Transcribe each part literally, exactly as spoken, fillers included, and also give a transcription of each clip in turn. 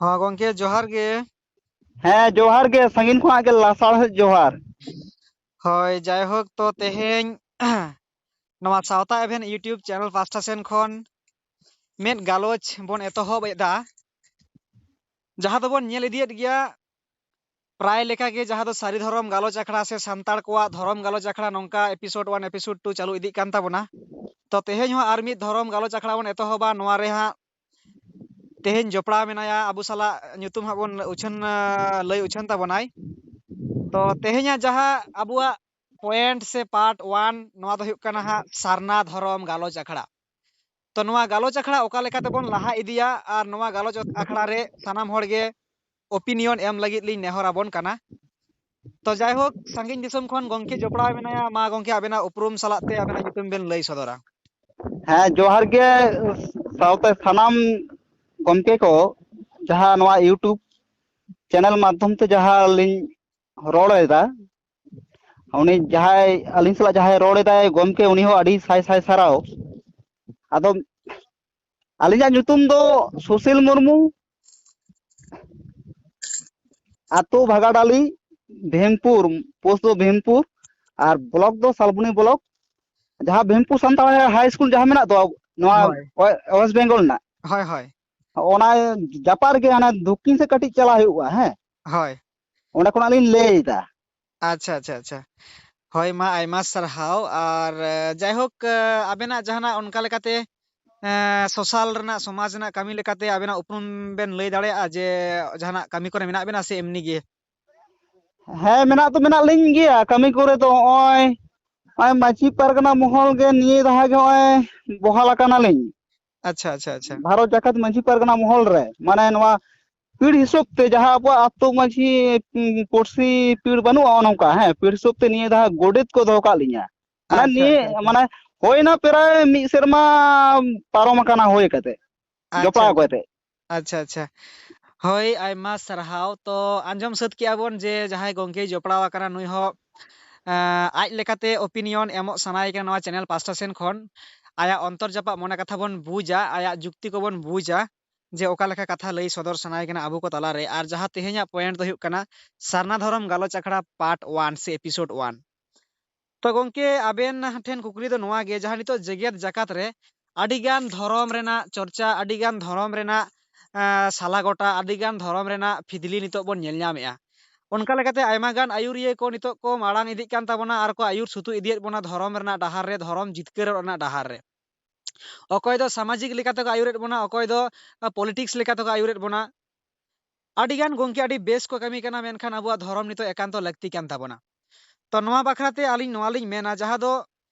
ᱦᱚᱸ ᱜᱚᱝᱠᱮ, ᱡᱚᱦᱟᱨ ᱜᱮ᱾ ᱦᱮᱸ, ᱡᱚᱦᱟᱨ ᱜᱮ, ᱥᱟᱺᱜᱤᱧ ᱠᱷᱚᱱᱟᱜ ᱜᱮ ᱞᱟᱥᱟᱲᱦᱮᱫ ᱡᱚᱦᱟᱨ᱾ ᱦᱳᱭ, ᱡᱟᱭᱦᱳᱠ, ᱛᱚ ᱛᱮᱦᱮᱧ ᱱᱚᱣᱟ ᱥᱟᱶᱛᱟ ᱮᱵᱷᱮᱱ YouTube ᱪᱮᱱᱮᱞ ᱯᱟᱥᱴᱟ ᱥᱮᱱ ᱠᱷᱚᱱ ᱢᱤᱫ ᱜᱟᱞᱚᱪ ᱵᱚᱱ ᱮᱛᱚᱦᱚᱵ ᱮᱫᱟ, ᱡᱟᱦᱟᱸ ᱫᱚᱵᱚᱱ ᱧᱮᱞ ᱤᱫᱤᱭᱮᱫ ᱜᱮᱭᱟ ᱯᱨᱟᱭ ᱞᱮᱠᱟᱜᱮ, ᱡᱟᱦᱟᱸ ᱫᱚ ᱥᱟᱹᱨᱤ ᱫᱷᱚᱨᱚᱢ ᱜᱟᱞᱚᱪ ᱟᱠᱷᱲᱟ ᱥᱮ ᱥᱟᱱᱛᱟᱲ ᱠᱚᱣᱟᱜ ᱫᱷᱚᱨᱚᱢ ᱜᱟᱞᱚᱪ ᱟᱠᱷᱲᱟ ᱱᱚᱝᱠᱟ episode one, episode two ᱪᱟᱹᱞᱩ ᱤᱫᱤᱜ ᱠᱟᱱ ᱛᱟᱵᱚᱱᱟ᱾ ᱛᱚ ᱛᱮᱦᱮᱧ ᱦᱚᱸ ᱟᱨ ᱢᱤᱫ ᱫᱷᱚᱨᱚᱢ ᱜᱟᱞᱚᱪ ᱟᱠᱷᱲᱟ ᱵᱚᱱ ᱮᱛᱚᱦᱚᱵᱟ᱾ ᱱᱚᱣᱟ ᱨᱮ ᱦᱟᱸᱜ ᱛᱮᱦᱮᱧ ᱡᱚᱯᱲᱟᱣ ᱢᱮᱱᱟᱭᱟ ᱟᱵᱚ ᱥᱟᱞᱟᱜ, ᱧᱩᱛᱩᱢ ᱦᱟᱸᱜ ᱵᱚᱱ ᱩᱪᱷᱟᱹᱱ, ᱟᱸ, ᱞᱟᱹᱭ ᱩᱪᱷᱟᱹᱱ ᱛᱟᱵᱚᱱᱟᱭ᱾ ᱛᱚ ᱛᱮᱦᱮᱧᱟᱜ ᱡᱟᱦᱟᱸ ᱟᱵᱚᱣᱟᱜ point ᱥᱮ part one, ᱱᱚᱣᱟ ᱫᱚ ᱦᱩᱭᱩᱜ ᱠᱟᱱᱟ ᱦᱟᱸᱜ ᱥᱟᱨᱱᱟ ᱫᱷᱚᱨᱚᱢ ᱜᱟᱞᱚᱪ ᱟᱠᱷᱲᱟ᱾ ᱛᱚ ᱱᱚᱣᱟ ᱜᱟᱞᱚᱪ ᱟᱠᱷᱲᱟ ᱚᱠᱟ ᱞᱮᱠᱟ ᱛᱮᱵᱚᱱ ᱞᱟᱦᱟ ᱤᱫᱤᱭᱟ ᱟᱨ ᱱᱚᱣᱟ ᱜᱟᱞᱚᱪ ᱟᱠᱷᱲᱟ ᱨᱮ ᱥᱟᱱᱟᱢ ᱦᱚᱲ ᱜᱮ opinion ᱮᱢ ᱞᱟᱹᱜᱤᱫ ᱞᱤᱧ ᱱᱮᱦᱚᱨ ᱟᱵᱚᱱ ᱠᱟᱱᱟ᱾ ᱛᱚ ᱡᱟᱭᱦᱳᱠ, ᱥᱟᱺᱜᱤᱧ ᱫᱤᱥᱚᱢ ᱠᱷᱚᱱ ᱜᱚᱢᱠᱮ ᱡᱚᱯᱲᱟᱣ ᱢᱮᱱᱟᱭᱟ, ᱢᱟ ᱜᱚᱢᱠᱮ ᱟᱵᱮᱱᱟᱜ ᱩᱯᱨᱩᱢ ᱥᱟᱞᱟᱜ ᱛᱮ ᱟᱵᱮᱱᱟᱜ ᱧᱩᱛᱩᱢ ᱵᱮᱱ ᱞᱟᱹᱭ ᱥᱚᱫᱚᱨᱟ᱾ ᱦᱮᱸ, ᱡᱚᱦᱟᱨ ᱜᱮ ᱥᱟᱶᱛᱮ ᱥᱟᱱᱟᱢ ᱜᱚᱢᱠᱮ ᱠᱚ, ᱡᱟᱦᱟᱸ ᱱᱚᱣᱟ YouTube ᱪᱮᱱᱮᱞ ᱢᱟᱫᱽᱫᱷᱚᱢ ᱛᱮ ᱡᱟᱦᱟᱸ ᱞᱤᱧ ᱨᱚᱲ ᱮᱫᱟ, ᱩᱱᱤ ᱡᱟᱦᱟᱸᱭ ᱟᱹᱞᱤᱧ ᱥᱟᱞᱟᱜ ᱡᱟᱦᱟᱸᱭ ᱨᱚᱲ ᱮᱫᱟᱭ ᱜᱚᱢᱠᱮ, ᱩᱱᱤ ᱦᱚᱸ ᱟᱹᱰᱤ ᱥᱟᱭ ᱥᱟᱭ ᱥᱟᱨᱦᱟᱣ᱾ ᱟᱫᱚ ᱟᱹᱞᱤᱧᱟᱜ ᱧᱩᱛᱩᱢ ᱫᱚ ᱥᱩᱥᱤᱞ ᱢᱩᱨᱢᱩ, ᱟᱛᱳ ᱵᱷᱟᱜᱟᱰᱟᱞᱤ, ᱵᱷᱤᱢᱯᱩᱨ, ᱯᱳᱥᱴ ᱫᱚ ᱵᱷᱤᱢᱯᱩᱨ, ᱟᱨ ᱵᱞᱚᱠ ᱫᱚ ᱥᱟᱞᱵᱚᱱᱤ ᱵᱞᱚᱠ, ᱡᱟᱦᱟᱸ ᱵᱷᱤᱢᱯᱩᱨ ᱥᱟᱱᱛᱟᱲ ᱦᱟᱭ ᱥᱠᱩᱞ ᱡᱟᱦᱟᱸ ᱢᱮᱱᱟᱜ ᱫᱚ ᱱᱚᱣᱟ ᱦᱳᱭ᱾ ᱳᱭᱮ-, ᱳᱭᱮᱥᱴ ᱵᱮᱝᱜᱚᱞ ᱨᱮᱱᱟᱜ, ᱦᱳᱭ, ᱦᱳᱭ᱾ ᱚᱱᱟ ᱡᱟᱯᱟᱜ ᱨᱮᱜᱮ ᱦᱟᱱᱮ ᱫᱚᱠᱠᱷᱤᱱ ᱥᱮᱫ ᱠᱟᱹᱴᱤᱡ ᱪᱟᱞᱟᱜ ᱦᱩᱭᱩᱜᱼᱟ, ᱦᱮᱸ᱾ ᱦᱳᱭ᱾ ᱚᱸᱰᱮ ᱠᱷᱚᱱᱟᱜ ᱞᱤᱧ ᱞᱟᱹᱭ ᱮᱫᱟ᱾ ᱟᱪᱪᱷᱟ, ᱟᱪᱪᱷᱟ, ᱟᱪᱪᱷᱟ᱾ ᱦᱳᱭ, ᱢᱟ ᱟᱭᱢᱟ ᱥᱟᱨᱦᱟᱣ᱾ ᱟᱨ, ᱮ, ᱡᱟᱭᱦᱳᱠ, ᱮ, ᱟᱵᱮᱱᱟᱜ ᱡᱟᱦᱟᱱᱟᱜ ᱚᱱᱠᱟ ᱞᱮᱠᱟᱛᱮ, ᱮ, social ᱨᱮᱱᱟᱜ, ᱥᱚᱢᱟᱡᱽ ᱨᱮᱱᱟᱜ ᱠᱟᱹᱢᱤ ᱞᱮᱠᱟᱛᱮ ᱟᱵᱮᱱᱟᱜ ᱩᱯᱨᱩᱢ ᱵᱮᱱ ᱞᱟᱹᱭ ᱫᱟᱲᱮᱭᱟᱜᱼᱟ ᱡᱮ ᱡᱟᱦᱟᱱᱟᱜ ᱠᱟᱹᱢᱤ ᱠᱚᱨᱮ ᱢᱮᱱᱟᱜ ᱵᱮᱱᱟ ᱥᱮ ᱮᱢᱱᱤ ᱜᱮ? ᱦᱮᱸ, ᱢᱮᱱᱟᱜ ᱫᱚ ᱢᱮᱱᱟᱜ ᱞᱤᱧ ᱜᱮᱭᱟ, ᱠᱟᱹᱢᱤ ᱠᱚᱨᱮ ᱫᱚ ᱱᱚᱜᱼᱚᱭ, ᱱᱚᱜᱼᱚᱭ ᱢᱟᱹᱡᱷᱤ ᱯᱟᱨᱜᱟᱱᱟ ᱢᱚᱦᱚᱞ ᱜᱮ ᱱᱤᱭᱟᱹ ᱫᱷᱟᱣ ᱜᱮ ᱱᱚᱜᱼᱚᱭ ᱵᱚᱦᱟᱞ ᱟᱠᱟᱱᱟᱞᱤᱧ᱾ ᱟᱪᱪᱷᱟ, ᱟᱪᱪᱷᱟ, ᱟᱪᱪᱷᱟ᱾ ᱵᱷᱟᱨᱚᱛ ᱡᱟᱠᱟᱛ ᱢᱟᱹᱡᱷᱤ ᱯᱟᱨᱜᱟᱱᱟ ᱢᱚᱦᱚᱞ ᱨᱮ, ᱢᱟᱱᱮ ᱱᱚᱣᱟ ᱯᱤᱲ ᱦᱤᱥᱟᱹᱵ ᱛᱮ ᱡᱟᱦᱟᱸ ᱟᱵᱚᱣᱟᱜ ᱟᱛᱳ ᱢᱟᱹᱡᱷᱤ, ᱩᱸ, ᱯᱩᱲᱥᱤ ᱯᱤᱲ ᱵᱟᱹᱱᱩᱜᱼᱟ, ᱚᱱᱮ ᱚᱱᱠᱟ, ᱦᱮᱸ, ᱯᱤᱲ ᱦᱤᱥᱟᱹᱵ ᱛᱮ ᱱᱤᱭᱟᱹ ᱫᱷᱟᱣ ᱜᱚᱰᱮᱛ ᱠᱚ ᱫᱚᱦᱚ ᱠᱟᱜ ᱞᱤᱧᱟ᱾ ᱢᱟᱱᱮ ᱟᱪᱪᱷᱟ, ᱱᱤᱭᱟᱹ, ᱟᱪᱪᱷᱟ, ᱟᱪᱪᱷᱟ᱾ ᱢᱟᱱᱮ ᱦᱩᱭᱱᱟ ᱯᱨᱟᱭ ᱢᱤᱫ ᱥᱮᱨᱢᱟ ᱯᱟᱨᱚᱢ ᱟᱠᱟᱱᱟ ᱦᱩᱭ ᱠᱟᱛᱮ, ᱟᱪᱪᱷᱟ, ᱡᱚᱯᱲᱟᱣ ᱟᱪᱪᱷᱟ᱾ ᱠᱟᱛᱮ᱾ ᱟᱪᱪᱷᱟ, ᱟᱪᱪᱷᱟ᱾ ᱦᱳᱭ, ᱟᱭᱢᱟ ᱥᱟᱨᱦᱟᱣ᱾ ᱛᱚ, ᱟᱸᱡᱚᱢ ᱥᱟᱹᱛ ᱠᱮᱜᱼᱟ ᱵᱚᱱ ᱡᱮ ᱡᱟᱦᱟᱸᱭ ᱜᱚᱢᱠᱮᱭ ᱡᱚᱯᱲᱟᱣ ᱟᱠᱟᱱᱟ, ᱱᱩᱭ ᱦᱚᱸ, ᱮᱸ, ᱟᱡ ᱞᱮᱠᱟᱛᱮ opinion ᱮᱢᱚᱜ ᱥᱟᱱᱟᱭᱮ ᱠᱟᱱᱟ ᱱᱚᱣᱟ ᱪᱮᱱᱮᱞ ᱯᱟᱥᱴᱟ ᱥᱮᱱ ᱠᱷᱚᱱ᱾ ᱟᱭᱟᱜ ᱚᱱᱛᱚᱨ ᱡᱟᱯᱟᱜ ᱢᱚᱱᱮ ᱠᱟᱛᱷᱟ ᱵᱚᱱ ᱵᱩᱡᱟ, ᱟᱭᱟᱜ ᱡᱩᱠᱛᱤ ᱠᱚᱵᱚᱱ ᱵᱩᱡᱟ᱾ ᱡᱮ ᱚᱠᱟ ᱞᱮᱠᱟ ᱠᱟᱛᱷᱟ ᱞᱟᱹᱭ ᱥᱚᱫᱚᱨ ᱥᱟᱱᱟᱭᱮ ᱠᱟᱱᱟ ᱟᱵᱚ ᱠᱚ ᱛᱟᱞᱟᱨᱮ᱾ ᱟᱨ ᱡᱟᱦᱟᱸ ᱛᱮᱦᱮᱧᱟᱜ point ᱫᱚ ᱦᱩᱭᱩᱜ ᱠᱟᱱᱟ ᱥᱟᱨᱱᱟ ᱫᱷᱚᱨᱚᱢ ᱜᱟᱞᱚᱪ ᱟᱠᱷᱲᱟ part one ᱥᱮ episode one᱾ ᱛᱚ ᱜᱚᱝᱠᱮ, ᱟᱵᱮᱱ ᱴᱷᱮᱱ ᱠᱩᱠᱞᱤ ᱫᱚ ᱱᱚᱣᱟ ᱜᱮ, ᱡᱟᱦᱟᱸ ᱱᱤᱛᱚᱜ ᱡᱮᱜᱮᱛ ᱡᱟᱠᱟᱛ ᱨᱮ ᱟᱹᱰᱤᱜᱟᱱ ᱫᱷᱚᱨᱚᱢ ᱨᱮᱱᱟᱜ ᱪᱚᱨᱪᱟ, ᱟᱹᱰᱤᱜᱟᱱ ᱫᱷᱚᱨᱚᱢ ᱨᱮᱱᱟᱜ, ᱮᱸ, ᱥᱟᱞᱟ ᱜᱚᱴᱟ, ᱟᱹᱰᱤᱜᱟᱱ ᱫᱷᱚᱨᱚᱢ ᱨᱮᱱᱟᱜ ᱯᱷᱤᱫᱽᱞᱤ ᱱᱤᱛᱚᱜ ᱵᱚᱱ ᱧᱮᱞ ᱧᱟᱢᱮᱜᱼᱟ᱾ ᱚᱱᱠᱟ ᱞᱮᱠᱟᱛᱮ ᱟᱭᱢᱟ ᱜᱟᱱ ᱟᱹᱭᱩᱨᱤᱭᱟᱹ ᱠᱚ ᱱᱤᱛᱚᱜ ᱠᱚ ᱢᱟᱲᱟᱝ ᱤᱫᱤᱜ ᱠᱟᱱ ᱛᱟᱵᱚᱱᱟ ᱟᱨ ᱠᱚ ᱟᱹᱭᱩᱨ ᱥᱩᱛᱩᱜ ᱤᱫᱤᱭᱮᱫ ᱵᱚᱱᱟ ᱫᱷᱚᱨᱚᱢ ᱨᱮᱱᱟᱜ ᱰᱟᱦᱟᱨ ᱨᱮ, ᱫᱷᱚᱨᱚᱢ ᱡᱤᱛᱠᱟᱹᱨᱚᱜ ᱨᱮᱱᱟᱜ ᱰᱟᱦᱟᱨ ᱨᱮ᱾ ᱚᱠᱚᱭ ᱫᱚ ᱥᱟᱢᱟᱡᱤᱠ ᱞᱮᱠᱟ ᱛᱮᱠᱚ ᱟᱹᱭᱩᱨᱮᱫ ᱵᱚᱱᱟ, ᱚᱠᱚᱭ ᱫᱚ, ᱟ, politics ᱞᱮᱠᱟ ᱛᱮᱠᱚ ᱟᱹᱭᱩᱨᱮᱫ ᱵᱚᱱᱟ᱾ ᱟᱹᱰᱤᱜᱟᱱ ᱜᱚᱝᱠᱮ ᱟᱹᱰᱤ ᱵᱮᱥ ᱠᱚ ᱠᱟᱹᱢᱤ ᱠᱟᱱᱟ, ᱢᱮᱱᱠᱷᱟᱱ ᱟᱵᱚᱣᱟᱜ ᱫᱷᱚᱨᱚᱢ ᱱᱤᱛᱚᱜ ᱮᱠᱟᱱᱛᱚ ᱞᱟᱹᱠᱛᱤ ᱠᱟᱱ ᱛᱟᱵᱚᱱᱟ᱾ ᱛᱚ ᱱᱚᱣᱟ ᱵᱟᱠᱷᱨᱟ ᱛᱮ ᱟᱹᱞᱤᱧ ᱱᱚᱣᱟ ᱞᱤᱧ ᱢᱮᱱᱟ, ᱡᱟᱦᱟᱸ ᱫᱚ,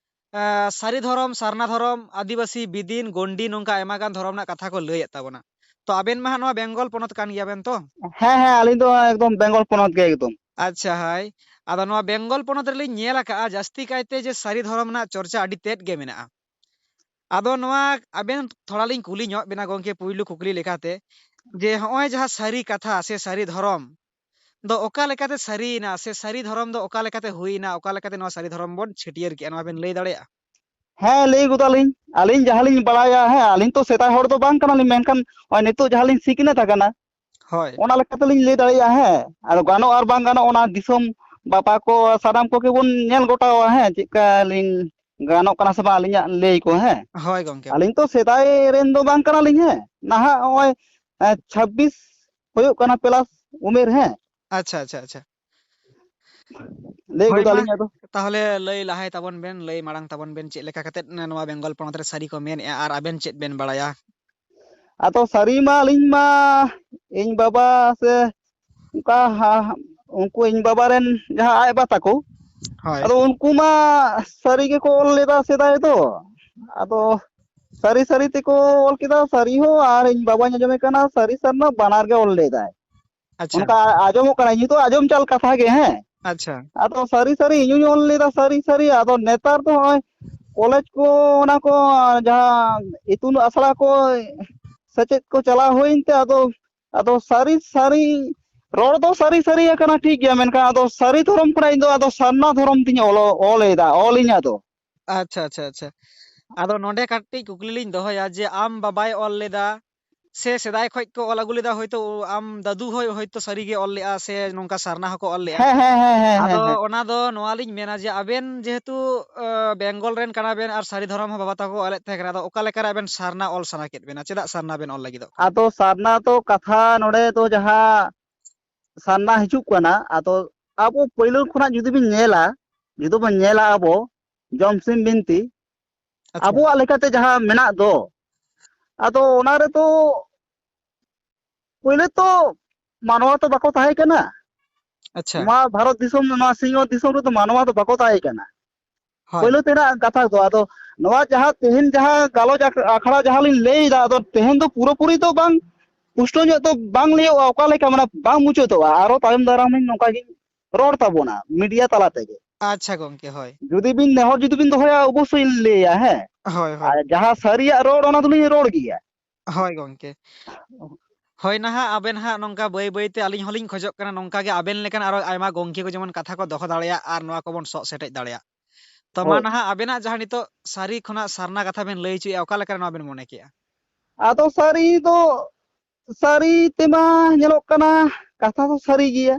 ᱮ, ᱥᱟᱹᱨᱤ ᱫᱷᱚᱨᱚᱢ, ᱥᱟᱨᱱᱟ ᱫᱷᱚᱨᱚᱢ, ᱟᱹᱫᱤᱵᱟᱹᱥᱤ, ᱵᱤᱫᱤᱱ, ᱜᱚᱱᱰᱤ, ᱱᱚᱝᱠᱟ ᱟᱭᱢᱟ ᱜᱟᱱ ᱫᱷᱚᱨᱚᱢ ᱨᱮᱱᱟᱜ ᱠᱟᱛᱷᱟ ᱠᱚ ᱞᱟᱹᱭᱮᱫ ᱛᱟᱵᱚᱱᱟ᱾ ᱛᱚ ᱟᱵᱮᱱ ᱢᱟ ᱦᱟᱸᱜ ᱱᱚᱣᱟ ᱵᱮᱝᱜᱚᱞ ᱯᱚᱱᱚᱛ ᱠᱟᱱ ᱜᱮᱭᱟ ᱵᱮᱱ ᱛᱚ? ᱦᱮᱸ, ᱦᱮᱸ, ᱟᱹᱞᱤᱧ ᱫᱚ ᱮᱠᱫᱚᱢ ᱵᱮᱝᱜᱚᱞ ᱯᱚᱱᱚᱛ ᱜᱮ ᱮᱠᱫᱚᱢ᱾ ᱟᱪᱪᱷᱟ, ᱦᱳᱭ᱾ ᱟᱫᱚ ᱱᱚᱣᱟ ᱵᱮᱝᱜᱚᱞ ᱯᱚᱱᱚᱛ ᱨᱮᱞᱤᱧ ᱧᱮᱞ ᱟᱠᱟᱜᱼᱟ, ᱡᱟᱹᱥᱛᱤ ᱠᱟᱭᱛᱮ ᱡᱮ ᱥᱟᱹᱨᱤ ᱫᱷᱚᱨᱚᱢ ᱨᱮᱱᱟᱜ ᱪᱚᱨᱪᱟ ᱟᱹᱰᱤ ᱛᱮᱫ ᱜᱮ ᱢᱮᱱᱟᱜᱼᱟ᱾ ᱟᱫᱚ ᱱᱚᱣᱟ ᱟᱵᱮᱱ ᱛᱷᱚᱲᱟ ᱞᱤᱧ ᱠᱩᱞᱤ ᱧᱚᱜ ᱵᱮᱱᱟ ᱜᱚᱝᱠᱮ, ᱯᱩᱭᱞᱩ ᱠᱩᱠᱞᱤ ᱞᱮᱠᱟᱛᱮ, ᱡᱮ ᱦᱚᱸᱜᱼᱚᱭ ᱡᱟᱦᱟᱸ ᱥᱟᱹᱨᱤ ᱠᱟᱛᱷᱟ ᱥᱮ ᱥᱟᱹᱨᱤ ᱫᱷᱚᱨᱚᱢ ᱫᱚ ᱚᱠᱟ ᱞᱮᱠᱟᱛᱮ ᱥᱟᱹᱨᱤᱭᱮᱱᱟ ᱥᱮ ᱥᱟᱹᱨᱤ ᱫᱷᱚᱨᱚᱢ ᱫᱚ ᱚᱠᱟ ᱞᱮᱠᱟᱛᱮ ᱦᱩᱭᱮᱱᱟ, ᱚᱠᱟ ᱞᱮᱠᱟᱛᱮ ᱱᱚᱣᱟ ᱥᱟᱹᱨᱤ ᱫᱷᱚᱨᱚᱢ ᱵᱚᱱ ᱪᱷᱟᱹᱴᱭᱟᱹᱨ ᱠᱮᱜᱼᱟ, ᱱᱚᱣᱟ ᱵᱮᱱ ᱞᱟᱹᱭ ᱫᱟᱲᱮᱭᱟᱜᱼᱟ? ᱦᱮᱸ, ᱞᱟᱹᱭ ᱜᱚᱫᱟᱞᱤᱧ᱾ ᱟᱹᱞᱤᱧ ᱡᱟᱦᱟᱸ ᱞᱤᱧ ᱵᱟᱲᱟᱭᱟ, ᱦᱮᱸ, ᱟᱹᱞᱤᱧ ᱛᱚ ᱥᱮᱫᱟᱭ ᱦᱚᱲ ᱫᱚ ᱵᱟᱝ ᱠᱟᱱᱟᱞᱤᱧ, ᱢᱮᱱᱠᱷᱟᱱ ᱱᱚᱜᱼᱚᱭ ᱱᱤᱛᱚᱜ ᱡᱟᱦᱟᱸ ᱞᱤᱧ ᱥᱤᱠᱷᱱᱟᱹᱛ ᱟᱠᱟᱱᱟ, ᱦᱳᱭ᱾ ᱚᱱᱟ ᱞᱮᱠᱟ ᱛᱮᱞᱤᱧ ᱞᱟᱹᱭ ᱫᱟᱲᱮᱭᱟᱜᱼᱟ, ᱦᱮᱸ᱾ ᱟᱫᱚ ᱜᱟᱱᱚᱜ ᱟᱨ ᱵᱟᱝ ᱜᱟᱱᱚᱜ, ᱚᱱᱟ ᱫᱤᱥᱚᱢ ᱵᱟᱵᱟ ᱠᱚ ᱥᱟᱱᱟᱢ ᱠᱚᱜᱮ ᱵᱚᱱ ᱧᱮᱞ ᱜᱚᱴᱟᱣᱟ, ᱦᱮᱸ, ᱪᱮᱫᱠᱟ ᱞᱤᱧ ᱜᱟᱱᱚᱜ ᱠᱟᱱᱟ ᱥᱮ ᱵᱟᱝ ᱟᱹᱞᱤᱧᱟᱜ ᱞᱟᱹᱭ ᱠᱚ, ᱦᱮᱸ᱾ ᱦᱳᱭ ᱜᱚᱝᱠᱮ᱾ ᱟᱹᱞᱤᱧ ᱛᱚ ᱥᱮᱫᱟᱭ ᱨᱮᱱ ᱫᱚ ᱵᱟᱝ ᱠᱟᱱᱟᱞᱤᱧ, ᱦᱮᱸ᱾ ᱱᱟᱦᱟᱜ ᱱᱚᱜᱼᱚᱭ, ᱮ, ᱪᱷᱟᱵᱵᱤᱥ ᱦᱩᱭᱩᱜ ᱠᱟᱱᱟ plus ᱩᱢᱮᱨ, ᱦᱮᱸ᱾ ᱟᱪᱪᱷᱟ, ᱟᱪᱪᱷᱟ, ᱟᱪᱪᱷᱟ᱾ ᱞᱟᱹᱭ ᱦᱳᱭ, ᱢᱟ ᱜᱚᱫᱟᱞᱤᱧ ᱟᱫᱚ᱾ ᱛᱟᱦᱚᱞᱮ ᱞᱟᱹᱭ ᱞᱟᱦᱟᱭ ᱛᱟᱵᱚᱱ ᱵᱮᱱ, ᱞᱟᱹᱭ ᱢᱟᱲᱟᱝ ᱛᱟᱵᱚᱱ ᱵᱮᱱ, ᱪᱮᱫ ᱞᱮᱠᱟ ᱠᱟᱛᱮᱫ ᱱᱚᱣᱟ ᱵᱮᱝᱜᱚᱞ ᱯᱚᱱᱚᱛ ᱨᱮ ᱥᱟᱹᱨᱤ ᱠᱚ ᱢᱮᱱᱮᱜᱼᱟ ᱟᱨ ᱟᱵᱮᱱ ᱪᱮᱫ ᱵᱮᱱ ᱵᱟᱲᱟᱭᱟ? ᱟᱫᱚ ᱥᱟᱹᱨᱤ ᱢᱟ ᱟᱹᱞᱤᱧ ᱢᱟ ᱤᱧ ᱵᱟᱵᱟ ᱥᱮ ᱚᱱᱠᱟ ᱦᱟ-, ᱩᱱᱠᱩ ᱤᱧ ᱵᱟᱵᱟ ᱨᱮᱱ ᱡᱟᱦᱟᱸ ᱟᱡ ᱵᱟ ᱛᱟᱠᱚ, ᱦᱳᱭ᱾ ᱟᱫᱚ ᱩᱱᱠᱩ ᱢᱟ ᱥᱟᱹᱨᱤ ᱜᱮᱠᱚ ᱚᱞ ᱞᱮᱫᱟ ᱥᱮᱫᱟᱭ ᱫᱚ᱾ ᱟᱫᱚ ᱥᱟᱹᱨᱤ ᱥᱟᱹᱨᱤ ᱛᱮᱠᱚ ᱚᱞ ᱠᱮᱫᱟ, ᱥᱟᱹᱨᱤ ᱦᱚᱸ, ᱟᱨ ᱤᱧ ᱵᱟᱵᱟᱧ ᱟᱸᱡᱚᱢᱮ ᱠᱟᱱᱟ, ᱥᱟᱹᱨᱤ ᱥᱟᱨᱱᱟ ᱵᱟᱱᱟᱨ ᱜᱮ ᱚᱞ ᱞᱮᱫᱟᱭ᱾ ᱟᱪᱪᱷᱟ᱾ ᱚᱱᱠᱟ ᱟᱸᱡᱚᱢᱚᱜ ᱠᱟᱱᱟ, ᱤᱧ ᱫᱚ ᱟᱸᱡᱚᱢ ᱪᱟᱞ ᱠᱟᱛᱷᱟ ᱜᱮ, ᱦᱮᱸ᱾ ᱟᱪᱪᱷᱟ᱾ ᱟᱫᱚ ᱥᱟᱹᱨᱤ ᱥᱟᱹᱨᱤ ᱤᱧ ᱦᱚᱧ ᱚᱞ ᱞᱮᱫᱟ, ᱥᱟᱹᱨᱤ ᱥᱟᱹᱨᱤ᱾ ᱟᱫᱚ ᱱᱮᱛᱟᱨ ᱫᱚ ᱱᱚᱜᱼᱚᱭ ᱠᱚᱞᱮᱡᱽ ᱠᱚ, ᱚᱱᱟ ᱠᱚ, ᱡᱟᱦᱟᱸ ᱤᱛᱩᱱ ᱟᱥᱲᱟ ᱠᱚ, ᱥᱮᱪᱮᱫ ᱠᱚ ᱪᱟᱞᱟᱣ ᱦᱩᱭᱮᱱ ᱛᱮ, ᱟᱫᱚ, ᱟᱫᱚ ᱥᱟᱹᱨᱤ ᱥᱟᱹᱨᱤ ᱨᱚᱲ ᱫᱚ ᱥᱟᱹᱨᱤ ᱥᱟᱹᱨᱤ ᱟᱠᱟᱱᱟ, ᱴᱷᱤᱠ ᱜᱮᱭᱟ, ᱢᱮᱱᱠᱷᱟᱱ ᱟᱫᱚ ᱥᱟᱹᱨᱤ ᱫᱷᱚᱨᱚᱢ ᱠᱷᱚᱱᱟᱜ ᱤᱧ ᱫᱚ ᱟᱫᱚ ᱥᱟᱨᱱᱟ ᱫᱷᱚᱨᱚᱢ ᱛᱤᱧ ᱚᱞ, ᱚᱞ ᱮᱫᱟ, ᱚᱞ ᱤᱧ ᱟᱫᱚ᱾ ᱟᱪᱪᱷᱟ, ᱟᱪᱪᱷᱟ, ᱟᱪᱪᱷᱟ᱾ ᱟᱫᱚ ᱱᱚᱰᱮ ᱠᱟᱹᱴᱤᱡ ᱠᱩᱠᱞᱤ ᱞᱤᱧ ᱫᱚᱦᱚᱭᱟ ᱡᱮ ᱟᱢ ᱵᱟᱵᱟᱭ ᱚᱞ ᱞᱮᱫᱟ, ᱥᱮ ᱥᱮᱫᱟᱭ ᱠᱷᱚᱡ ᱠᱚ ᱚᱞ ᱟᱹᱜᱩ ᱞᱮᱫᱟ, ᱦᱚᱭᱛᱳ ᱟᱢ ᱫᱟᱫᱩ ᱦᱚᱭ ᱦᱚᱭᱛᱳ ᱥᱟᱹᱨᱤ ᱜᱮ ᱚᱞ ᱞᱮᱜᱼᱟ, ᱥᱮ ᱱᱚᱝᱠᱟ ᱥᱟᱨᱱᱟ ᱦᱚᱸᱠᱚ ᱚᱞ ᱞᱮᱜᱼᱟ᱾ ᱦᱮᱸ, ᱦᱮᱸ, ᱦᱮᱸ, ᱦᱮᱸ, ᱟᱫᱚ ᱦᱮᱸ, ᱦᱮᱸ᱾ ᱚᱱᱟ ᱫᱚ ᱱᱚᱣᱟ ᱞᱤᱧ ᱢᱮᱱᱟ ᱡᱮ ᱟᱵᱮᱱ ᱡᱮᱦᱮᱛᱩ, ᱟ, ᱵᱮᱝᱜᱚᱞ ᱨᱮᱱ ᱠᱟᱱᱟ ᱵᱮᱱ ᱟᱨ ᱥᱟᱹᱨᱤ ᱫᱷᱚᱨᱚᱢ ᱦᱚᱸ ᱵᱟᱵᱟ ᱛᱟᱠᱚ ᱠᱚ ᱚᱞᱮᱫ ᱛᱟᱦᱮᱸ ᱠᱟᱱᱟ, ᱟᱫᱚ ᱚᱠᱟ ᱞᱮᱠᱟ ᱨᱮ ᱟᱵᱮᱱ ᱥᱟᱨᱱᱟ ᱚᱞ ᱥᱟᱱᱟ ᱠᱮᱫ ᱵᱮᱱᱟ? ᱪᱮᱫᱟᱜ ᱥᱟᱨᱱᱟ ᱵᱮᱱ ᱚᱞ ᱞᱟᱹᱜᱤᱫᱚᱜ ᱠᱟᱱᱟ? ᱟᱫᱚ ᱥᱟᱨᱱᱟ ᱫᱚ ᱠᱟᱛᱷᱟ ᱱᱚᱰᱮ ᱫᱚ ᱡᱟᱦᱟᱸ ᱥᱟᱨᱱᱟ ᱦᱤᱡᱩᱜ ᱠᱟᱱᱟ, ᱟᱫᱚ ᱟᱵᱚ ᱯᱳᱭᱞᱳ ᱠᱷᱚᱱᱟᱜ ᱡᱩᱫᱤ ᱵᱤᱱ ᱧᱮᱞᱟ, ᱡᱩᱫᱤ ᱵᱚᱱ ᱧᱮᱞᱟ ᱟᱵᱚ ᱡᱚᱢᱥᱤᱢ ᱵᱤᱱᱛᱤ, ᱟᱪᱪᱷᱟ᱾ ᱟᱵᱚᱣᱟᱜ ᱞᱮᱠᱟᱛᱮ ᱡᱟᱦᱟᱸ ᱢᱮᱱᱟᱜ ᱫᱚ, ᱟᱫᱚ ᱚᱱᱟ ᱨᱮᱫᱚ ᱯᱳᱭᱞᱳ ᱛᱚ ᱢᱟᱱᱣᱟ ᱛᱚ ᱵᱟᱠᱚ ᱛᱟᱦᱮᱸ ᱠᱟᱱᱟ᱾ ᱟᱪᱪᱷᱟ᱾ ᱱᱚᱣᱟ ᱵᱷᱟᱨᱚᱛ ᱫᱤᱥᱚᱢ, ᱱᱚᱣᱟ ᱥᱤᱧᱚᱛ ᱫᱤᱥᱚᱢ ᱨᱮᱫᱚ ᱢᱟᱱᱣᱟ ᱫᱚ ᱵᱟᱠᱚ ᱛᱟᱦᱮᱸ ᱠᱟᱱᱟ᱾ ᱦᱳᱭ᱾ ᱯᱳᱭᱞᱳ ᱛᱮᱱᱟᱜ ᱠᱟᱛᱷᱟ ᱫᱚ, ᱟᱫᱚ ᱱᱚᱣᱟ ᱡᱟᱦᱟᱸ ᱛᱮᱦᱮᱧ ᱡᱟᱦᱟᱸ ᱜᱟᱞᱚᱪ ᱟᱠ-, ᱟᱠᱷᱲᱟ ᱡᱟᱦᱟᱸ ᱞᱤᱧ ᱞᱟᱹᱭ ᱮᱫᱟ, ᱟᱫᱚ ᱛᱮᱦᱮᱧ ᱫᱚ ᱯᱩᱨᱟᱹᱯᱩᱨᱤ ᱫᱚ ᱵᱟᱝ ᱯᱩᱥᱴᱟᱹᱣ ᱧᱚᱜ ᱫᱚ ᱵᱟᱝ ᱞᱟᱹᱭᱚᱜᱼᱟ, ᱚᱠᱟ ᱞᱮᱠᱟ ᱢᱟᱱᱮ ᱵᱟᱝ ᱢᱩᱪᱟᱹᱫᱚᱜᱼᱟ, ᱟᱨᱚ ᱛᱟᱭᱚᱢ ᱫᱟᱨᱟᱢ ᱤᱧ ᱱᱚᱝᱠᱟ ᱜᱤᱧ ᱨᱚᱲ ᱛᱟᱵᱚᱱᱟ ᱢᱤᱰᱤᱭᱟ ᱛᱟᱞᱟ ᱛᱮᱜᱮ᱾ ᱟᱪᱪᱷᱟ ᱜᱚᱝᱠᱮ, ᱦᱳᱭ᱾ ᱡᱩᱫᱤ ᱵᱤᱱ ᱱᱮᱦᱚᱨ ᱡᱩᱫᱤ ᱵᱤᱱ ᱫᱚᱦᱚᱭᱟ, ᱚᱵᱚᱥᱥᱳᱭ ᱤᱧ ᱞᱟᱹᱭᱟ, ᱦᱮᱸ᱾ ᱦᱳᱭ, ᱦᱳᱭ᱾ ᱟᱨ ᱡᱟᱦᱟᱸ ᱥᱟᱹᱨᱤᱭᱟᱜ ᱨᱚᱲ, ᱚᱱᱟ ᱫᱚᱞᱤᱧ ᱨᱚᱲ ᱜᱮᱭᱟ᱾ ᱦᱳᱭ ᱜᱚᱝᱠᱮ᱾ ᱦᱳᱭ ᱱᱟᱦᱟᱜ, ᱟᱵᱮᱱ ᱦᱟᱸᱜ ᱱᱚᱝᱠᱟ ᱵᱟᱹᱭ ᱵᱟᱹᱭ ᱛᱮ ᱟᱹᱞᱤᱧ ᱦᱚᱸᱞᱤᱧ ᱠᱷᱚᱡᱚᱜ ᱠᱟᱱᱟ, ᱱᱚᱝᱠᱟ ᱜᱮ ᱟᱵᱮᱱ ᱞᱮᱠᱟᱱ ᱟᱨᱚ ᱟᱭᱢᱟ ᱜᱚᱝᱠᱮ ᱠᱚ ᱡᱮᱢᱚᱱ ᱠᱟᱛᱷᱟ ᱠᱚ ᱫᱚᱦᱚ ᱫᱟᱲᱮᱭᱟᱜ ᱟᱨ ᱱᱚᱣᱟ ᱠᱚᱵᱚᱱ ᱥᱚᱜ ᱥᱮᱴᱮᱡ ᱫᱟᱲᱮᱭᱟᱜ᱾ ᱛᱚ ᱢᱟ ᱦᱳᱭ᱾ ᱱᱟᱦᱟᱜ ᱟᱵᱮᱱᱟᱜ ᱡᱟᱦᱟᱸ ᱱᱤᱛᱚᱜ ᱥᱟᱹᱨᱤ ᱠᱷᱚᱱᱟᱜ ᱥᱟᱨᱱᱟ ᱠᱟᱛᱷᱟ ᱵᱮᱱ ᱞᱟᱹᱭ ᱦᱚᱪᱚᱭᱮᱫᱼᱟ, ᱚᱠᱟ ᱞᱮᱠᱟ ᱨᱮ ᱱᱚᱣᱟ ᱵᱮᱱ ᱢᱚᱱᱮ ᱠᱮᱜᱼᱟ? ᱟᱫᱚ ᱥᱟᱹᱨᱤ ᱫᱚ, ᱥᱟᱹᱨᱤ ᱛᱮᱢᱟ ᱧᱮᱞᱚᱜ ᱠᱟᱱᱟ, ᱠᱟᱛᱷᱟ ᱫᱚ ᱥᱟᱹᱨᱤ ᱜᱮᱭᱟ᱾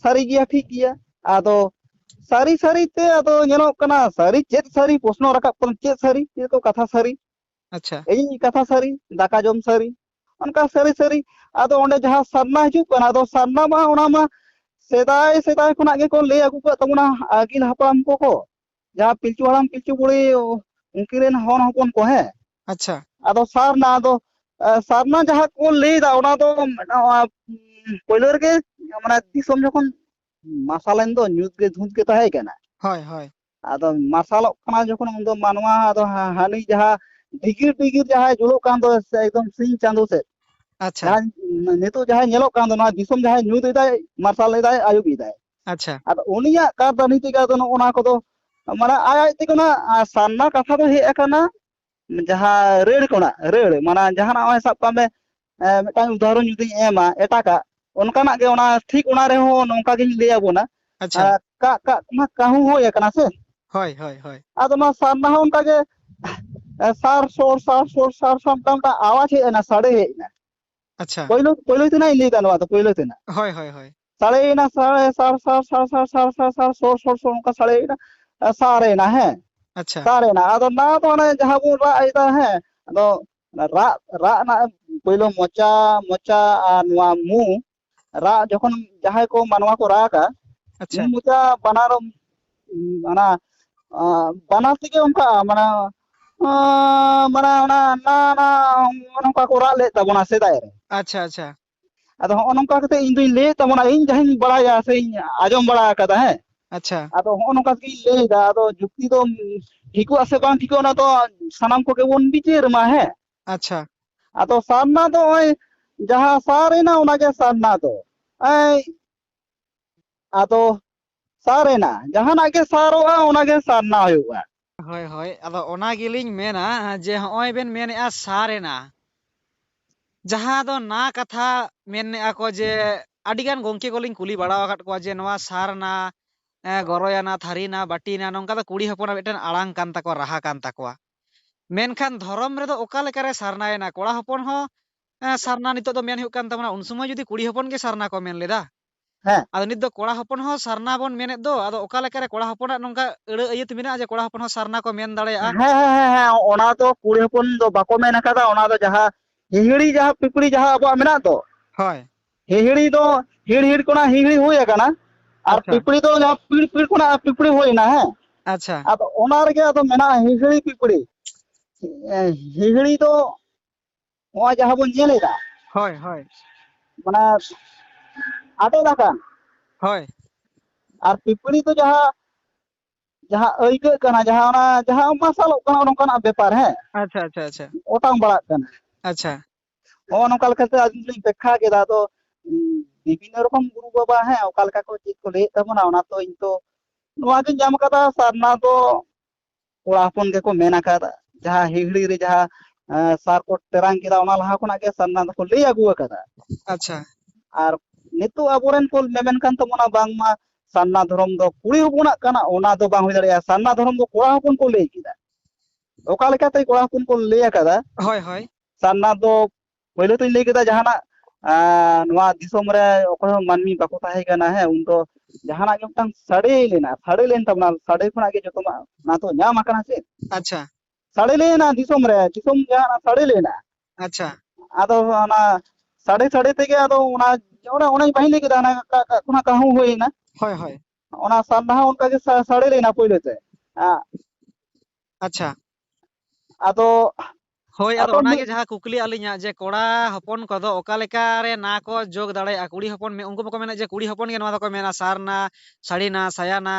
ᱥᱟᱹᱨᱤ ᱜᱮᱭᱟ, ᱴᱷᱤᱠ ᱜᱮᱭᱟ᱾ ᱟᱫᱚ ᱥᱟᱹᱨᱤ ᱥᱟᱹᱨᱤ ᱛᱮ ᱟᱫᱚ ᱧᱮᱞᱚᱜ ᱠᱟᱱᱟ, ᱥᱟᱹᱨᱤ ᱪᱮᱫ ᱥᱟᱹᱨᱤ? ᱯᱨᱚᱥᱱᱚ ᱨᱟᱠᱟᱵ ᱠᱟᱱᱟ, ᱪᱮᱫ ᱥᱟᱹᱨᱤ? ᱪᱮᱫ ᱠᱚ ᱠᱟᱛᱷᱟ ᱥᱟᱹᱨᱤ? ᱟᱪᱪᱷᱟ᱾ ᱤᱧ ᱠᱟᱛᱷᱟ ᱥᱟᱹᱨᱤ, ᱫᱟᱠᱟ ᱡᱚᱢ ᱥᱟᱹᱨᱤ, ᱚᱱᱠᱟ ᱥᱟᱹᱨᱤ ᱥᱟᱹᱨᱤ᱾ ᱟᱫᱚ ᱚᱸᱰᱮ ᱡᱟᱦᱟᱸ ᱥᱟᱨᱱᱟ ᱦᱤᱡᱩᱜ ᱠᱟᱱᱟ, ᱟᱫᱚ ᱥᱟᱨᱱᱟ ᱢᱟ ᱚᱱᱟ ᱢᱟ ᱥᱮᱫᱟᱭ ᱥᱮᱫᱟᱭ ᱠᱷᱚᱱᱟᱜ ᱜᱮᱠᱚ ᱞᱟᱹᱭ ᱟᱹᱜᱩ ᱠᱟᱜ ᱛᱟᱵᱚᱱᱟ ᱟᱹᱜᱤᱞ ᱦᱟᱯᱲᱟᱢ ᱠᱚᱠᱚ, ᱡᱟᱦᱟᱸ ᱯᱤᱞᱪᱩ ᱦᱟᱲᱟᱢ ᱯᱤᱞᱪᱩ ᱵᱩᱲᱦᱤ ᱩᱱᱠᱤᱱ ᱨᱮᱱ ᱦᱚᱱ ᱦᱚᱯᱚᱱ ᱠᱚ, ᱦᱮᱸ᱾ ᱟᱪᱪᱷᱟ᱾ ᱟᱫᱚ ᱥᱟᱨᱱᱟ ᱫᱚ, ᱮ, ᱥᱟᱨᱱᱟ ᱡᱟᱦᱟᱸ ᱠᱚ ᱞᱟᱹᱭ ᱮᱫᱟ, ᱚᱱᱟ ᱫᱚ ᱢᱤᱫᱴᱟᱝ, ᱚᱱᱟ, ᱩᱢ, ᱯᱳᱭᱞᱳ ᱨᱮᱜᱮ ᱢᱟᱱᱮ ᱫᱤᱥᱚᱢ ᱡᱚᱠᱷᱚᱱ ᱢᱟᱨᱥᱟᱞᱮᱱ ᱫᱚ, ᱧᱩᱛ ᱜᱮ ᱫᱷᱩᱸᱛ ᱜᱮ ᱛᱟᱦᱮᱸ ᱠᱟᱱᱟ᱾ ᱦᱳᱭ, ᱦᱳᱭ᱾ ᱟᱫᱚ ᱢᱟᱨᱥᱟᱞᱚᱜ ᱠᱟᱱᱟ ᱡᱚᱠᱷᱚᱱ, ᱩᱱᱫᱚ ᱢᱟᱱᱣᱟ ᱟᱫᱚ ᱦᱟ-, ᱦᱟᱹᱱᱤ ᱡᱟᱦᱟᱸ ᱰᱤᱜᱤᱨ ᱰᱤᱜᱤᱨ ᱡᱟᱦᱟᱸᱭ ᱡᱩᱞᱩᱜ ᱠᱟᱱ ᱫᱚ, ᱥᱮ ᱮᱠᱫᱚᱢ ᱥᱤᱧ ᱪᱟᱸᱫᱚ ᱥᱮᱫ, ᱟᱪᱪᱷᱟ᱾ ᱡᱟᱦᱟᱸ ᱱᱤᱛᱚᱜ ᱡᱟᱦᱟᱸᱭ ᱧᱮᱞᱚᱜ ᱠᱟᱱ ᱫᱚ, ᱱᱚᱣᱟ ᱫᱤᱥᱚᱢ ᱡᱟᱦᱟᱸᱭ ᱧᱩᱛ ᱮᱫᱟᱭ, ᱢᱟᱨᱥᱟᱞ ᱮᱫᱟᱭ, ᱟᱹᱭᱩᱵ ᱮᱫᱟᱭ᱾ ᱟᱪᱪᱷᱟ᱾ ᱟᱫᱚ ᱩᱱᱤᱭᱟᱜ ᱠᱟᱨᱫᱟᱱᱤ ᱛᱮᱜᱮ ᱟᱫᱚ ᱱᱚᱜᱼᱚ ᱱᱚᱣᱟ ᱠᱚᱫᱚ, ᱢᱟᱱᱮ ᱟᱡ ᱟᱡ ᱛᱮᱜᱮ ᱚᱱᱟ, ᱟ, ᱥᱟᱨᱱᱟ ᱠᱟᱛᱷᱟ ᱫᱚ ᱦᱮᱡ ᱟᱠᱟᱱᱟ ᱡᱟᱦᱟᱸ ᱨᱟᱹᱲ ᱠᱷᱚᱱᱟᱜ, ᱨᱟᱹᱲ, ᱢᱟᱱᱮ ᱡᱟᱦᱟᱱᱟᱜ ᱱᱚᱜᱼᱚᱭ ᱥᱟᱵ ᱠᱟᱜ ᱢᱮ, ᱮ, ᱢᱤᱫᱴᱟᱝ ᱩᱫᱟᱦᱚᱨᱚᱱ ᱡᱩᱫᱤᱧ ᱮᱢᱟ ᱮᱴᱟᱜᱟᱜ, ᱚᱱᱠᱟᱱᱟᱜ ᱜᱮ ᱚᱱᱟ ᱴᱷᱤᱠ ᱚᱱᱟ ᱨᱮᱦᱚᱸ ᱱᱚᱝᱠᱟ ᱜᱤᱧ ᱞᱟᱹᱭ ᱟᱵᱚᱱᱟ᱾ ᱟᱪᱪᱷᱟ᱾ ᱮ, ᱠᱟᱜ ᱠᱟᱜ ᱢᱟ ᱠᱟᱹᱦᱩ ᱦᱩᱭ ᱟᱠᱟᱱᱟ ᱥᱮ? ᱦᱳᱭ, ᱦᱳᱭ, ᱦᱳᱭ᱾ ᱟᱫᱚ ᱱᱚᱣᱟ ᱥᱟᱨᱱᱟ ᱦᱚᱸ ᱚᱱᱠᱟ ᱜᱮ ᱮ, ᱥᱟᱨ ᱥᱚᱨ ᱥᱟᱨ ᱥᱚᱨ ᱥᱟᱨ ᱥᱚᱨ ᱢᱤᱫᱴᱟᱝ, ᱢᱤᱫᱴᱟᱝ ᱟᱣᱟᱡᱽ ᱦᱮᱡ ᱮᱱᱟ, ᱥᱟᱰᱮ ᱦᱮᱡ ᱮᱱᱟ᱾ ᱟᱪᱪᱷᱟ᱾ ᱯᱳᱭᱞᱳ, ᱯᱳᱭᱞᱳ ᱛᱮᱱᱟᱜ ᱤᱧ ᱞᱟᱹᱭ ᱫᱟ, ᱱᱚᱣᱟ ᱫᱚ ᱯᱳᱭᱞᱳ ᱛᱮᱱᱟᱜ᱾ ᱦᱳᱭ, ᱦᱳᱭ, ᱦᱳᱭ᱾ ᱥᱟᱲᱮᱭᱮᱱᱟ, ᱥᱟᱲᱮ, ᱥᱟᱲ, ᱥᱟᱲ, ᱥᱟᱲ, ᱥᱟᱲ, ᱥᱟᱲ, ᱥᱟᱲ, ᱥᱟᱲ, ᱥᱚᱲ, ᱥᱚᱲ, ᱥᱚᱲ, ᱚᱱᱠᱟ ᱥᱟᱲᱮᱭᱮᱱᱟ, ᱮ, ᱥᱟᱨᱮᱱᱟ, ᱦᱮᱸ᱾ ᱟᱪᱪᱷᱟ᱾ ᱥᱟᱨᱮᱱᱟ᱾ ᱟᱫᱚ ᱱᱟ ᱫᱚ ᱚᱱᱮ ᱡᱟᱦᱟᱸ ᱵᱚᱱ ᱨᱟᱜ ᱮᱫᱟ, ᱦᱮᱸ, ᱟᱫᱚ ᱚᱱᱟ ᱨᱟᱜ, ᱨᱟᱜ ᱨᱮᱱᱟᱜ ᱯᱳᱭᱞᱳ ᱢᱚᱪᱟ, ᱢᱚᱪᱟ ᱟᱨ ᱱᱚᱣᱟ ᱢᱩ, ᱨᱟᱜ ᱡᱚᱠᱷᱚᱱ ᱡᱟᱦᱟᱸᱭ ᱠᱚ ᱢᱟᱱᱣᱟ ᱠᱚ ᱨᱟᱜᱟ, ᱟᱪᱪᱷᱟ᱾ ᱢᱩ ᱢᱚᱪᱟ ᱵᱟᱱᱟᱨ, ᱚᱱᱟ, ᱟ, ᱵᱟᱱᱟᱨ ᱛᱮᱜᱮ ᱚᱱᱠᱟ, ᱢᱟᱱᱮ, ᱟ, ᱢᱟᱱᱮ ᱚᱱᱟ, ᱱᱟ, ᱱᱟ, ᱱᱚᱝᱠᱟ ᱠᱚ ᱨᱟᱜ ᱞᱮᱫ ᱛᱟᱵᱚᱱᱟ ᱥᱮᱫᱟᱭ ᱨᱮ᱾ ᱟᱪᱪᱷᱟ, ᱟᱪᱪᱷᱟ᱾ ᱟᱫᱚ ᱦᱚᱸᱜᱼᱚ ᱱᱚᱝᱠᱟ ᱠᱟᱛᱮ ᱤᱧ ᱫᱩᱧ ᱞᱟᱹᱭᱮᱫ ᱛᱟᱵᱚᱱᱟ, ᱤᱧ ᱡᱟᱦᱟᱸᱧ ᱵᱟᱲᱟᱭᱟ ᱥᱮᱧ ᱟᱸᱡᱚᱢ ᱵᱟᱲᱟ ᱟᱠᱟᱫᱟ, ᱦᱮᱸ᱾ ᱟᱪᱪᱷᱟ᱾ ᱟᱫᱚ ᱦᱚᱸᱜᱼᱚ ᱱᱚᱝᱠᱟ ᱜᱤᱧ ᱞᱟᱹᱭᱮᱫᱟ, ᱟᱫᱚ ᱡᱩᱠᱛᱤ ᱫᱚ ᱴᱷᱤᱠᱚᱜᱼᱟ ᱥᱮ ᱵᱟᱝ ᱴᱷᱤᱠᱚᱜᱼᱟ, ᱚᱱᱟ ᱫᱚ ᱥᱟᱱᱟᱢ ᱠᱚᱜᱮ ᱵᱚᱱ ᱵᱤᱪᱟᱹᱨ ᱢᱟ, ᱦᱮᱸ᱾ ᱟᱪᱪᱷᱟ᱾ ᱟᱫᱚ ᱥᱟᱨᱱᱟ ᱫᱚ ᱱᱚᱜᱼᱚᱭ ᱡᱟᱦᱟᱸ ᱥᱟᱨ ᱮᱱᱟ, ᱚᱱᱟᱜᱮ ᱥᱟᱨᱱᱟ ᱫᱚ᱾ ᱮᱭ, ᱟᱫᱚ ᱥᱟᱨ ᱮᱱᱟ, ᱡᱟᱦᱟᱱᱟᱜ ᱜᱮ ᱥᱟᱨᱚᱜᱼᱟ, ᱚᱱᱟᱜᱮ ᱥᱟᱨᱱᱟ ᱦᱩᱭᱩᱜᱼᱟ᱾ ᱦᱳᱭ, ᱦᱳᱭ, ᱟᱫᱚ ᱚᱱᱟ ᱜᱮᱞᱤᱧ ᱢᱮᱱᱟ ᱡᱮ ᱦᱚᱸᱜᱼᱚᱭ ᱵᱮᱱ ᱢᱮᱱᱮᱫᱼᱟ ᱥᱟᱨ ᱮᱱᱟ, ᱡᱟᱦᱟᱸ ᱫᱚ ᱱᱟ ᱠᱟᱛᱷᱟ ᱢᱮᱱᱮᱫᱼᱟ ᱠᱚ ᱡᱮ ᱟᱹᱰᱤᱜᱟᱱ ᱜᱚᱢᱠᱮ ᱠᱚᱞᱤᱧ ᱠᱩᱞᱤ ᱵᱟᱲᱟ ᱟᱠᱟᱫ ᱠᱚᱣᱟ ᱡᱮ ᱱᱚᱣᱟ ᱥᱟᱨ ᱮᱱᱟ, ᱮ, ᱜᱚᱨᱚᱭᱟᱱᱟ, ᱛᱷᱟᱹᱨᱤᱱᱟ, ᱵᱟᱹᱴᱤᱱᱟ, ᱱᱚᱝᱠᱟ ᱫᱚ ᱠᱩᱲᱤ ᱦᱚᱯᱚᱱᱟᱜ ᱢᱤᱫᱴᱮᱱ ᱟᱲᱟᱝ ᱠᱟᱱ ᱛᱟᱠᱚᱣᱟ, ᱨᱟᱦᱟ ᱠᱟᱱ ᱛᱟᱠᱚᱣᱟ᱾ ᱢᱮᱱᱠᱷᱟᱱ ᱫᱷᱚᱨᱚᱢ ᱨᱮᱫᱚ ᱚᱠᱟ ᱞᱮᱠᱟᱨᱮ ᱥᱟᱨᱱᱟᱭᱮᱱᱟ? ᱠᱚᱲᱟ ᱦᱚᱯᱚᱱ ᱦᱚᱸ, ᱮ, ᱥᱟᱨᱱᱟ ᱱᱤᱛᱚᱜ ᱫᱚ ᱢᱮᱱ ᱦᱩᱭᱩᱜ ᱠᱟᱱ ᱛᱟᱵᱚᱱᱟ, ᱩᱱ ᱥᱚᱢᱚᱭ ᱡᱩᱫᱤ ᱠᱩᱲᱤ ᱦᱚᱯᱚᱱ ᱜᱮ ᱥᱟᱨᱱᱟ ᱠᱚ ᱢᱮᱱ ᱞᱮᱫᱟ᱾ ᱦᱮᱸ᱾ ᱟᱫᱚ ᱱᱤᱛ ᱫᱚ ᱠᱚᱲᱟ ᱦᱚᱯᱚᱱ ᱦᱚᱸ ᱥᱟᱨᱱᱟ ᱵᱚᱱ ᱢᱮᱱᱮᱫ ᱫᱚ, ᱟᱫᱚ ᱚᱠᱟ ᱞᱮᱠᱟᱨᱮ ᱠᱚᱲᱟ ᱦᱚᱯᱚᱱᱟᱜ ᱱᱚᱝᱠᱟ ᱟᱹᱲᱟᱹ ᱟᱹᱭᱟᱹᱛ ᱢᱮᱱᱟᱜᱼᱟ ᱡᱮ ᱠᱚᱲᱟ ᱦᱚᱯᱚᱱ ᱦᱚᱸ ᱥᱟᱨᱱᱟ ᱠᱚ ᱢᱮᱱ ᱫᱟᱲᱮᱭᱟᱜᱼᱟ? ᱦᱮᱸ, ᱦᱮᱸ, ᱦᱮᱸ, ᱦᱮᱸ, ᱚᱱᱟ ᱫᱚ ᱠᱩᱲᱤ ᱦᱚᱯᱚᱱ ᱫᱚ ᱵᱟᱠᱚ ᱢᱮᱱ ᱟᱠᱟᱫᱟ, ᱚᱱᱟ ᱫᱚ ᱡᱟᱦᱟᱸ ᱦᱤᱦᱤᱲᱤ, ᱡᱟᱦᱟᱸ ᱯᱤᱯᱤᱲᱤ ᱡᱟᱦᱟᱸ ᱟᱵᱚᱣᱟᱜ ᱢᱮᱱᱟᱜ ᱫᱚ, ᱦᱳᱭ᱾ ᱦᱤᱦᱤᱲᱤ ᱫᱚ ᱦᱤᱲ ᱦᱤᱲ ᱠᱷᱚᱱᱟᱜ ᱦᱤᱦᱤᱲᱤ ᱦᱩᱭ ᱟᱠᱟᱱᱟ, ᱟᱨ ᱟᱪᱪᱷᱟ᱾ ᱯᱤᱯᱤᱲᱤ ᱫᱚ ᱡᱟᱦᱟᱸ ᱯᱤᱲ ᱯᱤᱲ ᱠᱷᱚᱱᱟᱜ ᱯᱤᱯᱤᱲᱤ ᱦᱩᱭ ᱮᱱᱟ, ᱦᱮᱸ᱾ ᱟᱪᱪᱷᱟ᱾ ᱟᱫᱚ ᱚᱱᱟ ᱨᱮᱜᱮ ᱟᱫᱚ ᱢᱮᱱᱟᱜᱼᱟ ᱦᱤᱦᱤᱲᱤ ᱯᱤᱯᱤᱲᱤ᱾ ᱮ, ᱦᱤᱦᱤᱲᱤ ᱫᱚ ᱱᱚᱜᱼᱚᱭ ᱡᱟᱦᱟᱸ ᱵᱚᱱ ᱧᱮᱞ ᱮᱫᱟ, ᱦᱳᱭ, ᱦᱳᱭ᱾ ᱢᱟᱱᱮ ᱟᱴᱮᱫ ᱟᱠᱟᱱ᱾ ᱦᱳᱭ᱾ ᱟᱨ ᱯᱤᱯᱤᱲᱤ ᱫᱚ ᱡᱟᱦᱟᱸ, ᱡᱟᱦᱟᱸ ᱟᱹᱭᱠᱟᱹᱜ ᱠᱟᱱᱟ, ᱡᱟᱦᱟᱸ ᱚᱱᱟ, ᱡᱟᱦᱟᱸ ᱢᱟᱨᱥᱟᱞᱚᱜ ᱠᱟᱱᱟ, ᱚᱱᱠᱟᱱᱟᱜ ᱵᱮᱯᱟᱨ, ᱦᱮᱸ᱾ ᱟᱪᱪᱷᱟ, ᱟᱪᱪᱷᱟ, ᱟᱪᱪᱷᱟ᱾ ᱚᱴᱟᱝ ᱵᱟᱲᱟᱜ ᱠᱟᱱᱟ᱾ ᱟᱪᱪᱷᱟ᱾ ᱱᱚᱜᱼᱚ ᱱᱚᱝᱠᱟ ᱞᱮᱠᱟᱛᱮ ᱟᱹᱞᱤᱧ ᱞᱤᱧ ᱵᱮᱠᱠᱷᱟ ᱠᱮᱫᱟ᱾ ᱟᱫᱚ, ᱩᱸ, ᱵᱤᱵᱷᱤᱱᱱᱚ ᱨᱚᱠᱚᱢ ᱜᱩᱨᱩ ᱵᱟᱵᱟ, ᱦᱮᱸ, ᱚᱠᱟ ᱞᱮᱠᱟ ᱠᱚ ᱪᱮᱫ ᱠᱚ ᱞᱟᱹᱭᱮᱫ ᱛᱟᱵᱚᱱᱟ, ᱚᱱᱟ ᱛᱚ ᱤᱧ ᱛᱚ ᱱᱚᱣᱟ ᱜᱤᱧ ᱧᱟᱢ ᱠᱟᱫᱟ, ᱥᱟᱨᱱᱟ ᱫᱚ ᱠᱚᱲᱟ ᱦᱚᱯᱚᱱ ᱜᱮᱠᱚ ᱢᱮᱱ ᱟᱠᱟᱫᱟ᱾ ᱡᱟᱦᱟᱸ ᱦᱤᱦᱤᱲᱤ ᱨᱮ ᱡᱟᱦᱟᱸ, ᱮᱸ, ᱥᱟᱨ ᱠᱚ ᱴᱮᱨᱟᱝ ᱠᱮᱫᱟ, ᱚᱱᱟ ᱞᱟᱦᱟ ᱠᱷᱚᱱᱟᱜ ᱜᱮ ᱥᱟᱨᱱᱟ ᱫᱚᱠᱚ ᱞᱟᱹᱭ ᱟᱹᱜᱩ ᱟᱠᱟᱫᱟ᱾ ᱟᱪᱪᱷᱟ᱾ ᱟᱨ ᱱᱤᱛᱚᱜ ᱟᱵᱚᱨᱮᱱ ᱠᱚ ᱢᱮᱢᱮᱱ ᱠᱟᱱ ᱛᱟᱵᱚᱱᱟ, ᱵᱟᱝᱢᱟ ᱥᱟᱨᱱᱟ ᱫᱷᱚᱨᱚᱢ ᱫᱚ ᱠᱩᱲᱤ ᱦᱚᱯᱚᱱᱟᱜ ᱠᱟᱱᱟ, ᱚᱱᱟ ᱫᱚ ᱵᱟᱝ ᱦᱩᱭ ᱫᱟᱲᱮᱭᱟᱜᱼᱟ, ᱥᱟᱨᱱᱟ ᱫᱷᱚᱨᱚᱢ ᱫᱚ ᱠᱚᱲᱟ ᱦᱚᱯᱚᱱ ᱠᱚ ᱞᱟᱹᱭ ᱠᱮᱫᱟ᱾ ᱚᱠᱟ ᱞᱮᱠᱟᱛᱮ ᱠᱚᱲᱟ ᱦᱚᱯᱚᱱ ᱠᱚ ᱞᱟᱹᱭ ᱟᱠᱟᱫᱟ? ᱦᱳᱭ, ᱦᱳᱭ᱾ ᱥᱟᱨᱱᱟ ᱫᱚ ᱯᱳᱭᱞᱳ ᱛᱮᱧ ᱞᱟᱹᱭ ᱠᱮᱫᱟ, ᱡᱟᱦᱟᱱᱟᱜ, ᱟᱸ, ᱱᱚᱣᱟ ᱫᱤᱥᱚᱢ ᱨᱮ ᱚᱠᱚᱭ ᱦᱚᱸ ᱢᱟᱹᱱᱢᱤ ᱵᱟᱠᱚ ᱛᱟᱦᱮᱸ ᱠᱟᱱᱟ, ᱦᱮᱸ, ᱩᱱᱫᱚ ᱡᱟᱦᱟᱱᱟᱜ ᱜᱮ ᱢᱤᱫᱴᱟᱝ ᱥᱟᱰᱮ ᱞᱮᱱᱟ, ᱥᱟᱰᱮ ᱞᱮᱱ ᱛᱟᱵᱚᱱᱟ, ᱥᱟᱰᱮ ᱠᱷᱚᱱᱟᱜ ᱜᱮ ᱡᱚᱛᱚᱱᱟᱜ ᱚᱱᱟ ᱫᱚ ᱧᱟᱢ ᱟᱠᱟᱱᱟ ᱥᱮ᱾ ᱟᱪᱪᱷᱟ᱾ ᱥᱟᱰᱮ ᱞᱮᱱᱟ ᱫᱤᱥᱚᱢ ᱨᱮ, ᱫᱤᱥᱚᱢ ᱡᱟᱦᱟᱱᱟᱜ ᱥᱟᱰᱮ ᱞᱮᱱᱟ᱾ ᱟᱪᱪᱷᱟ᱾ ᱟᱫᱚ ᱚᱱᱟ ᱥᱟᱰᱮ ᱥᱟᱰᱮ ᱛᱮᱜᱮ ᱟᱫᱚ ᱚᱱᱟ, ᱚᱱᱟ, ᱚᱱᱟᱧ ᱯᱟᱹᱦᱤᱞ ᱞᱟᱹᱭ ᱠᱮᱫᱟ, ᱚᱱᱟ ᱠᱟ-, ᱠᱟ-, ᱠᱷᱚᱱᱟᱜ ᱠᱟᱹᱦᱩ ᱦᱩᱭ ᱮᱱᱟ᱾ ᱦᱳᱭ, ᱦᱳᱭ᱾ ᱚᱱᱟ ᱥᱟᱨᱱᱟ ᱦᱚᱸ ᱚᱱᱠᱟ ᱜᱮ ᱥᱟ-, ᱥᱟᱰᱮ ᱞᱮᱱᱟ ᱯᱳᱭᱞᱳ ᱛᱮ᱾ ᱟ-, ᱟᱪᱪᱷᱟ᱾ ᱟᱫᱚ ᱦᱳᱭ, ᱟᱫᱚ ᱟᱫᱚ ᱚᱱᱟᱜᱮ ᱢᱤᱫ ᱡᱟᱦᱟᱸ ᱠᱩᱠᱞᱤ ᱟᱹᱞᱤᱧᱟᱜ, ᱡᱮ ᱠᱚᱲᱟ ᱦᱚᱯᱚᱱ ᱠᱚᱫᱚ ᱚᱠᱟ ᱞᱮᱠᱟ ᱨᱮ ᱱᱟ ᱠᱚ ᱡᱳᱜᱽ ᱫᱟᱲᱮᱭᱟᱜᱼᱟ? ᱠᱩᱲᱤ ᱦᱚᱯᱚᱱ ᱢᱮ-, ᱩᱱᱠᱩ ᱢᱟᱠᱚ ᱢᱮᱱᱟ ᱡᱮ ᱠᱩᱲᱤ ᱦᱚᱯᱚᱱ ᱜᱮ ᱱᱚᱣᱟ ᱫᱚᱠᱚ ᱢᱮᱱᱟ, ᱥᱟᱨᱱᱟ, ᱥᱟᱹᱲᱤᱱᱟ, ᱥᱟᱭᱟᱱᱟ,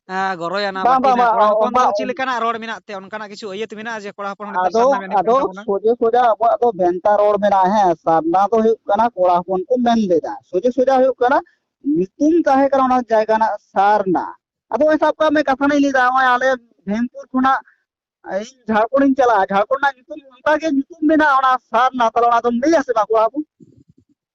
ᱟ, ᱜᱚᱨᱚᱭᱟᱱᱟ, ᱵᱟᱝ, ᱵᱟᱝ, ᱵᱟᱹᱴᱤᱱᱟ᱾ ᱵᱟᱝ, ᱠᱚᱲᱟ ᱦᱚᱯᱚᱱ ᱫᱚ ᱚᱱᱟ, ᱪᱮᱫ ᱞᱮᱠᱟᱱᱟᱜ ᱨᱚᱲ ᱢᱮᱱᱟᱜ ᱛᱮ ᱚᱱᱠᱟᱱᱟᱜ ᱠᱤᱪᱷᱩ ᱟᱹᱭᱟᱹᱛ ᱢᱮᱱᱟᱜᱼᱟ ᱡᱮ ᱠᱚᱲᱟ ᱦᱚᱯᱚᱱ ᱦᱚᱸ ᱱᱤᱛᱚᱜ ᱟᱫᱚ, ᱥᱟᱨᱱᱟ ᱢᱮᱱ ᱦᱩᱭᱩᱜ ᱠᱟᱱ ᱟᱫᱚ ᱛᱟᱵᱚᱱᱟ? ᱥᱚᱡᱷᱮ ᱥᱚᱡᱷᱟ ᱟᱵᱚᱣᱟᱜ ᱫᱚ ᱵᱷᱮᱱᱛᱟ ᱨᱚᱲ ᱢᱮᱱᱟᱜᱼᱟ, ᱦᱮᱸ, ᱥᱟᱨᱱᱟ ᱫᱚ ᱦᱩᱭᱩᱜ ᱠᱟᱱᱟ ᱠᱚᱲᱟ ᱦᱚᱯᱚᱱ ᱠᱚ ᱢᱮᱱ ᱞᱮᱫᱟ, ᱥᱚᱡᱷᱮ ᱥᱚᱡᱷᱟ ᱦᱩᱭᱩᱜ ᱠᱟᱱᱟ ᱧᱩᱛᱩᱢ ᱛᱟᱦᱮᱸ ᱠᱟᱱᱟ ᱚᱱᱟ ᱡᱟᱭᱜᱟ ᱨᱮᱱᱟᱜ ᱥᱟᱨᱱᱟ᱾ ᱟᱫᱚ ᱱᱚᱜᱼᱚᱭ ᱥᱟᱵ ᱠᱟᱜ ᱢᱮ, ᱠᱟᱛᱷᱟ ᱨᱤᱧ ᱞᱟᱹᱭᱫᱟ, ᱱᱚᱜᱼᱚᱭ ᱟᱞᱮ ᱵᱷᱮᱢᱯᱩᱨ ᱠᱷᱚᱱᱟᱜ ᱤᱧ ᱡᱷᱟᱲᱠᱷᱚᱸᱰ ᱤᱧ ᱪᱟᱞᱟᱜᱼᱟ, ᱡᱷᱟᱲᱠᱷᱚᱸᱰ ᱨᱮᱱᱟᱜ ᱧᱩᱛᱩᱢ ᱚᱱᱠᱟ ᱜᱮ ᱧᱩᱛᱩᱢ ᱢᱮᱱᱟᱜᱼᱟ ᱚᱱᱟ ᱥᱟᱨᱱᱟ, ᱛᱟᱦᱞᱮ ᱚᱱᱟ ᱫᱚᱢ ᱞᱟᱹᱭᱟ ᱥᱮ ᱵᱟᱝ ᱠᱚᱲᱟ ᱦᱚᱯᱚᱱ?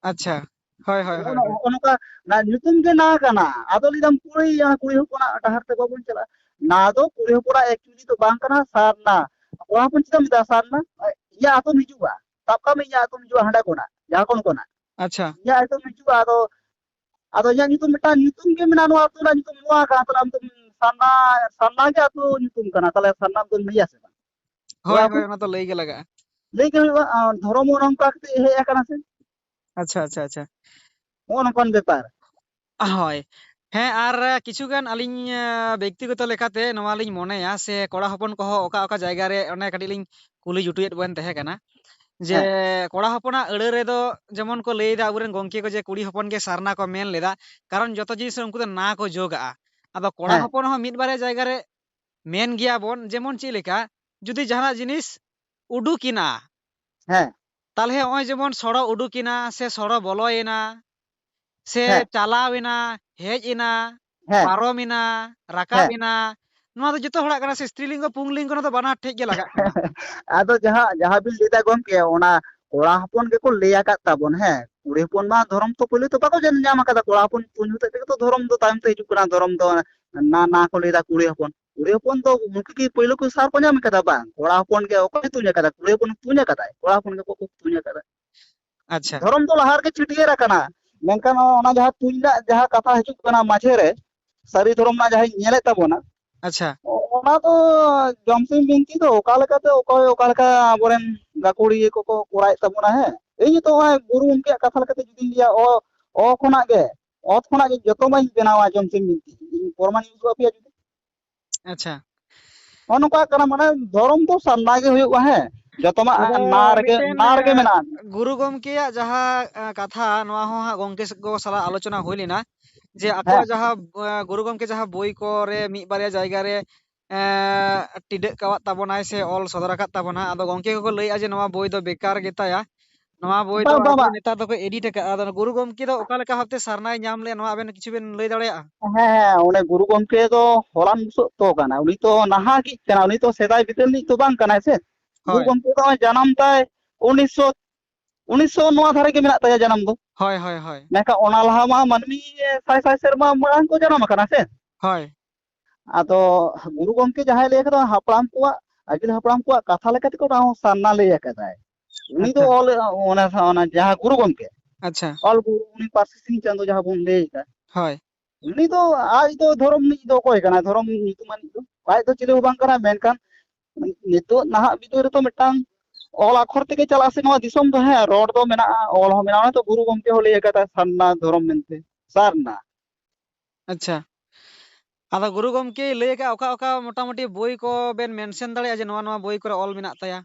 ᱟᱪᱪᱷᱟ, ᱦᱳᱭ, ᱦᱳᱭ, ᱱᱚᱜᱼᱚ ᱦᱳᱭ, ᱱᱚ-, ᱦᱳᱭ᱾ ᱱᱚᱜᱼᱚ ᱱᱚᱝᱠᱟ ᱚᱱᱟ ᱧᱩᱛᱩᱢ ᱜᱮ ᱱᱟ ᱠᱟᱱᱟ᱾ ᱟᱫᱚ ᱞᱟᱹᱭᱫᱟᱢ ᱠᱩᱲᱤ, ᱠᱩᱲᱤ ᱦᱚᱯᱚᱱᱟᱜ ᱰᱟᱦᱟᱨ ᱛᱮ ᱵᱟᱵᱚᱱ ᱪᱟᱞᱟᱜᱼᱟ᱾ ᱱᱟ ᱫᱚ ᱠᱩᱲᱤ ᱦᱚᱯᱚᱱᱟᱜ actually ᱫᱚ ᱵᱟᱝ ᱠᱟᱱᱟ, ᱥᱟᱨᱱᱟ᱾ ᱠᱚᱲᱟ ᱦᱚᱯᱚᱱ ᱪᱮᱫᱟᱜ ᱮᱢ ᱢᱮᱛᱟᱜᱼᱟ ᱥᱟᱨᱱᱟ? ᱤᱧᱟᱹᱜ ᱟᱹᱛᱩᱢ ᱦᱤᱡᱩᱜᱼᱟ, ᱥᱟᱵ ᱠᱟᱜ ᱢᱮ ᱤᱧᱟᱹᱜ ᱟᱹᱛᱩᱢ ᱦᱤᱡᱩᱜᱼᱟ ᱦᱟᱸᱰᱮ ᱠᱷᱚᱱᱟᱜ, ᱡᱷᱟᱲᱠᱷᱚᱸᱰ ᱠᱷᱚᱱᱟᱜ᱾ ᱟᱪᱪᱷᱟ᱾ ᱤᱧᱟᱹᱜ ᱟᱹᱛᱩᱢ ᱦᱤᱡᱩᱜᱼᱟ, ᱟᱫᱚ, ᱟᱫᱚ ᱤᱧᱟᱹᱜ ᱧᱩᱛᱩᱢ ᱢᱤᱫᱴᱟᱝ ᱧᱩᱛᱩᱢ ᱜᱮ ᱢᱮᱱᱟᱜᱼᱟ, ᱱᱚᱣᱟ ᱟᱹᱛᱩ ᱨᱮᱱᱟᱜ ᱧᱩᱛᱩᱢ ᱱᱚᱣᱟ ᱠᱟᱱᱟ, ᱛᱟᱦᱞᱮ ᱟᱢ ᱫᱚᱢ ᱥᱟᱨᱱᱟ, ᱥᱟᱨᱱᱟ ᱜᱮ ᱟᱹᱛᱩ ᱧᱩᱛᱩᱢ ᱠᱟᱱᱟ, ᱛᱟᱦᱞᱮ ᱥᱟᱨᱱᱟ ᱫᱚᱢ ᱞᱟᱹᱭᱟ ᱥᱮ ᱵᱟᱝ? ᱦᱳᱭ, ᱠᱚᱲᱟ ᱦᱳᱭ, ᱦᱚᱯᱚᱱ? ᱚᱱᱟ ᱫᱚ ᱞᱟᱹᱭ ᱜᱮ ᱞᱟᱜᱟᱜᱼᱟ᱾ ᱞᱟᱹᱭ ᱜᱮ ᱦᱩᱭᱩᱜᱼᱟ, ᱟᱨ ᱫᱷᱚᱨᱚᱢ ᱦᱚᱸ ᱱᱚᱝᱠᱟ ᱠᱟᱛᱮ ᱦᱮᱡ ᱟᱠᱟᱱᱟ ᱥᱮ᱾ ᱟᱪᱪᱷᱟ, ᱟᱪᱪᱷᱟ, ᱟᱪᱪᱷᱟ᱾ ᱱᱚᱜᱼᱚ ᱱᱚᱝᱠᱟᱱ ᱵᱮᱯᱟᱨ᱾ ᱦᱳᱭ᱾ ᱦᱮᱸ, ᱟᱨ ᱠᱤᱪᱷᱩ ᱜᱟᱱ ᱟᱹᱞᱤᱧ, ᱮ, ᱵᱮᱠᱛᱤᱜᱚᱛᱚ ᱞᱮᱠᱟᱛᱮ ᱱᱚᱣᱟ ᱞᱤᱧ ᱢᱚᱱᱮᱭᱟ, ᱥᱮ ᱠᱚᱲᱟ ᱦᱚᱯᱚᱱ ᱠᱚᱦᱚᱸ ᱚᱠᱟ ᱚᱠᱟ ᱡᱟᱭᱜᱟ ᱨᱮ ᱚᱱᱮ ᱠᱟᱹᱴᱤᱡ ᱞᱤᱧ ᱠᱩᱞᱤ ᱡᱩᱴᱩᱭᱮᱫ ᱵᱚᱱ ᱛᱟᱦᱮᱸ ᱠᱟᱱᱟ, ᱡᱮ ᱦᱮᱸ᱾ ᱠᱚᱲᱟ ᱦᱚᱯᱚᱱᱟᱜ ᱟᱹᱲᱟᱹ ᱨᱮᱫᱚ ᱡᱮᱢᱚᱱ ᱠᱚ ᱞᱟᱹᱭᱫᱟ ᱟᱵᱚᱨᱮᱱ ᱜᱚᱢᱠᱮ ᱠᱚ ᱡᱮ ᱠᱩᱲᱤ ᱦᱚᱯᱚᱱ ᱜᱮ ᱥᱟᱨᱱᱟ ᱠᱚ ᱢᱮᱱ ᱞᱮᱫᱟ, ᱠᱟᱨᱚᱱ ᱡᱚᱛᱚ ᱡᱤᱱᱤᱥ ᱨᱮ ᱩᱱᱠᱩ ᱫᱚ ᱱᱟ ᱠᱚ ᱡᱳᱜᱟᱜᱼᱟ᱾ ᱟᱫᱚ ᱠᱚᱲᱟ ᱦᱮᱸ᱾ ᱦᱚᱯᱚᱱ ᱦᱚᱸ ᱢᱤᱫ ᱵᱟᱨᱭᱟ ᱡᱟᱭᱜᱟ ᱨᱮ ᱢᱮᱱ ᱜᱮᱭᱟ ᱵᱚᱱ, ᱡᱮᱢᱚᱱ ᱪᱮᱫ ᱞᱮᱠᱟ, ᱡᱩᱫᱤ ᱡᱟᱦᱟᱱᱟᱜ ᱡᱤᱱᱤᱥ ᱩᱰᱩᱠᱮᱱᱟ, ᱦᱮᱸ᱾ ᱛᱟᱦᱞᱮ ᱱᱚᱜᱼᱚᱭ ᱡᱮᱢᱚᱱ ᱥᱚᱲᱚ ᱩᱰᱩᱠᱮᱱᱟ, ᱥᱮ ᱥᱚᱲᱚ ᱵᱚᱞᱚᱭᱮᱱᱟ, ᱥᱮ ᱦᱮᱸ᱾ ᱪᱟᱞᱟᱣ ᱮᱱᱟ, ᱦᱮᱡ ᱮᱱᱟ, ᱦᱮᱸ᱾ ᱯᱟᱨᱚᱢ ᱮᱱᱟ, ᱨᱟᱠᱟᱵ ᱦᱮᱸ᱾ ᱮᱱᱟ, ᱱᱚᱣᱟ ᱫᱚ ᱡᱚᱛᱚ ᱦᱚᱲᱟᱜ ᱠᱟᱱᱟ ᱥᱮ, ᱥᱛᱨᱤ ᱞᱤᱝᱜᱚ ᱯᱩᱝ ᱞᱤᱝᱜᱚ ᱱᱚᱣᱟ ᱫᱚ ᱵᱟᱱᱟᱨ ᱴᱷᱮᱡ ᱜᱮ ᱞᱟᱜᱟᱜ ᱠᱟᱱᱟ᱾ ᱟᱫᱚ ᱡᱟᱦᱟᱸ, ᱡᱟᱦᱟᱸ ᱵᱤᱱ ᱞᱟᱹᱭᱫᱟ ᱜᱚᱢᱠᱮ, ᱚᱱᱟ ᱠᱚᱲᱟ ᱦᱚᱯᱚᱱ ᱜᱮᱠᱚ ᱞᱟᱹᱭ ᱟᱠᱟᱫ ᱛᱟᱵᱚᱱ, ᱦᱮᱸ, ᱠᱩᱲᱤ ᱦᱚᱯᱚᱱ ᱢᱟ ᱫᱷᱚᱨᱚᱢ ᱛᱚ ᱯᱳᱭᱞᱳ ᱛᱚ ᱵᱟᱠᱚ ᱡᱟᱱ-, ᱧᱟᱢ ᱟᱠᱟᱫᱟ, ᱠᱚᱲᱟ ᱦᱚᱯᱚᱱ ᱯᱩᱸᱡ ᱦᱚᱛᱮᱡ ᱛᱮᱜᱮ ᱛᱚ ᱫᱷᱚᱨᱚᱢ ᱫᱚ ᱛᱟᱭᱚᱢ ᱛᱮ ᱦᱤᱡᱩᱜ ᱠᱟᱱᱟ, ᱫᱷᱚᱨᱚᱢ ᱫᱚ ᱱᱟ, ᱱᱟ ᱠᱚ ᱞᱟᱹᱭᱫᱟ ᱠᱩᱲᱤ ᱦᱚᱯᱚᱱ᱾ ᱠᱩᱲᱤ ᱦᱚᱯᱚᱱ ᱫᱚ ᱩᱱᱠᱩ ᱠᱤ ᱯᱳᱭᱞᱳ ᱠᱚ ᱥᱟᱨ ᱠᱚ ᱧᱟᱢ ᱠᱟᱫᱟ? ᱵᱟᱝ, ᱠᱚᱲᱟ ᱦᱚᱯᱚᱱ ᱜᱮ ᱚᱠᱚᱭ ᱛᱩᱧ ᱟᱠᱟᱫᱟ? ᱠᱩᱲᱤ ᱦᱚᱯᱚᱱ ᱛᱩᱧ ᱟᱠᱟᱫᱟᱭ, ᱠᱚᱲᱟ ᱦᱚᱯᱚᱱ ᱜᱮ ᱠᱚ ᱛᱩᱧ ᱟᱠᱟᱫᱟ᱾ ᱟᱪᱪᱷᱟ᱾ ᱫᱷᱚᱨᱚᱢ ᱫᱚ ᱞᱟᱦᱟ ᱨᱮᱜᱮ ᱪᱷᱟᱹᱴᱭᱟᱹᱨ ᱟᱠᱟᱱᱟ, ᱢᱮᱱᱠᱷᱟᱱ ᱚᱱᱟ ᱡᱟᱦᱟᱸ ᱛᱩᱧ ᱨᱮᱱᱟᱜ ᱡᱟᱦᱟᱸ ᱠᱟᱛᱷᱟ ᱦᱤᱡᱩᱜ ᱠᱟᱱᱟ ᱢᱟᱡᱷᱮ ᱨᱮ, ᱥᱟᱹᱨᱤ ᱫᱷᱚᱨᱚᱢ ᱨᱮᱱᱟᱜ ᱡᱟᱦᱟᱸᱧ ᱧᱮᱞᱮᱫ ᱛᱟᱵᱚᱱᱟ, ᱟᱪᱪᱷᱟ᱾ ᱚ-, ᱚᱱᱟ ᱫᱚ ᱡᱚᱢᱥᱤᱢ ᱵᱤᱱᱛᱤ ᱫᱚ ᱚᱠᱟ ᱞᱮᱠᱟᱛᱮ ᱚᱠᱚᱭ ᱚᱠᱟ ᱞᱮᱠᱟ ᱟᱵᱚᱨᱮᱱ ᱜᱟᱹᱠᱷᱩᱲᱤᱭᱟᱹ ᱠᱚᱠᱚ ᱠᱚᱨᱟᱣᱮᱫ ᱛᱟᱵᱚᱱᱟ᱾ ᱦᱮᱸ, ᱤᱧ ᱱᱤᱛᱚᱜ ᱱᱚᱜᱼᱚᱭ ᱜᱩᱨᱩ ᱜᱚᱢᱠᱮᱭᱟᱜ ᱠᱟᱛᱷᱟ ᱞᱮᱠᱟᱛᱮ ᱡᱩᱫᱤᱧ ᱞᱟᱹᱭᱟ, ᱚ, ᱚ ᱠᱷᱚᱱᱟᱜ ᱜᱮ, ᱚᱛ ᱠᱷᱚᱱᱟᱜ ᱜᱮ ᱡᱚᱛᱚ ᱢᱟᱧ ᱵᱮᱱᱟᱣᱟ ᱡᱚᱢᱥᱤᱢ ᱵᱤᱱᱛᱤ, ᱤᱧ ᱯᱨᱚᱢᱟᱱᱤᱧ ᱩᱫᱩᱜ ᱟᱯᱮᱭᱟ ᱡᱩᱫᱤ᱾ ᱟᱪᱪᱷᱟ᱾ ᱱᱚᱜᱼᱚ ᱱᱚᱝᱠᱟ ᱠᱟᱱᱟ, ᱢᱟᱱᱮ ᱫᱷᱚᱨᱚᱢ ᱫᱚ ᱥᱟᱨᱱᱟ ᱜᱮ ᱦᱩᱭᱩᱜᱼᱟ᱾ ᱦᱮᱸ, ᱡᱚᱛᱚᱢᱟᱜ ᱟᱫᱚ ᱱᱟ ᱨᱮᱜᱮ, ᱢᱤᱫᱴᱮᱱ, ᱱᱟ ᱨᱮᱜᱮ ᱮ, ᱢᱮᱱᱟᱜᱼᱟ᱾ ᱜᱩᱨᱩ ᱜᱚᱢᱠᱮᱭᱟᱜ ᱡᱟᱦᱟᱸ, ᱮ, ᱠᱟᱛᱷᱟ, ᱱᱚᱣᱟ ᱦᱚᱸ ᱦᱟᱸᱜ ᱜᱚᱢᱠᱮ ᱠᱚ ᱥᱟᱞᱟᱜ ᱟᱞᱳᱪᱚᱱᱟ ᱦᱩᱭ ᱞᱮᱱᱟ, ᱡᱮ ᱟᱠᱚᱣᱟᱜ ᱦᱮᱸ, ᱡᱟᱦᱟᱸ, ᱮ, ᱜᱩᱨᱩ ᱜᱚᱢᱠᱮ ᱡᱟᱦᱟᱸ ᱵᱳᱭ ᱠᱚᱨᱮ ᱢᱤᱫ ᱵᱟᱨᱭᱟ ᱡᱟᱭᱜᱟ ᱨᱮ, ᱮ, ᱴᱤᱰᱟᱹᱜ ᱠᱟᱣᱟᱫ ᱛᱟᱵᱚᱱᱟᱭ ᱥᱮ ᱚᱞ ᱥᱚᱫᱚᱨ ᱟᱠᱟᱫ ᱛᱟᱵᱚᱱᱟ, ᱟᱫᱚ ᱜᱚᱢᱠᱮ ᱠᱚᱠᱚ ᱞᱟᱹᱭᱮᱫᱼᱟ ᱡᱮ ᱱᱚᱣᱟ ᱵᱳᱭ ᱫᱚ ᱵᱮᱠᱟᱨ ᱜᱮᱛᱟᱭᱟ, ᱱᱚᱣᱟ ᱵᱳᱭ ᱫᱚ ᱵᱟᱝ, ᱵᱟᱝ, ᱟᱨᱠᱤ ᱵᱟᱝ᱾ ᱱᱮᱛᱟᱨ ᱫᱚᱠᱚ ᱮᱰᱤᱴ ᱟᱠᱟᱫᱼᱟ᱾ ᱟᱫᱚ ᱜᱩᱨᱩ ᱜᱚᱢᱠᱮ ᱫᱚ ᱚᱠᱟ ᱞᱮᱠᱟ ᱵᱷᱟᱵᱛᱮ ᱥᱟᱨᱱᱟᱭ ᱧᱟᱢ ᱞᱮᱫ, ᱱᱚᱣᱟ ᱟᱵᱮᱱ ᱠᱤᱪᱷᱩ ᱵᱮᱱ ᱞᱟᱹᱭ ᱫᱟᱲᱮᱭᱟᱜᱼᱟ? ᱦᱮᱸ, ᱦᱮᱸ, ᱚᱱᱮ ᱜᱩᱨᱩ ᱜᱚᱢᱠᱮ ᱫᱚ ᱦᱚᱞᱟᱱ ᱵᱩᱥᱟᱹᱜ ᱛᱚ ᱠᱟᱱᱟ, ᱩᱱᱤ ᱛᱚ ᱱᱟᱦᱟᱜᱤᱡ ᱠᱟᱱᱟ, ᱩᱱᱤ ᱛᱚ ᱥᱮᱫᱟᱭ ᱵᱤᱫᱟᱹᱞ ᱨᱤᱱᱤᱡ ᱛᱚ ᱵᱟᱝ ᱠᱟᱱᱟᱭ ᱥᱮ᱾ ᱜᱩᱨᱩ ᱦᱳᱭ᱾ ᱜᱚᱢᱠᱮ ᱫᱚ ᱱᱚᱜᱼᱚᱭ ᱡᱟᱱᱟᱢ ᱛᱟᱭ ᱩᱱᱤᱥᱥᱚ, ᱩᱱᱤᱥᱥᱚ ᱱᱚᱣᱟ ᱫᱷᱟᱨᱮ ᱜᱮ ᱢᱮᱱᱟᱜ ᱛᱟᱭᱟ ᱡᱟᱱᱟᱢ ᱫᱚ᱾ ᱦᱳᱭ, ᱦᱳᱭ, ᱦᱳᱭ᱾ ᱢᱮᱱᱠᱷᱟᱱ ᱚᱱᱟ ᱞᱟᱦᱟ ᱢᱟ ᱢᱟᱹᱱᱢᱤ ᱥᱟᱭ ᱥᱟᱭ ᱥᱮᱨᱢᱟ ᱢᱟᱲᱟᱝ ᱠᱚ ᱡᱟᱱᱟᱢ ᱟᱠᱟᱱᱟ ᱥᱮ᱾ ᱦᱳᱭ᱾ ᱟᱫᱚ ᱜᱩᱨᱩ ᱜᱚᱢᱠᱮ ᱡᱟᱦᱟᱸᱭ ᱞᱟᱹᱭ ᱟᱠᱟᱫᱟ, ᱦᱟᱯᱲᱟᱢ ᱠᱚᱣᱟᱜ, ᱟᱹᱜᱤᱞ ᱦᱟᱯᱲᱟᱢ ᱠᱚᱣᱟᱜ ᱠᱟᱛᱷᱟ ᱞᱮᱠᱟ ᱛᱮᱠᱚ ᱚᱱᱟ ᱦᱚᱸ ᱥᱟᱨᱱᱟ ᱞᱟᱹᱭ ᱟᱠᱟᱫᱟᱭ᱾ ᱩᱱᱤ ᱫᱚ ᱟᱪᱪᱷᱟ᱾ ᱚᱞ, ᱚᱱᱟ, ᱚᱱᱟ ᱡᱟᱦᱟᱸ ᱜᱩᱨᱩ ᱜᱚᱢᱠᱮ ᱟᱪᱪᱷᱟ᱾ ᱚᱞ ᱜᱩᱨᱩ, ᱩᱱᱤ ᱯᱟᱹᱨᱥᱤ ᱥᱤᱧ ᱪᱟᱸᱫᱚ ᱡᱟᱦᱟᱸ ᱵᱚᱱ ᱞᱟᱹᱭ ᱮᱫᱟ, ᱦᱳᱭ᱾ ᱩᱱᱤ ᱫᱚ ᱟᱡ ᱫᱚ ᱫᱷᱚᱨᱚᱢ ᱨᱤᱱᱤᱡ ᱫᱚ ᱚᱠᱚᱭ ᱠᱟᱱᱟᱭ? ᱫᱷᱚᱨᱚᱢ ᱧᱩᱛᱩᱢᱟᱱᱤᱡ ᱫᱚ ᱟᱡ ᱫᱚ ᱪᱤᱞᱤ ᱦᱚᱸ ᱵᱟᱝ ᱠᱟᱱᱟᱭ᱾ ᱢᱮᱱᱠᱷᱟᱱ ᱱᱤᱛᱚᱜ ᱱᱟᱦᱟᱜ ᱵᱤᱫᱟᱹᱞ ᱨᱮᱫᱚ ᱢᱤᱫᱴᱟᱝ ᱚᱞ ᱟᱠᱷᱚᱨ ᱛᱮᱜᱮ ᱪᱟᱞᱟᱜ ᱥᱮ ᱱᱚᱣᱟ ᱫᱤᱥᱚᱢ ᱫᱚ, ᱦᱮᱸ, ᱨᱚᱲ ᱫᱚ ᱢᱮᱱᱟᱜᱼᱟ, ᱚᱞ ᱦᱚᱸ ᱢᱮᱱᱟᱜᱼᱟ᱾ ᱚᱱᱮ ᱛᱚ ᱜᱩᱨᱩ ᱜᱚᱢᱠᱮ ᱦᱚᱸ ᱞᱟᱹᱭ ᱟᱠᱟᱫᱟ ᱥᱟᱨᱱᱟ ᱫᱷᱚᱨᱚᱢ ᱢᱮᱱᱛᱮ, ᱥᱟᱨᱱᱟ᱾ ᱟᱪᱪᱷᱟ᱾ ᱟᱫᱚ ᱜᱩᱨᱩ ᱜᱚᱢᱠᱮ ᱞᱟᱹᱭ ᱟᱠᱟᱫ ᱚᱠᱟ ᱚᱠᱟ ᱢᱚᱴᱟᱢᱩᱴᱤ ᱵᱳᱭ ᱠᱚ ᱵᱮᱱ ᱢᱮᱱᱥᱮᱱ ᱫᱟᱲᱮᱭᱟᱜᱼᱟ ᱡᱮ ᱱᱚᱣᱟ ᱱᱚᱣᱟ ᱵᱳᱭ ᱠᱚᱨᱮ ᱚᱞ ᱢᱮᱱᱟᱜ ᱛᱟᱭᱟ?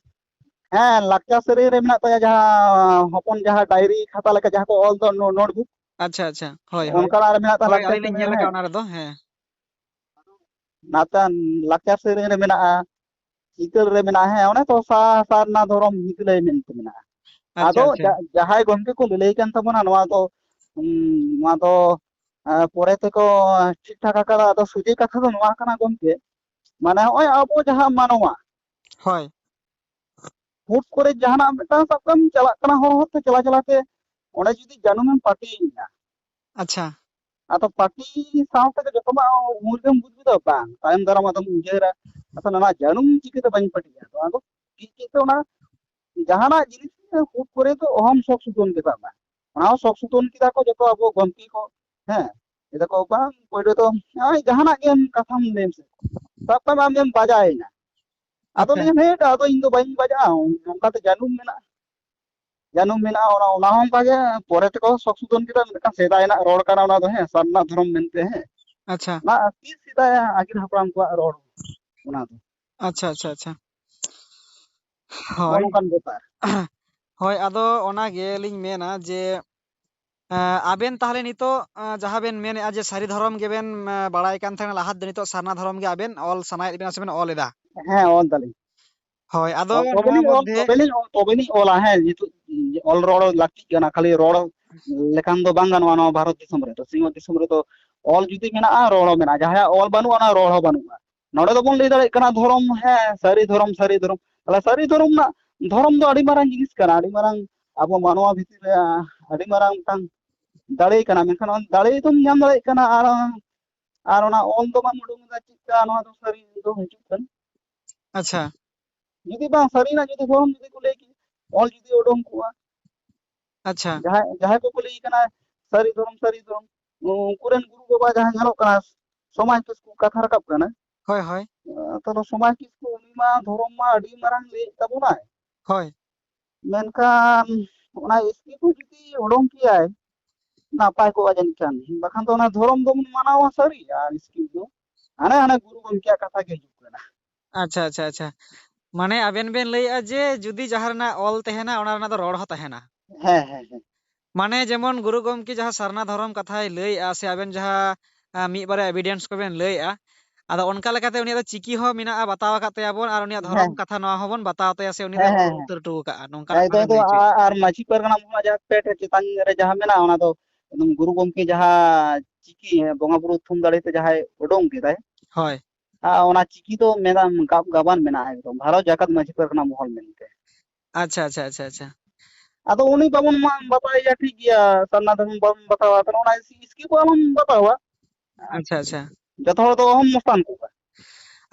ᱦᱮᱸ, ᱞᱟᱠᱪᱟᱨ ᱥᱮᱨᱮᱧ ᱨᱮ ᱢᱮᱱᱟᱜ ᱛᱟᱭᱟ, ᱡᱟᱦᱟᱸ ᱦᱚᱯᱚᱱ ᱡᱟᱦᱟᱸ ᱰᱟᱭᱨᱤ ᱠᱷᱟᱛᱟ ᱞᱮᱠᱟ ᱡᱟᱦᱟᱸ ᱠᱚ ᱚᱞ ᱫᱚ, ᱱᱳ-, ᱱᱳᱴᱵᱩᱠ, ᱟᱪᱪᱷᱟ, ᱟᱪᱪᱷᱟ, ᱦᱳᱭ, ᱦᱳᱭ᱾ ᱚᱱᱠᱟᱱᱟᱜ ᱨᱮ ᱢᱮᱱᱟᱜ ᱛᱟᱭᱟ ᱦᱳᱭ, ᱞᱟᱠᱪᱟᱨ ᱟᱹᱞᱤᱧ ᱞᱤᱧ ᱥᱮᱨᱮᱧ ᱧᱮᱞ ᱨᱮ, ᱟᱠᱟᱫ ᱦᱮᱸ᱾ ᱚᱱᱟ ᱨᱮᱫᱚ, ᱦᱮᱸ᱾ ᱱᱟᱛᱮ ᱞᱟᱠᱪᱟᱨ ᱥᱮᱨᱮᱧ ᱨᱮ ᱢᱮᱱᱟᱜᱼᱟ, ᱦᱤᱛᱟᱹᱞ ᱨᱮ ᱢᱮᱱᱟᱜᱼᱟ, ᱦᱮᱸ, ᱚᱱᱮ ᱛᱚ ᱥᱟ-, ᱥᱟᱨᱱᱟ ᱫᱷᱚᱨᱚᱢ ᱦᱤᱛᱟᱹᱞᱟᱹᱭ ᱢᱮᱱᱛᱮ ᱢᱮᱱᱟᱜᱼᱟ᱾ ᱟᱪᱪᱷᱟ, ᱟᱫᱚ ᱟᱪᱪᱷᱟ᱾ ᱡᱟ-, ᱡᱟᱦᱟᱸᱭ ᱜᱚᱢᱠᱮ ᱠᱚ ᱞᱟᱹᱞᱟᱹᱭ ᱠᱟᱱ ᱛᱟᱵᱚᱱᱟ, ᱱᱚᱣᱟ ᱫᱚ, ᱩᱸ, ᱱᱚᱣᱟ ᱫᱚ, ᱮᱸ, ᱯᱚᱨᱮ ᱛᱮᱠᱚ ᱴᱷᱤᱠ ᱴᱷᱟᱠ ᱟᱠᱟᱫᱟ᱾ ᱟᱫᱚ ᱥᱚᱡᱷᱮ ᱠᱟᱛᱷᱟ ᱫᱚ ᱱᱚᱣᱟ ᱠᱟᱱᱟ ᱜᱚᱢᱠᱮ, ᱢᱟᱱᱮ ᱱᱚᱜᱼᱚᱭ ᱟᱵᱚ ᱡᱟᱦᱟᱸ ᱢᱟᱱᱣᱟ, ᱦᱳᱭ᱾ ᱦᱩᱴ ᱠᱚᱨᱮ ᱡᱟᱦᱟᱱᱟᱜ ᱢᱤᱫᱴᱟᱝ ᱥᱟᱵ ᱠᱟᱜ ᱢᱮ ᱪᱟᱞᱟᱜ ᱠᱟᱱᱟ ᱦᱚᱨ ᱦᱚᱨᱛᱮ ᱪᱟᱞᱟᱣ ᱪᱟᱞᱟᱣ ᱛᱮ, ᱚᱸᱰᱮ ᱡᱩᱫᱤ ᱡᱟᱹᱱᱩᱢᱮᱢ ᱯᱟᱹᱴᱤᱭᱮᱱᱟ, ᱟᱪᱪᱷᱟ᱾ ᱟᱫᱚ ᱯᱟᱹᱴᱤ ᱥᱟᱶ ᱛᱮᱜᱮ ᱡᱚᱛᱚ ᱢᱟ ᱩᱢᱩᱞ ᱜᱮᱢ ᱵᱩᱡᱽ ᱜᱚᱫᱟ, ᱵᱟᱝ ᱛᱟᱭᱚᱢ ᱫᱟᱨᱟᱢ ᱟᱫᱚᱢ ᱩᱭᱦᱟᱹᱨᱟ, ᱟᱫᱚ ᱱᱚᱣᱟ ᱡᱟᱹᱱᱩᱢ ᱪᱤᱠᱟᱹᱛᱮ ᱵᱟᱹᱧ ᱯᱟᱹᱴᱤᱭᱟ? ᱟᱫᱚ ᱚᱱᱟ ᱫᱚ ᱪᱮᱫ ᱪᱮᱫ ᱛᱮ ᱚᱱᱟ ᱡᱟᱦᱟᱱᱟᱜ ᱡᱤᱱᱤᱥ ᱦᱩᱴ ᱠᱚᱨᱮ ᱫᱚ ᱚᱦᱚᱢ ᱥᱚᱠ ᱥᱩᱛᱚᱱ ᱠᱮᱫᱟ᱾ ᱚᱱᱟ ᱦᱚᱸ ᱥᱚᱠ ᱥᱩᱛᱚᱱ ᱠᱮᱫᱟ ᱠᱚ ᱡᱚᱛᱚ ᱟᱵᱚ ᱜᱚᱢᱠᱮ ᱠᱚ᱾ ᱦᱮᱸ, ᱞᱟᱹᱭ ᱫᱟᱠᱚ, "ᱵᱟᱝ, ᱯᱳᱭᱞᱳ ᱫᱚ ᱱᱚᱜᱼᱚᱭ ᱡᱟᱦᱟᱱᱟᱜ ᱜᱮ ᱠᱟᱛᱷᱟᱢ ᱞᱟᱹᱭ ᱢᱮᱥᱮ, ᱥᱟᱵ ᱠᱟᱜ ᱢᱮ ᱟᱢᱮᱢ ᱵᱟᱡᱟᱭᱮᱱᱟ, ᱟᱫᱚ ᱟᱪᱪᱷᱟ᱾ ᱞᱟᱹᱭᱟᱢ, ᱦᱮᱸ, ᱟᱫᱚ ᱤᱧ ᱫᱚ ᱵᱟᱹᱧ ᱵᱟᱡᱟᱜᱼᱟ, ᱱᱚᱝᱠᱟᱛᱮ ᱡᱟᱹᱱᱩᱢ ᱢᱮᱱᱟᱜᱼᱟ, ᱡᱟᱹᱱᱩᱢ ᱢᱮᱱᱟᱜᱼᱟ", ᱚᱱᱟ, ᱚᱱᱟ ᱦᱚᱸ ᱚᱱᱠᱟ ᱜᱮ ᱯᱚᱨᱮ ᱛᱮᱠᱚ ᱥᱚᱠ ᱥᱩᱛᱚᱱ ᱠᱮᱫᱟ, ᱢᱤᱫᱴᱟᱝ ᱥᱮᱫᱟᱭ ᱨᱮᱱᱟᱜ ᱨᱚᱲ ᱠᱟᱱᱟ ᱚᱱᱟ ᱫᱚ, ᱦᱮᱸ, ᱥᱟᱨᱱᱟ ᱫᱷᱚᱨᱚᱢ ᱢᱮᱱᱛᱮ, ᱦᱮᱸ, ᱟᱪᱪᱷᱟ᱾ ᱚᱱᱟ ᱟᱹᱰᱤ ᱥᱮᱫᱟᱭ ᱟᱹᱜᱤᱞ ᱦᱟᱯᱲᱟᱢ ᱠᱚᱣᱟᱜ ᱨᱚᱲ ᱚᱱᱟ ᱫᱚ᱾ ᱟᱪᱪᱷᱟ, ᱟᱪᱪᱷᱟ, ᱟᱪᱪᱷᱟ᱾ ᱱᱚᱜᱼᱚ ᱦᱳᱭ᱾ ᱱᱚᱝᱠᱟᱱ ᱵᱮᱯᱟᱨ᱾ ᱦᱳᱭ, ᱟᱫᱚ ᱚᱱᱟᱜᱮ ᱞᱤᱧ ᱢᱮᱱᱟ ᱡᱮ, ᱮᱸ, ᱟᱵᱮᱱ ᱛᱟᱦᱚᱞᱮ ᱱᱤᱛᱚᱜ, ᱮᱸ, ᱡᱟᱦᱟᱸ ᱵᱮᱱ ᱢᱮᱱᱮᱫᱼᱟ ᱡᱮ ᱥᱟᱹᱨᱤ ᱫᱷᱚᱨᱚᱢ ᱜᱮᱵᱮᱱ, ᱮᱸ, ᱵᱟᱲᱟᱭ ᱠᱟᱱ ᱛᱟᱦᱮᱱᱟ ᱞᱟᱦᱟ ᱫᱚ, ᱱᱤᱛᱚᱜ ᱥᱟᱨᱱᱟ ᱫᱷᱚᱨᱚᱢ ᱜᱮ ᱟᱵᱮᱱ ᱚᱞ ᱥᱟᱱᱟᱭᱮᱫ ᱵᱮᱱᱟ ᱥᱮᱵᱮᱱ ᱚᱞ ᱮᱫᱟ? ᱦᱮᱸ, ᱚᱞ ᱫᱟᱞᱤᱧ᱾ ᱦᱳᱭ, ᱟᱫᱚ ᱚᱞ ᱱᱚᱣᱟ ᱛᱚᱵᱮᱞᱤᱧ ᱚᱞ, ᱢᱚᱫᱽᱫᱷᱮ ᱛᱚᱵᱮᱞᱤᱧ ᱚᱞ, ᱛᱚᱵᱮᱞᱤᱧ ᱚᱞᱟ᱾ ᱦᱮᱸ, ᱱᱤᱛᱚᱜ ᱚᱞ ᱨᱚᱲ ᱞᱟᱹᱠᱛᱤᱜ ᱠᱟᱱᱟ, ᱠᱷᱟᱹᱞᱤ ᱨᱚᱲ ᱞᱮᱠᱷᱟᱱ ᱫᱚ ᱵᱟᱝ ᱜᱟᱱᱚᱜᱼᱟ ᱱᱚᱣᱟ ᱵᱷᱟᱨᱚᱛ ᱫᱤᱥᱚᱢ ᱨᱮ᱾ ᱛᱚ ᱥᱤᱧᱚᱛ ᱫᱤᱥᱚᱢ ᱨᱮᱫᱚ ᱚᱞ ᱡᱩᱫᱤ ᱢᱮᱱᱟᱜᱼᱟ, ᱨᱚᱲ ᱦᱚᱸ ᱢᱮᱱᱟᱜᱼᱟ᱾ ᱡᱟᱦᱟᱸᱭᱟᱜ ᱚᱞ ᱵᱟᱹᱱᱩᱜᱼᱟ, ᱚᱱᱟ ᱨᱚᱲ ᱦᱚᱸ ᱵᱟᱹᱱᱩᱜᱼᱟ᱾ ᱱᱚᱰᱮ ᱫᱚᱵᱚᱱ ᱞᱟᱹᱭ ᱫᱟᱲᱮᱭᱟᱜ ᱠᱟᱱᱟ ᱫᱷᱚᱨᱚᱢ, ᱦᱮᱸ, ᱥᱟᱹᱨᱤ ᱫᱷᱚᱨᱚᱢ, ᱥᱟᱹᱨᱤ ᱫᱷᱚᱨᱚᱢ᱾ ᱛᱟᱦᱞᱮ ᱥᱟᱹᱨᱤ ᱫᱷᱚᱨᱚᱢ ᱨᱮᱱᱟᱜ, ᱫᱷᱚᱨᱚᱢ ᱫᱚ ᱟᱹᱰᱤ ᱢᱟᱨᱟᱝ ᱡᱤᱱᱤᱥ ᱠᱟᱱᱟ, ᱟᱹᱰᱤ ᱢᱟᱨᱟᱝ ᱟᱵᱚ ᱢᱟᱱᱣᱟ ᱵᱷᱤᱛᱤᱨ ᱨᱮ, ᱟᱹᱰᱤ ᱢᱟᱨᱟᱝ ᱢᱤᱫᱴᱟᱝ ᱫᱟᱲᱮ ᱠᱟᱱᱟ᱾ ᱢᱮᱱᱠᱷᱟᱱ ᱚᱱᱟ ᱫᱟᱲᱮ ᱫᱚᱢ ᱧᱟᱢ ᱫᱟᱲᱮᱭᱟᱜ ᱠᱟᱱᱟ, ᱟᱨ, ᱟᱨ ᱚᱱᱟ ᱚᱞ ᱫᱚ ᱵᱟᱢ ᱩᱰᱩᱝ ᱮᱫᱟ, ᱪᱮᱫ ᱞᱮᱠᱟ ᱱᱚᱣᱟ ᱫᱚ ᱥᱟᱹᱨᱤ ᱫᱚ ᱦᱤᱡᱩᱜ ᱠᱟᱱᱟ? ᱟᱪᱪᱷᱟ᱾ ᱡᱩᱫᱤ ᱵᱟᱝ ᱥᱟᱹᱨᱤᱱᱟᱜ ᱡᱩᱫᱤ ᱫᱷᱚᱨᱚᱢ ᱡᱩᱫᱤ ᱠᱚ ᱞᱟᱹᱭ ᱠᱮᱭᱟ, ᱚᱞ ᱡᱩᱫᱤ ᱩᱰᱩᱝ ᱠᱚᱜᱼᱟ, ᱟᱪᱪᱷᱟ᱾ ᱡᱟᱦᱟᱸᱭ, ᱡᱟᱦᱟᱸᱭ ᱠᱚᱠᱚ ᱞᱟᱹᱭ ᱠᱟᱱᱟ ᱥᱟᱹᱨᱤ ᱫᱷᱚᱨᱚᱢ, ᱥᱟᱹᱨᱤ ᱫᱷᱚᱨᱚᱢ, ᱩᱱᱠᱩ ᱨᱮᱱ ᱜᱩᱨᱩ ᱵᱟᱵᱟ ᱡᱟᱦᱟᱸᱭ ᱧᱮᱞᱚᱜ ᱠᱟᱱᱟ, ᱥᱚᱢᱟᱡᱽ ᱠᱤᱥᱠᱩ ᱠᱟᱛᱷᱟ ᱨᱟᱠᱟᱵ ᱠᱟᱱᱟ᱾ ᱦᱳᱭ, ᱦᱳᱭ᱾ ᱛᱟᱦᱞᱮ ᱥᱚᱢᱟᱡᱽ ᱠᱤᱥᱠᱩ ᱩᱱᱤ ᱢᱟ ᱫᱷᱚᱨᱚᱢ ᱢᱟ ᱟᱹᱰᱤ ᱢᱟᱨᱟᱝ ᱞᱟᱹᱭᱮᱫ ᱛᱟᱵᱚᱱᱟᱭ᱾ ᱦᱳᱭ᱾ ᱢᱮᱱᱠᱷᱟᱱ ᱚᱱᱟ ᱥᱠᱨᱤᱯᱴ ᱦᱚᱸ ᱡᱩᱫᱤ ᱩᱰᱩᱝ ᱠᱮᱭᱟᱭ, ᱱᱟᱯᱟᱭ ᱠᱚᱜᱼᱟ ᱡᱟᱹᱱᱤᱡ ᱠᱷᱟᱱ᱾ ᱵᱟᱠᱷᱟᱱ ᱫᱚ ᱚᱱᱟ ᱫᱷᱚᱨᱚᱢ ᱫᱚᱵᱚᱱ ᱢᱟᱱᱟᱣᱟ ᱥᱟᱹᱨᱤ, ᱟᱨ ᱥᱠᱨᱤᱯᱴ ᱫᱚ ᱦᱟᱱᱮ, ᱦᱟᱱᱮ ᱜᱩᱨᱩ ᱜᱚᱢᱠᱮᱭᱟᱜ ᱠᱟᱛᱷᱟ ᱜᱮ ᱦᱤᱡᱩᱜ ᱠᱟᱱᱟ᱾ ᱟᱪᱪᱷᱟ, ᱟᱪᱪᱷᱟ, ᱟᱪᱪᱷᱟ᱾ ᱢᱟᱱᱮ ᱟᱵᱮᱱ ᱵᱮᱱ ᱞᱟᱹᱭᱮᱜᱼᱟ ᱡᱮ ᱡᱩᱫᱤ ᱡᱟᱦᱟᱸ ᱨᱮᱱᱟᱜ ᱚᱞ ᱛᱟᱦᱮᱱᱟ, ᱚᱱᱟ ᱨᱮᱱᱟᱜ ᱫᱚ ᱨᱚᱲ ᱦᱚᱸ ᱛᱟᱦᱮᱱᱟ᱾ ᱦᱮᱸ, ᱦᱮᱸ, ᱦᱮᱸ᱾ ᱢᱟᱱᱮ ᱡᱮᱢᱚᱱ ᱜᱩᱨᱩ ᱜᱚᱢᱠᱮ ᱡᱟᱦᱟᱸ ᱥᱟᱨᱱᱟ ᱫᱷᱚᱨᱚᱢ ᱠᱟᱛᱷᱟᱭ ᱞᱟᱹᱭᱮᱜᱼᱟ, ᱥᱮ ᱟᱵᱮᱱ ᱡᱟᱦᱟᱸ, ᱟ, ᱢᱤᱫ ᱵᱟᱨᱭᱟ ᱮᱵᱷᱤᱰᱮᱱᱥ ᱠᱚᱵᱮᱱ ᱞᱟᱹᱭᱮᱜᱼᱟ, ᱟᱫᱚ ᱚᱱᱠᱟ ᱞᱮᱠᱟᱛᱮ ᱩᱱᱤᱭᱟᱜ ᱫᱚ ᱪᱤᱠᱤ ᱦᱚᱸ ᱢᱮᱱᱟᱜᱼᱟ, ᱵᱟᱛᱟᱣ ᱟᱠᱟᱫ ᱛᱟᱭᱟ ᱵᱚᱱ, ᱟᱨ ᱩᱱᱤᱭᱟᱜ ᱫᱷᱚᱨᱚᱢ ᱦᱮᱸ᱾ ᱠᱟᱛᱷᱟ ᱱᱚᱣᱟ ᱦᱚᱸᱵᱚᱱ ᱵᱟᱛᱟᱣ ᱛᱟᱭᱟ, ᱥᱮ ᱩᱱᱤ ᱫᱚ ᱦᱮᱸ, ᱦᱮᱸ, ᱚᱞ ᱦᱮᱸ᱾ ᱩᱛᱟᱹᱨ ᱦᱚᱴᱚ ᱟᱠᱟᱫᱼᱟ, ᱱᱚᱝᱠᱟᱱᱟᱜ ᱠᱟᱛᱷᱟ ᱮᱠᱫᱚᱢ, ᱵᱮᱱ ᱞᱟᱹᱭ ᱮᱠᱫᱚᱢ᱾ ᱦᱚᱪᱚᱭᱮᱫᱼᱟ᱾ ᱟ-, ᱟ-, ᱟᱨ ᱢᱟᱹᱡᱷᱤ ᱯᱟᱨᱜᱟᱱᱟ ᱢᱚᱦᱚᱞ ᱡᱟᱦᱟᱸ ᱯᱮ ᱴᱷᱮᱱ ᱪᱮᱛᱟᱱ ᱨᱮ ᱡᱟᱦᱟᱸ ᱢᱮᱱᱟᱜᱼᱟ, ᱚᱱᱟ ᱫᱚ ᱮᱠᱫᱚᱢ ᱜᱩᱨᱩ ᱜᱚᱢᱠᱮ ᱡᱟᱦᱟᱸ ᱪᱤᱠᱤ ᱵᱚᱸᱜᱟ ᱵᱩᱨᱩ ᱛᱷᱩᱢ ᱫᱟᱲᱮ ᱛᱮ ᱡᱟᱦᱟᱸᱭ ᱩᱰᱩᱝ ᱠᱮᱫᱟᱭ, ᱦᱳᱭ᱾ ᱟ, ᱚᱱᱟ ᱪᱤᱠᱤ ᱫᱚ ᱢᱮᱱᱟᱜ, ᱜᱟᱵ ᱜᱟᱵᱟᱱ ᱢᱮᱱᱟᱜᱼᱟ ᱮᱠᱫᱚᱢ, ᱵᱷᱟᱨᱚᱛ ᱡᱟᱠᱟᱛ ᱢᱟᱹᱡᱷᱤ ᱯᱟᱨᱜᱟᱱᱟ ᱢᱚᱦᱚᱞ ᱢᱮᱱᱛᱮ᱾ ᱟᱪᱪᱷᱟ, ᱟᱪᱪᱷᱟ, ᱟᱪᱪᱷᱟ, ᱟᱪᱪᱷᱟ᱾ ᱟᱫᱚ ᱩᱱᱤ ᱵᱟᱵᱚᱱ ᱢᱟ-, ᱵᱟᱛᱟᱣᱮᱭᱟ, ᱴᱷᱤᱠ ᱜᱮᱭᱟ, ᱥᱟᱨᱱᱟ ᱫᱷᱚᱨᱚᱢ ᱵᱟᱵᱚᱱ ᱵᱟᱛᱟᱣᱟ, ᱛᱟᱦᱞᱮ ᱚᱱᱟ ᱤᱥ-, ᱤᱥᱠᱤ ᱠᱚ ᱟᱞᱚᱢ ᱵᱟᱛᱟᱣᱟ᱾ ᱟᱪᱪᱷᱟ, ᱟᱪᱪᱷᱟ᱾ ᱡᱚᱛᱚ ᱦᱚᱲ ᱫᱚ ᱚᱦᱚᱢ ᱢᱚᱥᱛᱟᱱ ᱠᱚᱣᱟ᱾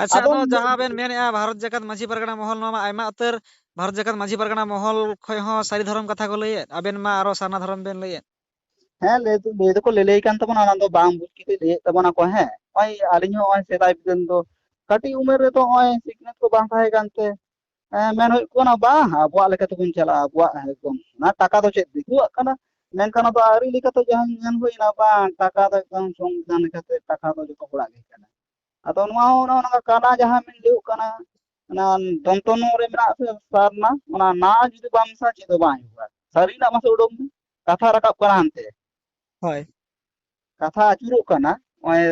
ᱟᱪᱪᱷᱟ, ᱟᱫᱚ ᱟᱫᱚ ᱡᱟᱦᱟᱸ ᱵᱮᱱ ᱢᱮᱱᱮᱫᱼᱟ, ᱵᱷᱟᱨᱚᱛ ᱡᱟᱠᱟᱛ ᱢᱟᱹᱡᱷᱤ ᱯᱟᱨᱜᱟᱱᱟ ᱢᱚᱦᱚᱞ, ᱱᱚᱣᱟ ᱢᱟ ᱟᱭᱢᱟ ᱩᱛᱟᱹᱨ ᱵᱷᱟᱨᱚᱛ ᱡᱟᱠᱟᱛ ᱢᱟᱹᱡᱷᱤ ᱯᱟᱨᱜᱟᱱᱟ ᱢᱚᱦᱚᱞ ᱠᱷᱚᱡ ᱦᱚᱸ ᱥᱟᱹᱨᱤ ᱫᱷᱚᱨᱚᱢ ᱠᱟᱛᱷᱟ ᱠᱚ ᱞᱟᱹᱭᱮᱫ, ᱟᱵᱮᱱ ᱢᱟ ᱟᱨᱚ ᱥᱟᱨᱱᱟ ᱫᱷᱚᱨᱚᱢ ᱵᱮᱱ ᱞᱟᱹᱭᱮᱫ᱾ ᱦᱮᱸ, ᱞᱟᱹᱭ ᱫᱚ, ᱞᱟᱹᱭ ᱫᱚᱠᱚ ᱞᱟᱹᱞᱟᱹᱭ ᱠᱟᱱ ᱛᱟᱵᱚᱱᱟ, ᱚᱱᱟ ᱫᱚ ᱵᱟᱝ ᱵᱩᱡᱽ ᱠᱟᱛᱮ ᱞᱟᱹᱭᱮᱫ ᱛᱟᱵᱚᱱᱟ ᱠᱚ᱾ ᱦᱮᱸ, ᱱᱚᱜᱼᱚᱭ ᱟᱹᱞᱤᱧ ᱦᱚᱸ ᱱᱚᱜᱼᱚᱭ ᱥᱮᱫᱟᱭ ᱵᱤᱫᱟᱹᱞ ᱫᱚ ᱠᱟᱹᱴᱤᱡ ᱩᱢᱮᱨ ᱨᱮᱫᱚ ᱱᱚᱜᱼᱚᱭ ᱥᱤᱠᱷᱱᱟᱹᱛ ᱠᱚ ᱵᱟᱝ ᱛᱟᱦᱮᱸ ᱠᱟᱱᱛᱮ, ᱦᱮᱸ, ᱢᱮᱱ ᱦᱩᱭᱩᱜ ᱠᱟᱱᱟ, ᱵᱟᱝ, ᱟᱵᱚᱣᱟᱜ ᱞᱮᱠᱟ ᱛᱮᱵᱚᱱ ᱪᱟᱞᱟᱜᱼᱟ, ᱟᱵᱚᱣᱟᱜ ᱮᱠᱫᱚᱢ ᱚᱱᱟ ᱴᱟᱠᱟ ᱫᱚ ᱪᱮᱫ ᱫᱤᱠᱩᱣᱟᱜ ᱠᱟᱱᱟ᱾ ᱢᱮᱱᱠᱷᱟᱱ ᱟᱫᱚ ᱟᱹᱣᱨᱤ ᱞᱮᱠᱟᱛᱮ ᱡᱟᱦᱟᱸ ᱧᱮᱞ ᱦᱩᱭᱱᱟ, ᱵᱟᱝ, ᱴᱟᱠᱟ ᱫᱚ ᱮᱠᱫᱚᱢ ᱥᱚᱝᱵᱤᱫᱷᱟᱱ ᱞᱮᱠᱟᱛᱮ ᱴᱟᱠᱟ ᱫᱚ ᱡᱚᱛᱚ ᱦᱚᱲᱟᱜ ᱜᱮ ᱠᱟᱱᱟ᱾ ᱟᱫᱚ ᱱᱚᱣᱟ ᱦᱚᱸ ᱚᱱᱮ ᱚᱱᱟ ᱠᱟᱱᱟ, ᱡᱟᱦᱟᱸ ᱵᱤᱱ ᱞᱟᱹᱭᱚᱜ ᱠᱟᱱᱟ, ᱚᱱᱟ ᱫᱚᱱᱛᱚ ᱱᱚ ᱨᱮ ᱢᱮᱱᱟᱜ ᱥᱮ ᱥᱟᱨᱱᱟ, ᱚᱱᱟ ᱱᱟ ᱡᱩᱫᱤ ᱵᱟᱢ ᱢᱮᱥᱟ, ᱪᱮᱫ ᱦᱚᱸ ᱵᱟᱝ ᱦᱩᱭᱩᱜᱼᱟ᱾ ᱥᱟᱹᱨᱤᱱᱟᱜ ᱢᱟᱥᱮ ᱩᱰᱩᱠ ᱢᱮ, ᱠᱟᱛᱷᱟ ᱨᱟᱠᱟᱵ ᱠᱟᱱᱟ ᱦᱟᱱᱛᱮ᱾ ᱦᱳᱭ᱾ ᱠᱟᱛᱷᱟ ᱟᱹᱪᱩᱨᱚᱜ ᱠᱟᱱᱟ, ᱱᱚᱜᱼᱚᱭ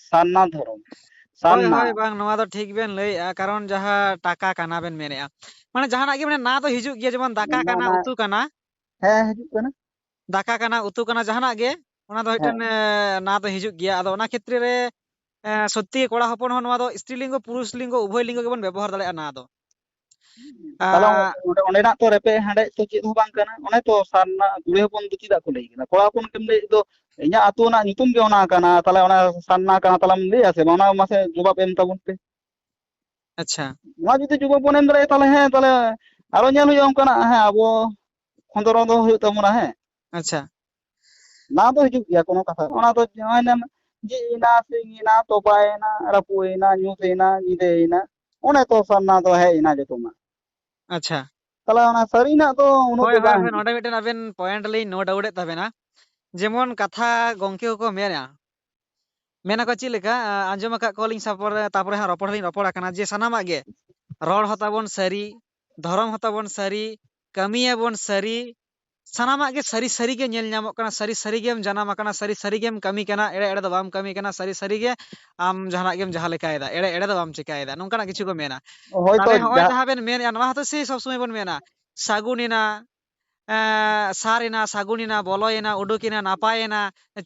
ᱥᱟᱨᱱᱟ ᱫᱷᱚᱨᱚᱢ, ᱦᱳᱭ, ᱥᱟᱨᱱᱟ᱾ ᱦᱳᱭ, ᱵᱟᱝ, ᱱᱚᱣᱟ ᱫᱚ ᱴᱷᱤᱠ ᱵᱮᱱ ᱞᱟᱹᱭᱮᱜᱼᱟ, ᱠᱟᱨᱚᱱ ᱡᱟᱦᱟᱸ ᱴᱟᱠᱟ ᱠᱟᱱᱟ ᱵᱮᱱ ᱢᱮᱱᱮᱜᱼᱟ, ᱢᱟᱱᱮ ᱡᱟᱦᱟᱱᱟᱜ ᱜᱮ, ᱢᱟᱱᱮ ᱱᱟ ᱫᱚ ᱦᱤᱡᱩᱜ ᱜᱮᱭᱟ, ᱡᱮᱢᱚᱱ ᱫᱟᱠᱟ ᱚᱱᱟ ᱠᱟᱱᱟ, ᱢᱟ ᱩᱛᱩ ᱠᱟᱱᱟ, ᱦᱮᱸ, ᱦᱤᱡᱩᱜ ᱠᱟᱱᱟ᱾ ᱫᱟᱠᱟ ᱠᱟᱱᱟ, ᱩᱛᱩ ᱠᱟᱱᱟ, ᱡᱟᱦᱟᱱᱟᱜ ᱜᱮ, ᱚᱱᱟ ᱫᱚ ᱦᱮᱸ᱾ ᱢᱤᱫᱴᱮᱱ, ᱮ, ᱱᱟ ᱫᱚ ᱦᱤᱡᱩᱜ ᱜᱮᱭᱟ᱾ ᱟᱫᱚ ᱚᱱᱟ ᱠᱷᱮᱛᱨᱮ ᱨᱮ, ᱮ, ᱥᱚᱛᱛᱤ ᱜᱮ ᱠᱚᱲᱟ ᱦᱚᱯᱚᱱ ᱦᱚᱸ ᱱᱚᱣᱟ ᱫᱚ ᱥᱛᱨᱤ ᱞᱤᱝᱜᱚ, ᱯᱩᱨᱩᱥ ᱞᱤᱝᱜᱚ ᱩᱵᱷᱚᱭ ᱞᱤᱝᱜᱚ ᱜᱮᱵᱚᱱ ᱵᱮᱵᱚᱦᱟᱨ ᱫᱟᱲᱮᱭᱟᱜᱼᱟ ᱱᱟ ᱫᱚ᱾ ᱛᱟᱦᱞᱮ ᱟᱸ, ᱚᱸᱰᱮ, ᱚᱸᱰᱮᱱᱟᱜ ᱛᱚ ᱨᱮᱯᱮᱡ ᱦᱮᱰᱮᱡ ᱛᱚ ᱪᱮᱫ ᱦᱚᱸ ᱵᱟᱝ ᱠᱟᱱᱟ᱾ ᱚᱱᱮ ᱛᱚ ᱥᱟᱨᱱᱟ ᱠᱩᱲᱤ ᱦᱚᱯᱚᱱ ᱫᱚ ᱪᱮᱫᱟᱜ ᱠᱚ ᱞᱟᱹᱭ ᱠᱟᱱᱟ? ᱠᱚᱲᱟ ᱦᱚᱯᱚᱱ ᱜᱮᱢ ᱞᱟᱹᱭᱮᱫ ᱫᱚ, ᱤᱧᱟᱹᱜ ᱟᱹᱛᱩ ᱨᱮᱱᱟᱜ ᱧᱩᱛᱩᱢ ᱜᱮ ᱚᱱᱟ ᱠᱟᱱᱟ, ᱛᱟᱦᱞᱮ ᱚᱱᱟ ᱥᱟᱨᱱᱟ ᱠᱟᱱᱟ, ᱛᱟᱦᱞᱮᱢ ᱞᱟᱹᱭᱟ ᱥᱮ ᱵᱟᱝ? ᱚᱱᱟ ᱢᱟᱥᱮ ᱡᱚᱵᱟᱵ ᱮᱢ ᱛᱟᱵᱚᱱ ᱯᱮ᱾ ᱟᱪᱪᱷᱟ᱾ ᱱᱚᱣᱟ ᱡᱩᱫᱤ ᱡᱚᱵᱟᱵ ᱵᱚᱱ ᱮᱢ ᱫᱟᱲᱮᱭᱟᱜᱼᱟ, ᱛᱟᱦᱞᱮ ᱦᱮᱸ, ᱛᱟᱦᱞᱮ ᱟᱨᱚ ᱧᱮᱞ ᱦᱩᱭᱩᱜᱼᱟ ᱚᱱᱠᱟᱱᱟᱜ, ᱦᱮᱸ, ᱟᱵᱚ ᱠᱷᱚᱸᱫᱽᱨᱚᱸ ᱫᱚ ᱦᱩᱭᱩᱜ ᱛᱟᱵᱚᱱᱟ, ᱦᱮᱸ᱾ ᱟᱪᱪᱷᱟ᱾ ᱱᱟ ᱫᱚ ᱦᱤᱡᱩᱜ ᱜᱮᱭᱟ, ᱠᱳᱱᱳ ᱠᱟᱛᱷᱟ ᱵᱟᱝ᱾ ᱚᱱᱟ ᱫᱚ ᱡᱮ ᱱᱚᱜᱼᱚᱭ ᱱᱮᱢ ᱡᱤ ᱮᱱᱟ, ᱥᱤᱧ ᱮᱱᱟ, ᱛᱚᱯᱟ ᱮᱱᱟ, ᱨᱟᱹᱯᱩᱫ ᱮᱱᱟ, ᱧᱩᱛ ᱮᱱᱟ, ᱧᱤᱫᱟᱹ ᱮᱱᱟ, ᱚᱱᱮ ᱛᱚ ᱥᱟᱨᱱᱟ ᱫᱚ ᱦᱮᱡ ᱮᱱᱟ ᱡᱚᱛᱚᱱᱟᱜ᱾ ᱟᱪᱪᱷᱟ᱾ ᱛᱟᱦᱞᱮ ᱚᱱᱟ ᱥᱟᱹᱨᱤᱱᱟᱜ ᱫᱚ ᱩᱱᱟᱹᱜ ᱦᱳᱭ, ᱫᱚ ᱦᱳᱭ, ᱵᱟᱝ ᱦᱳᱭ, ᱦᱤᱡᱩᱜ ᱱᱚᱰᱮ ᱠᱟᱱᱟ᱾ ᱢᱤᱫᱴᱮᱱ ᱟᱵᱮᱱ point ᱞᱤᱧ note out ᱮᱫ ᱛᱟᱵᱮᱱᱟ᱾ ᱡᱮᱢᱚᱱ ᱠᱟᱛᱷᱟ ᱜᱚᱝᱠᱮ ᱠᱚᱠᱚ ᱢᱮᱱᱟ, ᱢᱮᱱᱟᱠᱚ ᱪᱮᱫ ᱞᱮᱠᱟ, ᱟ, ᱟᱸᱡᱚᱢ ᱟᱠᱟᱫ ᱠᱚᱣᱟᱞᱤᱧ, ᱥᱟᱯᱚᱨᱮ, ᱛᱟᱯᱚᱨᱮ ᱦᱟᱸᱜ ᱨᱚᱯᱚᱲ ᱦᱚᱸᱞᱤᱧ ᱨᱚᱯᱚᱲ ᱟᱠᱟᱱᱟ ᱡᱮ ᱥᱟᱱᱟᱢᱟᱜ ᱜᱮ, ᱨᱚᱲ ᱦᱚᱸ ᱛᱟᱵᱚᱱ ᱥᱟᱹᱨᱤ, ᱫᱷᱚᱨᱚᱢ ᱦᱚᱸ ᱛᱟᱵᱚᱱ ᱥᱟᱹᱨᱤ, ᱠᱟᱹᱢᱤᱭᱟᱵᱚᱱ ᱥᱟᱹᱨᱤ, ᱥᱟᱱᱟᱢᱟᱜ ᱜᱮ ᱥᱟᱹᱨᱤ ᱥᱟᱹᱨᱤ ᱜᱮ ᱧᱮᱞ ᱧᱟᱢᱚᱜ ᱠᱟᱱᱟ, ᱥᱟᱹᱨᱤ ᱥᱟᱹᱨᱤ ᱜᱮᱢ ᱡᱟᱱᱟᱢ ᱟᱠᱟᱱᱟ, ᱥᱟᱹᱨᱤ ᱥᱟᱹᱨᱤ ᱜᱮᱢ ᱠᱟᱹᱢᱤ ᱠᱟᱱᱟ, ᱮᱲᱮ ᱮᱲᱮ ᱫᱚ ᱵᱟᱢ ᱠᱟᱹᱢᱤ ᱠᱟᱱᱟ, ᱥᱟᱹᱨᱤ ᱥᱟᱹᱨᱤ ᱜᱮ ᱟᱢ ᱡᱟᱦᱟᱱᱟᱜ ᱜᱮᱢ ᱡᱟᱦᱟᱸ ᱞᱮᱠᱟᱭᱮᱫᱟ, ᱮᱲᱮ ᱮᱲᱮ ᱫᱚ ᱵᱟᱢ ᱪᱮᱠᱟᱭᱮᱫᱟ, ᱱᱚᱝᱠᱟᱱᱟᱜ ᱠᱤᱪᱷᱩ ᱠᱚ ᱢᱮᱱᱟ᱾ ᱦᱳᱭᱛᱳ ᱛᱟᱦᱞᱮ ᱦᱚᱸᱜᱼᱚᱭ ᱡᱟ- ᱡᱟᱦᱟᱸ ᱵᱮᱱ ᱢᱮᱱᱮᱫᱼᱟ, ᱱᱚᱣᱟ ᱦᱚᱸᱛᱚ ᱥᱮᱭ ᱥᱚᱵ ᱥᱚᱢᱚᱭ ᱵᱚᱱ ᱢᱮᱱᱟ, ᱥᱟᱹᱜᱩᱱ ᱮᱱᱟ, ᱮᱸ, ᱥᱟᱨ ᱮᱱᱟ, ᱥᱟᱹᱜᱩᱱ ᱮᱱᱟ, ᱵᱚᱞᱚᱭᱮᱱᱟ, ᱩᱰᱩᱠᱮᱱᱟ, ᱱᱟᱯᱟᱭᱮᱱᱟ,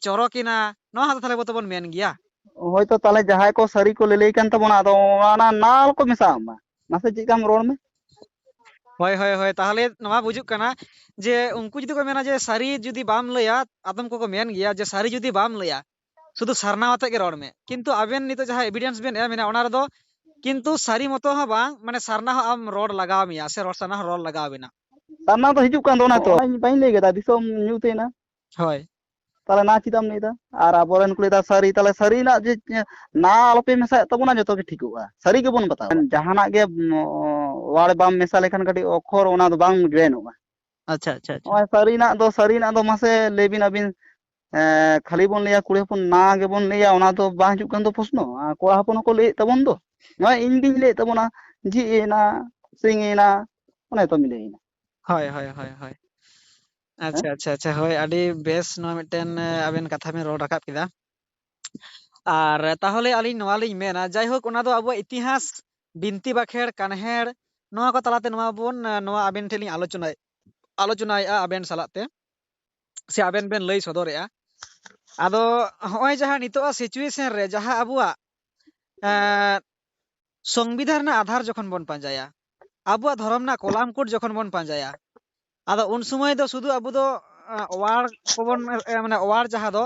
ᱪᱚᱨᱚᱠᱮᱱᱟ, ᱱᱚᱣᱟ ᱦᱚᱸᱛᱚ ᱛᱟᱦᱞᱮ ᱟᱵᱚ ᱛᱚᱵᱚᱱ ᱢᱮᱱ ᱜᱮᱭᱟ᱾ ᱦᱳᱭᱛᱳ ᱛᱟᱦᱞᱮ ᱡᱟᱦᱟᱸᱭ ᱠᱚ ᱥᱟᱹᱨᱤ ᱠᱚ ᱞᱟᱹᱞᱟᱹᱭ ᱠᱟᱱ ᱛᱟᱵᱚᱱᱟ, ᱟᱫᱚ ᱚᱱᱟ ᱱᱟ ᱟᱞᱚ ᱠᱚ ᱢᱮᱥᱟᱣᱟᱜ ᱢᱟ᱾ ᱢᱟᱥᱮ ᱪᱮᱫ ᱞᱮᱠᱟᱢ ᱨᱚᱲ ᱢᱮ? ᱦᱳᱭ, ᱦᱳᱭ, ᱦᱳᱭ᱾ ᱛᱟᱦᱚᱞᱮ ᱱᱚᱣᱟ ᱵᱩᱡᱩᱜ ᱠᱟᱱᱟ ᱡᱮ ᱩᱱᱠᱩ ᱡᱩᱫᱤ ᱠᱚ ᱢᱮᱱᱟ ᱡᱮ ᱥᱟᱹᱨᱤ ᱡᱩᱫᱤ ᱵᱟᱢ ᱞᱟᱹᱭᱟ, ᱟᱫᱚᱢ ᱠᱚᱠᱚ ᱢᱮᱱ ᱜᱮᱭᱟ ᱡᱮ ᱥᱟᱹᱨᱤ ᱡᱩᱫᱤ ᱵᱟᱢ ᱞᱟᱹᱭᱟ, ᱥᱩᱫᱷᱩ ᱥᱟᱨᱱᱟ ᱟᱛᱮᱜ ᱜᱮ ᱨᱚᱲ ᱢᱮ᱾ ᱠᱤᱱᱛᱩ ᱟᱵᱮᱱ ᱱᱤᱛᱚᱜ ᱡᱟᱦᱟᱸ evidence ᱵᱮᱱ ᱮᱢ ᱮᱱᱟ, ᱚᱱᱟ ᱨᱮᱫᱚ ᱠᱤᱱᱛᱩ ᱥᱟᱹᱨᱤ ᱢᱚᱛᱚ ᱦᱚᱸ ᱵᱟᱝ, ᱢᱟᱱᱮ ᱥᱟᱨᱱᱟ ᱦᱚᱸ ᱟᱢ ᱨᱚᱲ ᱞᱟᱜᱟᱣ ᱢᱮᱭᱟ ᱥᱮ ᱨᱚᱲ ᱥᱟᱨᱱᱟ ᱦᱚᱸ ᱨᱚᱲ ᱞᱟᱜᱟᱣ ᱵᱮᱱᱟ᱾ ᱥᱟᱨᱱᱟ ᱫᱚ ᱦᱤᱡᱩᱜ ᱠᱟᱱ ᱫᱚ, ᱚᱱᱟ ᱛᱚ ᱚᱱᱟᱧ ᱵᱟᱹᱧ ᱞᱟᱹᱭ ᱠᱮᱫᱟ, ᱫᱤᱥᱚᱢ ᱧᱩᱛ ᱮᱱᱟ᱾ ᱦᱳᱭ᱾ ᱛᱟᱦᱞᱮ ᱱᱟ ᱪᱮᱫᱟᱜ ᱮᱢ ᱞᱟᱹᱭᱫᱟ? ᱟᱨ ᱟᱵᱚᱨᱮᱱ ᱠᱚ ᱞᱟᱹᱭᱫᱟ ᱥᱟᱹᱨᱤ, ᱛᱟᱦᱞᱮ ᱥᱟᱹᱨᱤᱱᱟᱜ ᱡᱮ, ᱱᱟ ᱟᱞᱚᱯᱮ ᱢᱮᱥᱟᱭᱮᱫ ᱛᱟᱵᱚᱱᱟ, ᱡᱚᱛᱚ ᱜᱮ ᱴᱷᱤᱠᱚᱜᱼᱟ, ᱥᱟᱹᱨᱤ ᱜᱮᱵᱚᱱ ᱵᱟᱛᱟᱣᱟ᱾ ᱡᱟᱦᱟᱱᱟᱜ ᱜᱮ, ᱩᱢ, ᱣᱟᱲ ᱵᱟᱢ ᱢᱮᱥᱟ ᱞᱮᱠᱷᱟᱱ ᱠᱟᱹᱴᱤᱡ ᱚᱠᱷᱚᱨ ᱚᱱᱟ ᱫᱚ ᱵᱟᱝ ᱡᱚᱭᱮᱱᱚᱜᱼᱟ᱾ ᱟᱪᱪᱷᱟ, ᱟᱪᱪᱷᱟ, ᱟᱪᱪᱷᱟ᱾ ᱱᱚᱜᱼᱚᱭ ᱥᱟᱹᱨᱤᱱᱟᱜ ᱫᱚ, ᱥᱟᱹᱨᱤᱱᱟᱜ ᱫᱚ ᱢᱟᱥᱮ ᱞᱟᱹᱭ ᱵᱤᱱ ᱟᱹᱵᱤᱱ, ᱮᱸ, ᱠᱷᱟᱹᱞᱤ ᱵᱚᱱ ᱞᱟᱹᱭᱟ ᱠᱩᱲᱤ ᱦᱚᱯᱚᱱ ᱱᱟ ᱜᱮᱵᱚᱱ ᱞᱟᱹᱭᱟ, ᱚᱱᱟ ᱫᱚ ᱵᱟᱝ ᱦᱤᱡᱩᱜ ᱠᱟᱱ ᱫᱚ ᱯᱨᱚᱥᱱᱚ᱾ ᱟᱨ ᱠᱚᱲᱟ ᱦᱚᱯᱚᱱ ᱦᱚᱸᱠᱚ ᱞᱟᱹᱭᱮᱫ ᱛᱟᱵᱚᱱ ᱫᱚ, ᱱᱚᱜᱼᱚᱭ ᱤᱧ ᱜᱤᱧ ᱞᱟᱹᱭᱮᱫ ᱛᱟᱵᱚᱱᱟ, ᱡᱷᱤᱡ ᱮᱱᱟ, ᱥᱤᱧ ᱮᱱᱟ, ᱚᱱᱮ ᱛᱚ ᱢᱤᱞᱟᱹᱭ ᱮᱱᱟ᱾ ᱦᱳᱭ, ᱦᱳᱭ, ᱦᱳᱭ, ᱦᱳᱭ᱾ ᱦᱮᱸ? ᱟᱪᱪᱷᱟ, ᱟᱪᱪᱷᱟ, ᱟᱪᱪᱷᱟ, ᱦᱳᱭ, ᱟᱹᱰᱤ ᱵᱮᱥ ᱱᱚᱣᱟ ᱢᱤᱫᱴᱮᱱ, ᱮ, ᱟᱵᱮᱱ ᱠᱟᱛᱷᱟ ᱵᱮᱱ ᱨᱚᱲ ᱨᱟᱠᱟᱵ ᱠᱮᱫᱟ᱾ ᱟᱨ ᱛᱟᱦᱚᱞᱮ ᱟᱹᱞᱤᱧ ᱱᱚᱣᱟ ᱞᱤᱧ ᱢᱮᱱᱟ, ᱡᱟᱭᱦᱳᱠ, ᱚᱱᱟ ᱫᱚ ᱟᱵᱚᱣᱟᱜ ᱤᱛᱤᱦᱟᱥ, ᱵᱤᱱᱛᱤ ᱵᱟᱠᱷᱮᱲ, ᱠᱟᱱᱦᱮᱲ, ᱱᱚᱣᱟ ᱠᱚ ᱛᱟᱞᱟᱛᱮ ᱱᱚᱣᱟ ᱵᱚᱱ, ᱮ, ᱱᱚᱣᱟ ᱟᱵᱮᱱ ᱴᱷᱮᱱ ᱞᱤᱧ ᱟᱞᱳᱪᱚᱱᱟᱭ-, ᱟᱞᱳᱪᱚᱱᱟᱭᱮᱫᱼᱟ ᱟᱵᱮᱱ ᱥᱟᱞᱟᱜ ᱛᱮ, ᱥᱮ ᱟᱵᱮᱱ ᱵᱮᱱ ᱞᱟᱹᱭ ᱥᱚᱫᱚᱨᱮᱫᱼᱟ᱾ ᱟᱫᱚ ᱦᱚᱸᱜᱼᱚᱭ ᱡᱟᱦᱟᱸ ᱱᱤᱛᱚᱜᱟᱜ situation ᱨᱮ ᱡᱟᱦᱟᱸ ᱟᱵᱚᱣᱟᱜ, ᱮ, ᱥᱚᱝᱵᱤᱫᱷᱟᱱ ᱨᱮᱱᱟᱜ ᱟᱫᱷᱟᱨ ᱡᱚᱠᱷᱚᱱ ᱵᱚᱱ ᱯᱟᱸᱡᱟᱭᱟ, ᱟᱵᱚᱣᱟᱜ ᱫᱷᱚᱨᱚᱢ ᱨᱮᱱᱟᱜ ᱠᱚᱞᱟᱢ ᱠᱳᱰ ᱡᱚᱠᱷᱚᱱ ᱵᱚᱱ ᱯᱟᱸᱡᱟᱭᱟ, ᱟᱫᱚ ᱩᱱ ᱥᱚᱢᱚᱭ ᱫᱚ ᱥᱩᱫᱷᱩ ᱟᱵᱚ ᱫᱚ, ᱮ, ᱚᱣᱟᱨ ᱠᱚᱵᱚᱱ, ᱮ, ᱢᱟᱱᱮ ᱚᱣᱟᱨ ᱡᱟᱦᱟᱸ ᱫᱚ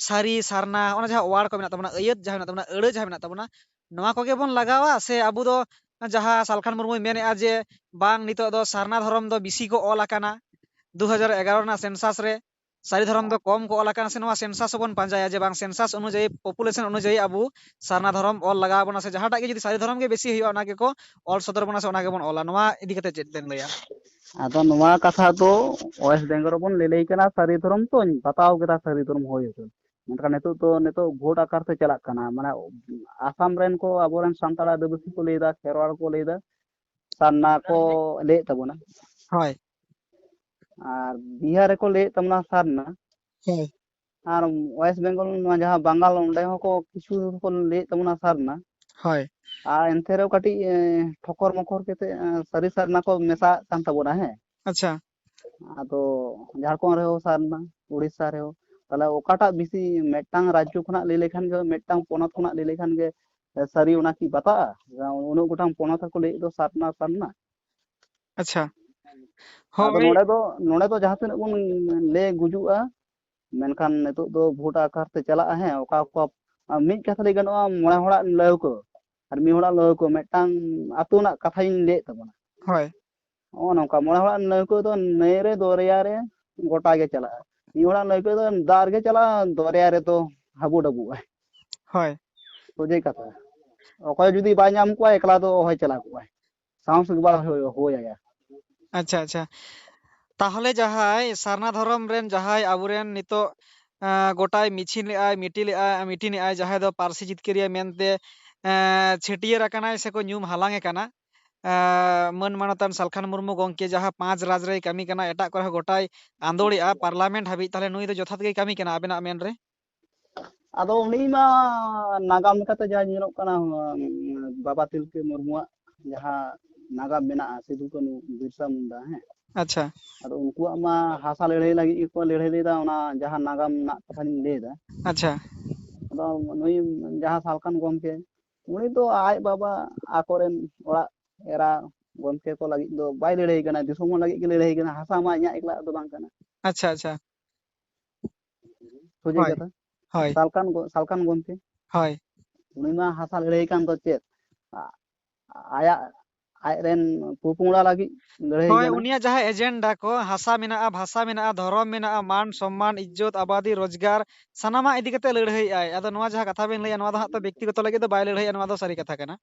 ᱥᱟᱹᱨᱤ, ᱥᱟᱨᱱᱟ, ᱚᱱᱟ ᱡᱟᱦᱟᱸ ᱚᱣᱟᱨ ᱠᱚ ᱢᱮᱱᱟᱜ ᱛᱟᱵᱚᱱᱟ, ᱟᱹᱭᱟᱹᱛ ᱡᱟᱦᱟᱸ ᱢᱮᱱᱟᱜ ᱛᱟᱵᱚᱱᱟ, ᱟᱹᱲᱟᱹ ᱡᱟᱦᱟᱸ ᱢᱮᱱᱟᱜ ᱛᱟᱵᱚᱱᱟ, ᱱᱚᱣᱟ ᱠᱚᱜᱮ ᱵᱚᱱ ᱞᱟᱜᱟᱣᱟ? ᱥᱮ ᱟᱵᱚ ᱫᱚ ᱡᱟᱦᱟᱸ ᱥᱟᱞᱠᱷᱟᱱ ᱢᱩᱨᱢᱩᱭ ᱢᱮᱱᱮᱫᱼᱟ ᱡᱮ ᱵᱟᱝ, ᱱᱤᱛᱚᱜ ᱫᱚ ᱥᱟᱨᱱᱟ ᱫᱷᱚᱨᱚᱢ ᱫᱚ ᱵᱤᱥᱤ ᱠᱚ ᱚᱞ ᱟᱠᱟᱱᱟ ᱫᱩ ᱦᱟᱡᱟᱨ ᱮᱜᱟᱨᱚ ᱨᱮᱱᱟᱜ census ᱨᱮ, ᱥᱟᱹᱨᱤ ᱫᱷᱚᱨᱚᱢ ᱫᱚ ᱠᱚᱢ ᱠᱚ ᱚᱞ ᱟᱠᱟᱱᱟ, ᱥᱮ ᱱᱚᱣᱟ census ᱦᱚᱸᱵᱚᱱ ᱯᱟᱸᱡᱟᱭᱟ ᱡᱮ ᱵᱟᱝ, census ᱚᱱᱩᱡᱟᱭᱤ, population ᱚᱱᱩᱡᱟᱭᱤ ᱟᱵᱚ ᱥᱟᱨᱱᱟ ᱫᱷᱚᱨᱚᱢ ᱚᱞ ᱞᱟᱜᱟᱣ ᱵᱚᱱᱟ, ᱥᱮ ᱡᱟᱦᱟᱸᱴᱟᱜ ᱜᱮ ᱡᱩᱫᱤ ᱥᱟᱹᱨᱤ ᱫᱷᱚᱨᱚᱢ ᱜᱮ ᱵᱮᱥᱤ ᱦᱩᱭᱩᱜᱼᱟ, ᱚᱱᱟ ᱜᱮᱠᱚ ᱚᱞ ᱥᱚᱫᱚᱨ ᱵᱚᱱᱟ ᱥᱮ ᱚᱱᱟ ᱜᱮᱵᱚᱱ ᱚᱞᱟ? ᱱᱚᱣᱟ ᱤᱫᱤ ᱠᱟᱛᱮ ᱪᱮᱫ ᱵᱮᱱ ᱞᱟᱹᱭᱟ? ᱟᱫᱚ ᱱᱚᱣᱟ ᱠᱟᱛᱷᱟ ᱫᱚ West Bengal ᱨᱮᱵᱚᱱ ᱞᱟᱹᱞᱟᱹᱭ ᱠᱟᱱᱟ, ᱥᱟᱹᱨᱤ ᱫᱷᱚᱨᱚᱢ ᱛᱚᱧ ᱵᱟᱛᱟᱣ ᱠᱮᱫᱟ, ᱥᱟᱹᱨᱤ ᱫᱷᱚᱨᱚᱢ ᱦᱩᱭ ᱦᱚᱪᱚ᱾ ᱢᱮᱱᱠᱷᱟᱱ ᱱᱤᱛᱚᱜ ᱫᱚ, ᱱᱤᱛᱚᱜ ᱵᱷᱳᱴ ᱟᱠᱟᱨ ᱛᱮ ᱪᱟᱞᱟᱜ ᱠᱟᱱᱟ, ᱢᱟᱱᱮ ᱟᱥᱟᱢ ᱨᱮᱱ ᱠᱚ, ᱟᱵᱚᱨᱮᱱ ᱥᱟᱱᱛᱟᱲ ᱟᱹᱫᱤᱵᱟᱹᱥᱤ ᱠᱚ ᱞᱟᱹᱭᱫᱟ, ᱠᱷᱮᱨᱣᱟᱲ ᱠᱚ ᱞᱟᱹᱭᱫᱟ, ᱥᱟᱨᱱᱟ ᱠᱚ ᱞᱟᱹᱭᱮᱫ ᱛᱟᱵᱚᱱᱟ᱾ ᱦᱳᱭ᱾ ᱟᱨ ᱵᱤᱦᱟᱨ ᱨᱮᱠᱚ ᱞᱟᱹᱭᱮᱫ ᱛᱟᱵᱚᱱᱟ ᱥᱟᱨᱱᱟ᱾ ᱦᱳᱭ᱾ ᱟᱨ West Bengal, ᱱᱚᱣᱟ ᱡᱟᱦᱟᱸ ᱵᱟᱝᱜᱟᱞ, ᱚᱸᱰᱮ ᱦᱚᱸᱠᱚ ᱠᱤᱪᱷᱩ ᱠᱚ ᱞᱟᱹᱭᱮᱫ ᱛᱟᱵᱚᱱᱟ ᱥᱟᱨᱱᱟ᱾ ᱦᱳᱭ᱾ ᱟᱨ ᱮᱱᱛᱮ ᱨᱮᱦᱚᱸ ᱠᱟᱹᱴᱤᱡ, ᱮ, ᱴᱷᱚᱠᱚᱨ ᱢᱚᱠᱚᱨ ᱠᱟᱛᱮ, ᱮ, ᱥᱟᱹᱨᱤ ᱥᱟᱨᱱᱟ ᱠᱚ ᱢᱮᱥᱟᱜ ᱠᱟᱱ ᱛᱟᱵᱚᱱᱟ, ᱦᱮᱸ᱾ ᱟᱪᱪᱷᱟ᱾ ᱟᱫᱚ ᱡᱷᱟᱲᱠᱷᱚᱸᱰ ᱨᱮᱦᱚᱸ ᱥᱟᱨᱱᱟ, ᱩᱲᱤᱥᱥᱟ ᱨᱮᱦᱚᱸ, ᱛᱟᱦᱞᱮ ᱚᱠᱟᱴᱟᱜ ᱵᱮᱥᱤ ᱢᱤᱫᱴᱟᱝ ᱨᱟᱡᱽᱡᱚ ᱠᱷᱚᱱᱟᱜ ᱞᱟᱹᱭ ᱞᱮᱠᱷᱟᱱ ᱜᱮ, ᱢᱤᱫᱴᱟᱝ ᱯᱚᱱᱚᱛ ᱠᱷᱚᱱᱟᱜ ᱞᱟᱹᱭ ᱞᱮᱠᱷᱟᱱ ᱜᱮ, ᱮ, ᱥᱟᱹᱨᱤ ᱚᱱᱟ ᱠᱤ ᱵᱟᱛᱟᱜᱼᱟ? ᱩᱱᱟᱹᱜ ᱜᱚᱴᱟᱝ ᱯᱚᱱᱚᱛ ᱦᱚᱸᱠᱚ ᱞᱟᱹᱭᱮᱫ ᱫᱚ ᱥᱟᱨᱱᱟ, ᱥᱟᱨᱱᱟ᱾ ᱟᱪᱪᱷᱟ᱾ ᱟᱫᱚ ᱦᱳᱭ᱾ ᱱᱚᱰᱮ ᱫᱚ ᱱᱚᱰᱮ ᱫᱚ ᱡᱟᱦᱟᱸ ᱛᱤᱱᱟᱹᱜ ᱵᱚᱱ ᱞᱟᱹᱭ ᱜᱩᱡᱩᱜᱼᱟ, ᱢᱮᱱᱠᱷᱟᱱ ᱱᱤᱛᱚᱜ ᱫᱚ ᱵᱷᱳᱴ ᱟᱠᱟᱨ ᱛᱮ ᱪᱟᱞᱟᱜᱼᱟ᱾ ᱦᱮᱸ, ᱚᱠᱟ ᱚᱠᱟ ᱟᱨ ᱢᱤᱫ ᱠᱟᱛᱷᱟ ᱞᱟᱹᱭ ᱜᱟᱱᱚᱜᱼᱟ, ᱢᱚᱬᱮ ᱦᱚᱲᱟᱜ ᱞᱟᱹᱣᱠᱟᱹ ᱟᱨ ᱢᱤᱫ ᱦᱚᱲᱟᱜ ᱞᱟᱹᱣᱠᱟᱹ, ᱢᱤᱫᱴᱟᱝ ᱟᱹᱛᱩ ᱨᱮᱱᱟᱜ ᱠᱟᱛᱷᱟᱧ ᱞᱟᱹᱭᱮᱫ ᱛᱟᱵᱚᱱᱟ᱾ ᱦᱳᱭ᱾ ᱱᱚᱜᱼᱚ ᱱᱚᱝᱠᱟ ᱢᱚᱬᱮ ᱦᱚᱲᱟᱜ ᱞᱟᱹᱣᱠᱟᱹ ᱫᱚ ᱱᱟᱹᱭ ᱨᱮ ᱫᱚᱨᱭᱟ ᱨᱮ ᱜᱚᱴᱟ ᱜᱮ ᱪᱟᱞᱟᱜᱼᱟ᱾ ᱢᱤᱫ ᱦᱚᱲᱟᱜ ᱞᱟᱹᱣᱠᱟᱹ ᱫᱚ ᱫᱟᱜ ᱨᱮᱜᱮ ᱪᱟᱞᱟᱜᱼᱟ, ᱫᱚᱨᱭᱟ ᱨᱮᱫᱚ ᱦᱟᱹᱵᱩ ᱰᱟᱹᱵᱩᱜᱼᱟᱭ᱾ ᱦᱳᱭ᱾ ᱥᱚᱡᱷᱮ ᱠᱟᱛᱷᱟ, ᱚᱠᱚᱭ ᱡᱩᱫᱤ ᱵᱟᱭ ᱧᱟᱢ ᱠᱚᱣᱟ, ᱮᱠᱞᱟ ᱫᱚ ᱚᱦᱚᱭ ᱪᱟᱞᱟᱣ ᱠᱚᱜᱼᱟᱭ, ᱥᱟᱦᱚᱥ ᱜᱮ ᱵᱟᱭ ᱦᱩᱭ ᱦᱩᱭ ᱟᱭᱟ᱾ ᱟᱪᱪᱷᱟ, ᱟᱪᱪᱷᱟ᱾ ᱛᱟᱦᱚᱞᱮ ᱡᱟᱦᱟᱸᱭ ᱥᱟᱨᱱᱟ ᱫᱷᱚᱨᱚᱢ ᱨᱮᱱ ᱡᱟᱦᱟᱸᱭ ᱟᱵᱚᱨᱮᱱ ᱱᱤᱛᱚᱜ, ᱟᱸ, ᱜᱚᱴᱟᱭ ᱢᱤᱪᱷᱤᱞ ᱮᱜᱼᱟᱭ, ᱢᱤᱴᱤᱞ ᱮᱜᱼᱟᱭ, ᱢᱤᱴᱤᱱ ᱮᱜᱼᱟᱭ, ᱡᱟᱦᱟᱸᱭ ᱫᱚ ᱯᱟᱹᱨᱥᱤ ᱡᱤᱛᱠᱟᱹᱨᱤᱭᱟᱹ ᱢᱮᱱᱛᱮ, ᱮᱸ, ᱪᱷᱟᱹᱴᱭᱟᱹᱨ ᱟᱠᱟᱱᱟᱭ ᱥᱮᱠᱚ ᱧᱩᱢ ᱦᱟᱞᱟᱝ ᱮ ᱠᱟᱱᱟ, ᱮᱸ, ᱢᱟᱹᱱ ᱢᱟᱱᱚᱛᱟᱱ ᱥᱟᱞᱠᱷᱟᱱ ᱢᱩᱨᱢᱩ ᱜᱚᱢᱠᱮ ᱡᱟᱦᱟᱸ ᱯᱟᱸᱪ ᱨᱟᱡᱽ ᱨᱮᱭ ᱠᱟᱹᱢᱤ ᱠᱟᱱᱟ, ᱮᱴᱟᱜ ᱠᱚᱨᱮ ᱦᱚᱸ ᱜᱚᱴᱟᱭ ᱟᱸᱫᱳᱲᱮᱜᱼᱟ, ᱯᱟᱨᱞᱟᱢᱮᱱᱴ ᱦᱟᱹᱵᱤᱡ, ᱛᱟᱦᱚᱞᱮ ᱱᱩᱭ ᱫᱚ ᱡᱚᱛᱷᱟᱛ ᱜᱮᱭ ᱠᱟᱹᱢᱤ ᱠᱟᱱᱟ ᱟᱵᱮᱱᱟᱜ ᱢᱮᱱ ᱨᱮ? ᱟᱫᱚ ᱩᱱᱤ ᱢᱟ ᱱᱟᱜᱟᱢ ᱞᱮᱠᱟᱛᱮ ᱡᱟᱦᱟᱸ ᱧᱮᱞᱚᱜ ᱠᱟᱱᱟ, ᱩᱸ, ᱵᱟᱵᱟ ᱛᱤᱞᱠᱟᱹ ᱢᱩᱨᱢᱩᱣᱟᱜ ᱡᱟᱦᱟᱸ ᱱᱟᱜᱟᱢ ᱢᱮᱱᱟᱜᱼᱟ, ᱥᱤᱫᱩ ᱠᱟᱹᱱᱦᱩ ᱵᱤᱨᱥᱟ ᱢᱩᱱᱰᱟ, ᱦᱮᱸ, ᱟᱪᱪᱷᱟ᱾ ᱟᱫᱚ ᱩᱱᱠᱩᱣᱟᱜ ᱢᱟ ᱦᱟᱥᱟ ᱞᱟᱹᱲᱦᱟᱹᱭ ᱞᱟᱹᱜᱤᱫ ᱜᱮᱠᱚ ᱞᱟᱹᱲᱦᱟᱹᱭ ᱞᱮᱫᱟ, ᱚᱱᱟ ᱡᱟᱦᱟᱸ ᱱᱟᱜᱟᱢ ᱨᱮᱱᱟᱜ ᱠᱟᱛᱷᱟᱧ ᱞᱟᱹᱭᱫᱟ᱾ ᱟᱪᱪᱷᱟ᱾ ᱟᱫᱚ ᱱᱩᱭ ᱡᱟᱦᱟᱸ ᱥᱟᱞᱠᱷᱟᱱ ᱜᱚᱢᱠᱮ, ᱩᱱᱤ ᱫᱚ ᱟᱡ ᱵᱟᱵᱟ, ᱟᱠᱚᱨᱮᱱ ᱚᱲᱟᱜ ᱮᱨᱟ ᱜᱚᱢᱠᱮ ᱠᱚ ᱞᱟᱹᱜᱤᱫ ᱫᱚ ᱵᱟᱭ ᱞᱟᱹᱲᱦᱟᱹᱭ ᱠᱟᱱᱟ, ᱫᱤᱥᱚᱢ ᱦᱚᱲ ᱞᱟᱹᱜᱤᱫ ᱜᱮ ᱞᱟᱹᱲᱦᱟᱹᱭ ᱠᱟᱱᱟ᱾ ᱦᱟᱥᱟ ᱢᱟ ᱤᱧᱟᱹᱜ ᱮᱠᱞᱟ ᱫᱚ ᱵᱟᱝ ᱠᱟᱱᱟ᱾ ᱟᱪᱪᱷᱟ, ᱟᱪᱪᱷᱟ᱾ ᱥᱚᱡᱷᱮ ᱦᱳᱭ, ᱠᱟᱛᱷᱟ, ᱦᱳᱭ, ᱥᱟᱞᱠᱷᱟᱱ ᱜᱚ-, ᱥᱟᱞᱠᱷᱟᱱ ᱜᱚᱢᱠᱮ, ᱦᱳᱭ᱾ ᱩᱱᱤ ᱢᱟ ᱦᱟᱥᱟ ᱞᱟᱹᱲᱦᱟᱹᱭ ᱠᱟᱱ ᱫᱚ ᱪᱮᱫ, ᱟ-, ᱟᱭᱟᱜ, ᱟᱡ ᱨᱮᱱ ᱯᱚᱯᱚᱝᱲᱟ ᱞᱟᱹᱜᱤᱫ ᱞᱟᱹᱲᱦᱟᱹᱭ ᱦᱳᱭ, ᱠᱟᱱᱟ᱾ ᱩᱱᱤᱭᱟᱜ ᱡᱟᱦᱟᱸ ᱮᱡᱮᱱᱰᱟ ᱠᱚ, ᱦᱟᱥᱟ ᱢᱮᱱᱟᱜᱼᱟ, ᱵᱷᱟᱥᱟ ᱢᱮᱱᱟᱜᱼᱟ, ᱫᱷᱚᱨᱚᱢ ᱢᱮᱱᱟᱜᱼᱟ, ᱢᱟᱱ ᱥᱚᱢᱢᱟᱱ, ᱤᱡᱽᱡᱚᱛ, ᱟᱵᱟᱫᱤ, ᱨᱳᱡᱽᱜᱟᱨ, ᱥᱟᱱᱟᱢᱟᱜ ᱤᱫᱤ ᱠᱟᱛᱮ ᱞᱟᱹᱲᱦᱟᱹᱭᱮᱜᱼᱟᱭ᱾ ᱟᱫᱚ ᱱᱚᱣᱟ ᱡᱟᱦᱟᱸ ᱠᱟᱛᱷᱟ ᱵᱮᱱ ᱞᱟᱹᱭᱟ, ᱱᱚᱣᱟ ᱫᱚ ᱦᱟᱸᱜ ᱛᱚ ᱵᱮᱠᱛᱤᱜᱚᱛᱚ ᱞᱟᱹᱜᱤᱫ ᱫᱚ ᱵᱟᱭ ᱞᱟᱹᱲᱦᱟᱹᱭᱟ, ᱱᱚᱣᱟ ᱫᱚ ᱥᱟᱹᱨᱤ ᱠᱟᱛᱷᱟ ᱠᱟᱱᱟ᱾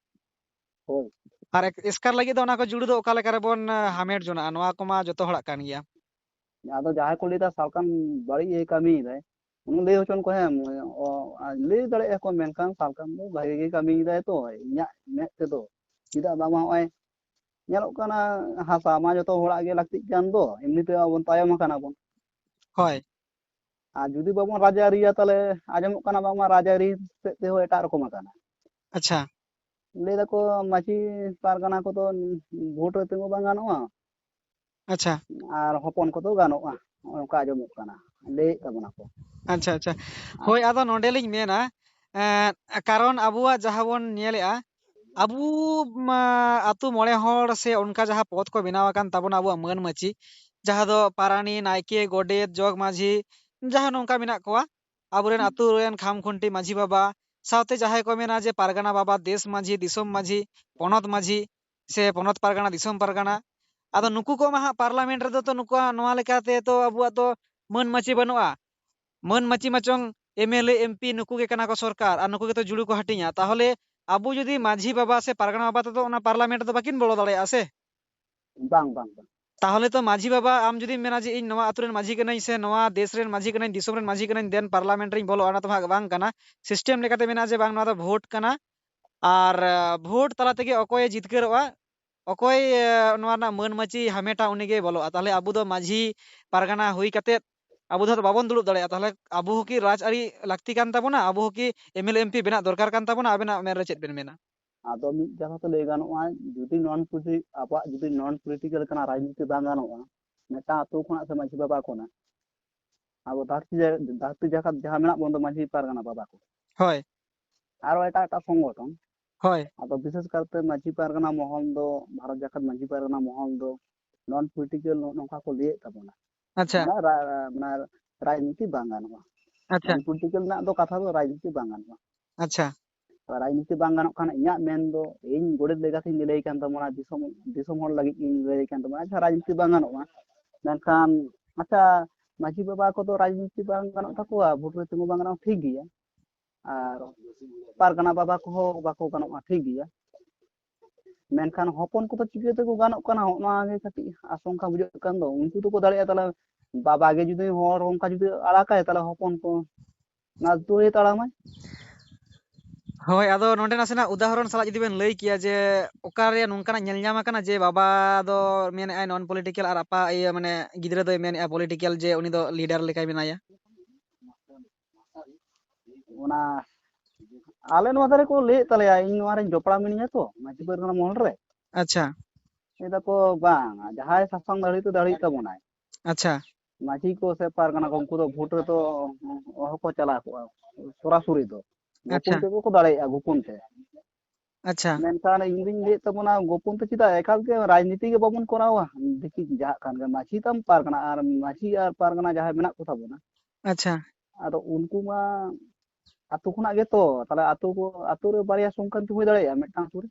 ᱦᱳᱭ᱾ ᱟᱨ ᱮᱠ-, ᱮᱥᱠᱟᱨ ᱞᱟᱹᱜᱤᱫ ᱫᱚ ᱚᱱᱟ ᱠᱚ ᱡᱩᱲᱩ ᱫᱚ ᱚᱠᱟ ᱞᱮᱠᱟ ᱨᱮᱵᱚᱱ, ᱟ, ᱦᱟᱢᱮᱴ ᱡᱚᱱᱟᱜᱼᱟ, ᱱᱚᱣᱟ ᱠᱚᱢᱟ ᱡᱚᱛᱚ ᱦᱚᱲᱟᱜ ᱠᱟᱱ ᱜᱮᱭᱟ᱾ ᱟᱫᱚ ᱡᱟᱦᱟᱸᱭ ᱠᱚ ᱞᱟᱹᱭᱫᱟ ᱥᱟᱞᱠᱷᱟᱱ ᱵᱟᱹᱲᱤᱡ ᱮ ᱠᱟᱹᱢᱤᱭᱮᱫᱟᱭ, ᱩᱱᱤ ᱞᱟᱹᱭ ᱦᱚᱪᱚᱱ ᱠᱚ, ᱦᱮᱸ, ᱚ, ᱞᱟᱹᱭ ᱫᱟᱲᱮᱭᱟᱜᱼᱟ ᱠᱚ, ᱢᱮᱱᱠᱷᱟᱱ ᱥᱟᱞᱠᱷᱟᱱ ᱫᱚ ᱵᱷᱟᱜᱮ ᱜᱮ ᱠᱟᱹᱢᱤᱭᱮᱫᱟᱭ ᱛᱚ, ᱤᱧᱟᱹᱜ ᱢᱮᱫ ᱛᱮᱫᱚ᱾ ᱪᱮᱫᱟᱜ ᱵᱟᱝᱢᱟ ᱱᱚᱜᱼᱚᱭ ᱧᱮᱞᱚᱜ ᱠᱟᱱᱟ, ᱦᱟᱥᱟ ᱢᱟ ᱡᱚᱛᱚ ᱦᱚᱲᱟᱜ ᱜᱮ ᱞᱟᱹᱠᱛᱤᱜ ᱠᱟᱱ ᱫᱚ, ᱮᱢᱱᱤ ᱛᱮ ᱟᱵᱚᱱ ᱛᱟᱭᱚᱢ ᱟᱠᱟᱱᱟ ᱵᱚᱱ᱾ ᱦᱳᱭ᱾ ᱟᱨ ᱡᱩᱫᱤ ᱵᱟᱵᱚᱱ ᱨᱟᱡᱽᱟᱹᱨᱤᱭᱟ, ᱛᱟᱦᱞᱮ ᱟᱸᱡᱚᱢᱚᱜ ᱠᱟᱱᱟ ᱵᱟᱝᱢᱟ ᱨᱟᱡᱽᱟᱹᱨᱤ ᱥᱮᱫ ᱛᱮᱦᱚᱸ ᱮᱴᱟᱜ ᱨᱚᱠᱚᱢ ᱟᱠᱟᱱᱟ᱾ ᱟᱪᱪᱷᱟ᱾ ᱞᱟᱹᱭ ᱫᱟᱠᱚ ᱢᱟᱹᱡᱷᱤ ᱯᱟᱨᱜᱟᱱᱟ ᱠᱚᱫᱚ ᱵᱷᱳᱴ ᱨᱮ ᱛᱤᱸᱜᱩ ᱵᱟᱝ ᱜᱟᱱᱚᱜᱼᱟ, ᱟᱪᱪᱷᱟ᱾ ᱟᱨ ᱦᱚᱯᱚᱱ ᱠᱚᱫᱚ ᱜᱟᱱᱚᱜᱼᱟ, ᱚᱱᱠᱟ ᱟᱸᱡᱚᱢᱚᱜ ᱠᱟᱱᱟ, ᱞᱟᱹᱭᱮᱫ ᱛᱟᱵᱚᱱᱟ ᱠᱚ᱾ ᱟᱪᱪᱷᱟ, ᱟᱪᱪᱷᱟ᱾ ᱦᱳᱭ, ᱟᱫᱚ ᱱᱚᱸᱰᱮ ᱞᱤᱧ ᱢᱮᱱᱟ, ᱮᱸ, ᱠᱟᱨᱚᱱ ᱟᱵᱚᱣᱟᱜ ᱡᱟᱦᱟᱸ ᱵᱚᱱ ᱧᱮᱞᱮᱜᱼᱟ, ᱟᱵᱚ ᱢᱟ ᱟᱛᱳ ᱢᱚᱬᱮ ᱦᱚᱲ ᱥᱮ ᱚᱱᱠᱟ ᱡᱟᱦᱟᱸ ᱯᱚᱫᱽ ᱠᱚ ᱵᱮᱱᱟᱣ ᱟᱠᱟᱱ ᱛᱟᱵᱚᱱᱟ ᱟᱵᱚᱣᱟᱜ ᱢᱟᱹᱱ ᱢᱟᱹᱪᱤ, ᱡᱟᱦᱟᱸ ᱫᱚ ᱯᱟᱨᱟᱱᱤ, ᱱᱟᱭᱠᱮ, ᱜᱚᱰᱮᱛ, ᱡᱚᱜᱽ ᱢᱟᱹᱡᱷᱤ, ᱡᱟᱦᱟᱸ ᱱᱚᱝᱠᱟ ᱢᱮᱱᱟᱜ ᱠᱚᱣᱟ, ᱟᱵᱚᱨᱮᱱ ᱟᱛᱳ ᱨᱮᱱ ᱠᱷᱟᱢ ᱠᱷᱩᱱᱴᱤ ᱢᱟᱹᱡᱷᱤ ᱵᱟᱵᱟ, ᱥᱟᱶᱛᱮ ᱡᱟᱦᱟᱸᱭ ᱠᱚ ᱢᱮᱱᱟ ᱡᱮ ᱯᱟᱨᱜᱟᱱᱟ ᱵᱟᱵᱟ, ᱫᱮᱥ ᱢᱟᱹᱡᱷᱤ, ᱫᱤᱥᱚᱢ ᱢᱟᱹᱡᱷᱤ, ᱯᱚᱱᱚᱛ ᱢᱟᱹᱡᱷᱤ, ᱥᱮ ᱯᱚᱱᱚᱛ ᱯᱟᱨᱜᱟᱱᱟ, ᱫᱤᱥᱚᱢ ᱯᱟᱨᱜᱟᱱᱟ, ᱟᱫᱚ ᱱᱩᱠᱩ ᱠᱚᱢᱟ ᱦᱟᱸᱜ ᱯᱟᱨᱞᱟᱢᱮᱱᱴ ᱨᱮᱫᱚ ᱛᱚ ᱱᱩᱠᱩᱣᱟᱜ ᱱᱚᱣᱟ ᱞᱮᱠᱟᱛᱮ ᱛᱚ ᱟᱵᱚᱣᱟᱜ ᱫᱚ ᱢᱟᱹᱱ ᱢᱟᱹᱪᱤ ᱵᱟᱹᱱᱩᱜᱼᱟ᱾ ᱢᱟᱹᱱ ᱢᱟᱹᱪᱤ ᱢᱟᱪᱚᱝ M L A, M P ᱱᱩᱠᱩ ᱜᱮ ᱠᱟᱱᱟ ᱠᱚ ᱥᱚᱨᱠᱟᱨ, ᱟᱨ ᱱᱩᱠᱩ ᱜᱮᱛᱚ ᱡᱩᱲᱩ ᱠᱚ ᱦᱟᱹᱴᱤᱧᱟ᱾ ᱛᱟᱦᱚᱞᱮ ᱟᱵᱚ ᱡᱩᱫᱤ ᱢᱟᱹᱡᱷᱤ ᱵᱟᱵᱟ ᱥᱮ ᱯᱟᱨᱜᱟᱱᱟ ᱵᱟᱵᱟ ᱛᱮᱫᱚ ᱚᱱᱟ ᱯᱟᱨᱞᱟᱢᱮᱱᱴ ᱨᱮᱫᱚ ᱵᱟᱹᱠᱤᱱ ᱵᱚᱞᱚ ᱫᱟᱲᱮᱭᱟᱜᱼᱟ ᱥᱮ? ᱵᱟᱝ, ᱵᱟᱝ, ᱵᱟᱝ᱾ ᱛᱟᱦᱚᱞᱮ ᱛᱚ ᱢᱟᱹᱡᱷᱤ ᱵᱟᱵᱟ, ᱟᱢ ᱡᱩᱫᱤᱢ ᱢᱮᱱᱟ ᱡᱮ ᱤᱧ ᱱᱚᱣᱟ ᱟᱛᱳ ᱨᱮᱱ ᱢᱟᱹᱡᱷᱤ ᱠᱟᱹᱱᱟᱹᱧ ᱥᱮ ᱱᱚᱣᱟ ᱫᱮᱥ ᱨᱮᱱ ᱢᱟᱹᱡᱷᱤ ᱠᱟᱹᱱᱟᱹᱧ, ᱫᱤᱥᱚᱢ ᱨᱮᱱ ᱢᱟᱹᱡᱷᱤ ᱠᱟᱹᱱᱟᱹᱧ, ᱫᱮᱱ ᱯᱟᱨᱞᱟᱢᱮᱱᱴ ᱨᱤᱧ ᱵᱚᱞᱚᱜᱼᱟ, ᱚᱱᱟ ᱛᱚ ᱦᱟᱸᱜ ᱵᱟᱝ ᱠᱟᱱᱟ᱾ ᱥᱤᱥᱴᱮᱢ ᱞᱮᱠᱟᱛᱮ ᱢᱮᱱᱟᱜᱼᱟ ᱡᱮ ᱵᱟᱝ, ᱱᱚᱣᱟ ᱫᱚ ᱵᱷᱳᱴ ᱠᱟᱱᱟ, ᱟᱨ, ᱟᱸ, ᱵᱷᱳᱴ ᱛᱟᱞᱟ ᱛᱮᱜᱮ ᱚᱠᱚᱭᱮ ᱡᱤᱛᱠᱟᱹᱨᱚᱜᱼᱟ, ᱚᱠᱚᱭ, ᱟᱸ, ᱱᱚᱣᱟ ᱨᱮᱱᱟᱜ ᱢᱟᱹᱱ ᱢᱟᱹᱪᱤ ᱦᱟᱢᱮᱴᱟ, ᱩᱱᱤᱜᱮᱭ ᱵᱚᱞᱚᱜᱼᱟ᱾ ᱛᱟᱦᱚᱞᱮ ᱟᱵᱚ ᱫᱚ ᱢᱟᱹᱡᱷᱤ ᱯᱟᱨᱜᱟᱱᱟ ᱦᱩᱭ ᱠᱟᱛᱮᱫ ᱟᱵᱚ ᱫᱚ ᱵᱟᱵᱚᱱ ᱫᱩᱲᱩᱵ ᱫᱟᱲᱮᱭᱟᱜᱼᱟ᱾ ᱛᱟᱦᱚᱞᱮ ᱟᱵᱚ ᱦᱚᱸ ᱠᱤ ᱨᱟᱡᱽᱟᱹᱨᱤ ᱞᱟᱹᱠᱛᱤ ᱠᱟᱱ ᱛᱟᱵᱚᱱᱟ? ᱟᱵᱚ ᱦᱚᱸ ᱠᱤ M L A, M P ᱵᱮᱱᱟᱜ ᱫᱚᱨᱠᱟᱨ ᱠᱟᱱ ᱛᱟᱵᱚᱱᱟ? ᱟᱵᱮᱱᱟᱜ ᱢᱮᱱ ᱨᱮ ᱪᱮᱫ ᱵᱮᱱ ᱢᱮᱱᱟ? ᱟᱫᱚ ᱢᱤᱫ ᱠᱟᱛᱷᱟ ᱛᱮ ᱞᱟᱹᱭ ᱜᱟᱱᱚᱜᱼᱟ, ᱡᱩᱫᱤ ᱱᱚᱱ ᱯᱚᱞᱤᱴᱤ-, ᱟᱵᱚᱣᱟᱜ ᱡᱩᱫᱤ ᱱᱚᱱ ᱯᱚᱞᱤᱴᱤᱠᱟᱞ ᱠᱟᱱᱟ ᱨᱟᱡᱽᱱᱤᱛᱤ ᱵᱟᱝ ᱜᱟᱱᱚᱜᱼᱟ, ᱢᱤᱫᱴᱟᱝ ᱟᱛᱳ ᱠᱷᱚᱱᱟᱜ ᱥᱮ ᱢᱟᱹᱡᱷᱤ ᱵᱟᱵᱟ ᱠᱷᱚᱱᱟᱜ, ᱟᱵᱚ ᱫᱷᱟᱹᱨᱛᱤ ᱡᱟ-, ᱫᱷᱟᱹᱨᱛᱤ ᱡᱟᱠᱟᱛ ᱡᱟᱦᱟᱸ ᱢᱮᱱᱟᱜ ᱵᱚᱱ ᱫᱚ ᱢᱟᱹᱡᱷᱤ ᱯᱟᱨᱜᱟᱱᱟ ᱵᱟᱵᱟ ᱠᱚ, ᱦᱳᱭ᱾ ᱟᱨᱚ ᱮᱴᱟᱜ ᱮᱴᱟᱜ ᱥᱚᱝᱜᱚᱴᱷᱚᱱ, ᱦᱳᱭ᱾ ᱟᱫᱚ ᱵᱤᱥᱮᱥ ᱠᱟᱨᱛᱮ ᱢᱟᱹᱡᱷᱤ ᱯᱟᱨᱜᱟᱱᱟ ᱢᱚᱦᱚᱞ ᱫᱚ, ᱵᱷᱟᱨᱚᱛ ᱡᱟᱠᱟᱛ ᱢᱟᱹᱡᱷᱤ ᱯᱟᱨᱜᱟᱱᱟ ᱢᱚᱦᱚᱞ ᱫᱚ ᱱᱚᱱ ᱯᱚᱞᱤᱴᱤᱠᱟᱞ ᱱᱚ-, ᱱᱚᱝᱠᱟ ᱠᱚ ᱞᱟᱹᱭᱮᱫ ᱛᱟᱵᱚᱱᱟ᱾ ᱟᱪᱪᱷᱟ᱾ ᱢᱟᱱᱮ ᱨᱟ-, ᱢᱟᱱᱮ ᱨᱟᱡᱽᱱᱤᱛᱤ ᱵᱟᱝ ᱜᱟᱱᱚᱜᱼᱟ᱾ ᱟᱪᱪᱷᱟ᱾ ᱱᱚᱱ ᱯᱚᱞᱤᱴᱤᱠᱟᱞ ᱨᱮᱱᱟᱜ ᱫᱚ ᱠᱟᱛᱷᱟ ᱫᱚ ᱨᱟᱡᱽᱱᱤᱛᱤ ᱵᱟᱝ ᱜᱟᱱᱚᱜᱼᱟ᱾ ᱟᱪᱪᱷᱟ᱾ ᱨᱟᱡᱽᱱᱤᱛᱤ ᱵᱟᱝ ᱜᱟᱱᱚᱜ ᱠᱷᱟᱱ ᱤᱧᱟᱹᱜ ᱢᱮᱱ ᱫᱚ, ᱤᱧ ᱜᱚᱰᱮᱛ ᱞᱮᱠᱟᱛᱤᱧ ᱞᱟᱹᱭ ᱠᱟᱱ ᱛᱟᱵᱚᱱᱟ, ᱫᱤᱥᱚᱢ, ᱫᱤᱥᱚᱢ ᱦᱚᱲ ᱞᱟᱹᱜᱤᱫ ᱤᱧ ᱞᱟᱹᱭ ᱠᱟᱱ ᱛᱟᱵᱚᱱᱟ᱾ ᱟᱪᱪᱷᱟ, ᱨᱟᱡᱽᱱᱤᱛᱤ ᱵᱟᱝ ᱜᱟᱱᱚᱜᱼᱟ, ᱢᱮᱱᱠᱷᱟᱱ ᱟᱪᱪᱷᱟ, ᱢᱟᱹᱡᱷᱤ ᱵᱟᱵᱟ ᱠᱚᱫᱚ ᱨᱟᱡᱽᱱᱤᱛᱤ ᱵᱟᱝ ᱜᱟᱱᱚᱜ ᱛᱟᱠᱚᱣᱟ, ᱵᱷᱳᱴ ᱨᱮ ᱛᱤᱸᱜᱩ ᱵᱟᱝ ᱜᱟᱱᱚᱜᱼᱟ, ᱴᱷᱤᱠ ᱜᱮᱭᱟ᱾ ᱟᱨ ᱯᱟᱨᱜᱟᱱᱟ ᱵᱟᱵᱟ ᱠᱚᱦᱚᱸ ᱵᱟᱠᱚ ᱜᱟᱱᱚᱜᱼᱟ, ᱴᱷᱤᱠ ᱜᱮᱭᱟ᱾ ᱢᱮᱱᱠᱷᱟᱱ ᱦᱚᱯᱚᱱ ᱠᱚᱫᱚ ᱪᱤᱠᱟᱹ ᱛᱮᱠᱚ ᱜᱟᱱᱚᱜ ᱠᱟᱱᱟ? ᱦᱚᱸᱜᱼᱚ ᱱᱚᱣᱟ ᱜᱮ ᱠᱟᱹᱴᱤᱡ ᱟᱥᱚᱝᱠᱟ ᱵᱩᱡᱷᱟᱹᱜ ᱠᱟᱱ ᱫᱚ᱾ ᱩᱱᱠᱩ ᱫᱚᱠᱚ ᱫᱟᱲᱮᱭᱟᱜᱼᱟ, ᱛᱟᱦᱞᱮ ᱵᱟᱵᱟ ᱜᱮ ᱡᱩᱫᱤ ᱦᱚᱲ ᱚᱱᱠᱟ ᱡᱩᱫᱤ ᱟᱲᱟᱜᱟᱭ, ᱛᱟᱦᱞᱮ ᱦᱚᱯᱚᱱ ᱠᱚ ᱚᱱᱟ ᱫᱩᱣᱟᱹᱭ ᱛᱟᱲᱟᱢᱟᱭ᱾ ᱦᱳᱭ, ᱟᱫᱚ ᱱᱚᱰᱮ ᱱᱟᱥᱮᱱᱟᱜ ᱩᱫᱟᱦᱚᱨᱚᱱ ᱥᱟᱞᱟᱜ ᱡᱩᱫᱤ ᱵᱮᱱ ᱞᱟᱹᱭ ᱠᱮᱭᱟ ᱡᱮ ᱚᱠᱟᱨᱮ ᱱᱚᱝᱠᱟᱱᱟᱜ ᱧᱮᱞ ᱧᱟᱢ ᱟᱠᱟᱱᱟ ᱡᱮ ᱵᱟᱵᱟ ᱫᱚ ᱢᱮᱱᱮᱫᱼᱟᱭ ᱱᱚᱱ ᱯᱚᱞᱤᱴᱤᱠᱟᱞ ᱟᱨ ᱟᱯᱟ, ᱤᱭᱟᱹ, ᱢᱟᱱᱮ ᱜᱤᱫᱽᱨᱟᱹ ᱫᱚᱭ ᱢᱮᱱᱮᱫᱼᱟ ᱯᱚᱞᱤᱴᱤᱠᱟᱞ, ᱡᱮ ᱩᱱᱤ ᱫᱚ ᱞᱤᱰᱟᱨ ᱞᱮᱠᱟᱭ ᱵᱮᱱᱟᱭᱟ? ᱚᱱᱟ ᱟᱞᱮ ᱱᱚᱣᱟ ᱫᱷᱟᱨᱮ ᱠᱚ ᱞᱟᱹᱭᱮᱫ ᱛᱟᱞᱮᱭᱟ, ᱤᱧ ᱱᱚᱣᱟ ᱨᱮᱧ ᱡᱚᱯᱲᱟᱣ ᱢᱤᱱᱟᱹᱧᱟ ᱛᱚ, ᱢᱟᱹᱡᱷᱤ ᱯᱟᱨᱜᱟᱱᱟ ᱢᱚᱦᱚᱞ ᱨᱮ᱾ ᱟᱪᱪᱷᱟ᱾ ᱞᱟᱹᱭ ᱫᱟᱠᱚ, "ᱵᱟᱝ, ᱡᱟᱦᱟᱸᱭ ᱥᱟᱥᱟᱝ ᱫᱟᱲᱮ ᱛᱮ ᱫᱟᱲᱮᱭᱮᱫ ᱛᱟᱵᱚᱱᱟᱭ, ᱟᱪᱪᱷᱟ᱾ ᱢᱟᱹᱡᱷᱤ ᱠᱚ ᱥᱮ ᱯᱟᱨᱜᱟᱱᱟ ᱠᱚ, ᱩᱱᱠᱩ ᱫᱚ ᱵᱷᱳᱴ ᱨᱮᱫᱚ ᱚᱦᱚ ᱠᱚ ᱪᱟᱞᱟᱣ ᱠᱚᱜᱼᱟ ᱥᱚᱨᱟᱥᱚᱨᱤ ᱫᱚ, ᱜᱳᱯᱚᱱ ᱟᱪᱪᱷᱟ᱾ ᱛᱮᱜᱮ ᱠᱚ ᱫᱟᱲᱮᱭᱟᱜᱼᱟ, ᱜᱳᱯᱚᱱ ᱛᱮ᱾" ᱟᱪᱪᱷᱟ᱾ ᱢᱮᱱᱠᱷᱟᱱ ᱤᱧ ᱫᱩᱧ ᱞᱟᱹᱭᱮᱫ ᱛᱟᱵᱚᱱᱟ, ᱜᱳᱯᱚᱱ ᱛᱮ ᱪᱮᱫᱟᱜ? ᱮᱠᱟᱞ ᱜᱮ ᱨᱟᱡᱽᱱᱤᱛᱤ ᱜᱮ ᱵᱟᱵᱚᱱ ᱠᱚᱨᱟᱣᱟ᱾ ᱫᱮᱠᱷᱤ, ᱡᱟᱦᱟᱸ ᱠᱟᱱ ᱜᱮ, ᱢᱟᱹᱡᱷᱤ ᱛᱟᱢ ᱯᱟᱨᱜᱟᱱᱟ, ᱟᱨ ᱢᱟᱹᱡᱷᱤ ᱟᱨ ᱯᱟᱨᱜᱟᱱᱟ ᱡᱟᱦᱟᱸᱭ ᱢᱮᱱᱟᱜ ᱠᱚ ᱛᱟᱵᱚᱱᱟ, ᱟᱪᱪᱷᱟ᱾ ᱟᱫᱚ ᱩᱱᱠᱩ ᱢᱟ ᱟᱛᱳ ᱠᱷᱚᱱᱟᱜ ᱜᱮᱛᱚ, ᱛᱟᱦᱞᱮ ᱟᱛᱳ ᱠᱚ, ᱟᱛᱳ ᱨᱮ ᱵᱟᱨᱭᱟ ᱥᱚᱝᱠᱷᱟᱱ ᱠᱚ ᱦᱩᱭ ᱫᱟᱲᱮᱭᱟᱜᱼᱟ ᱢᱤᱫᱴᱟᱝ ᱟᱛᱳ ᱨᱮ᱾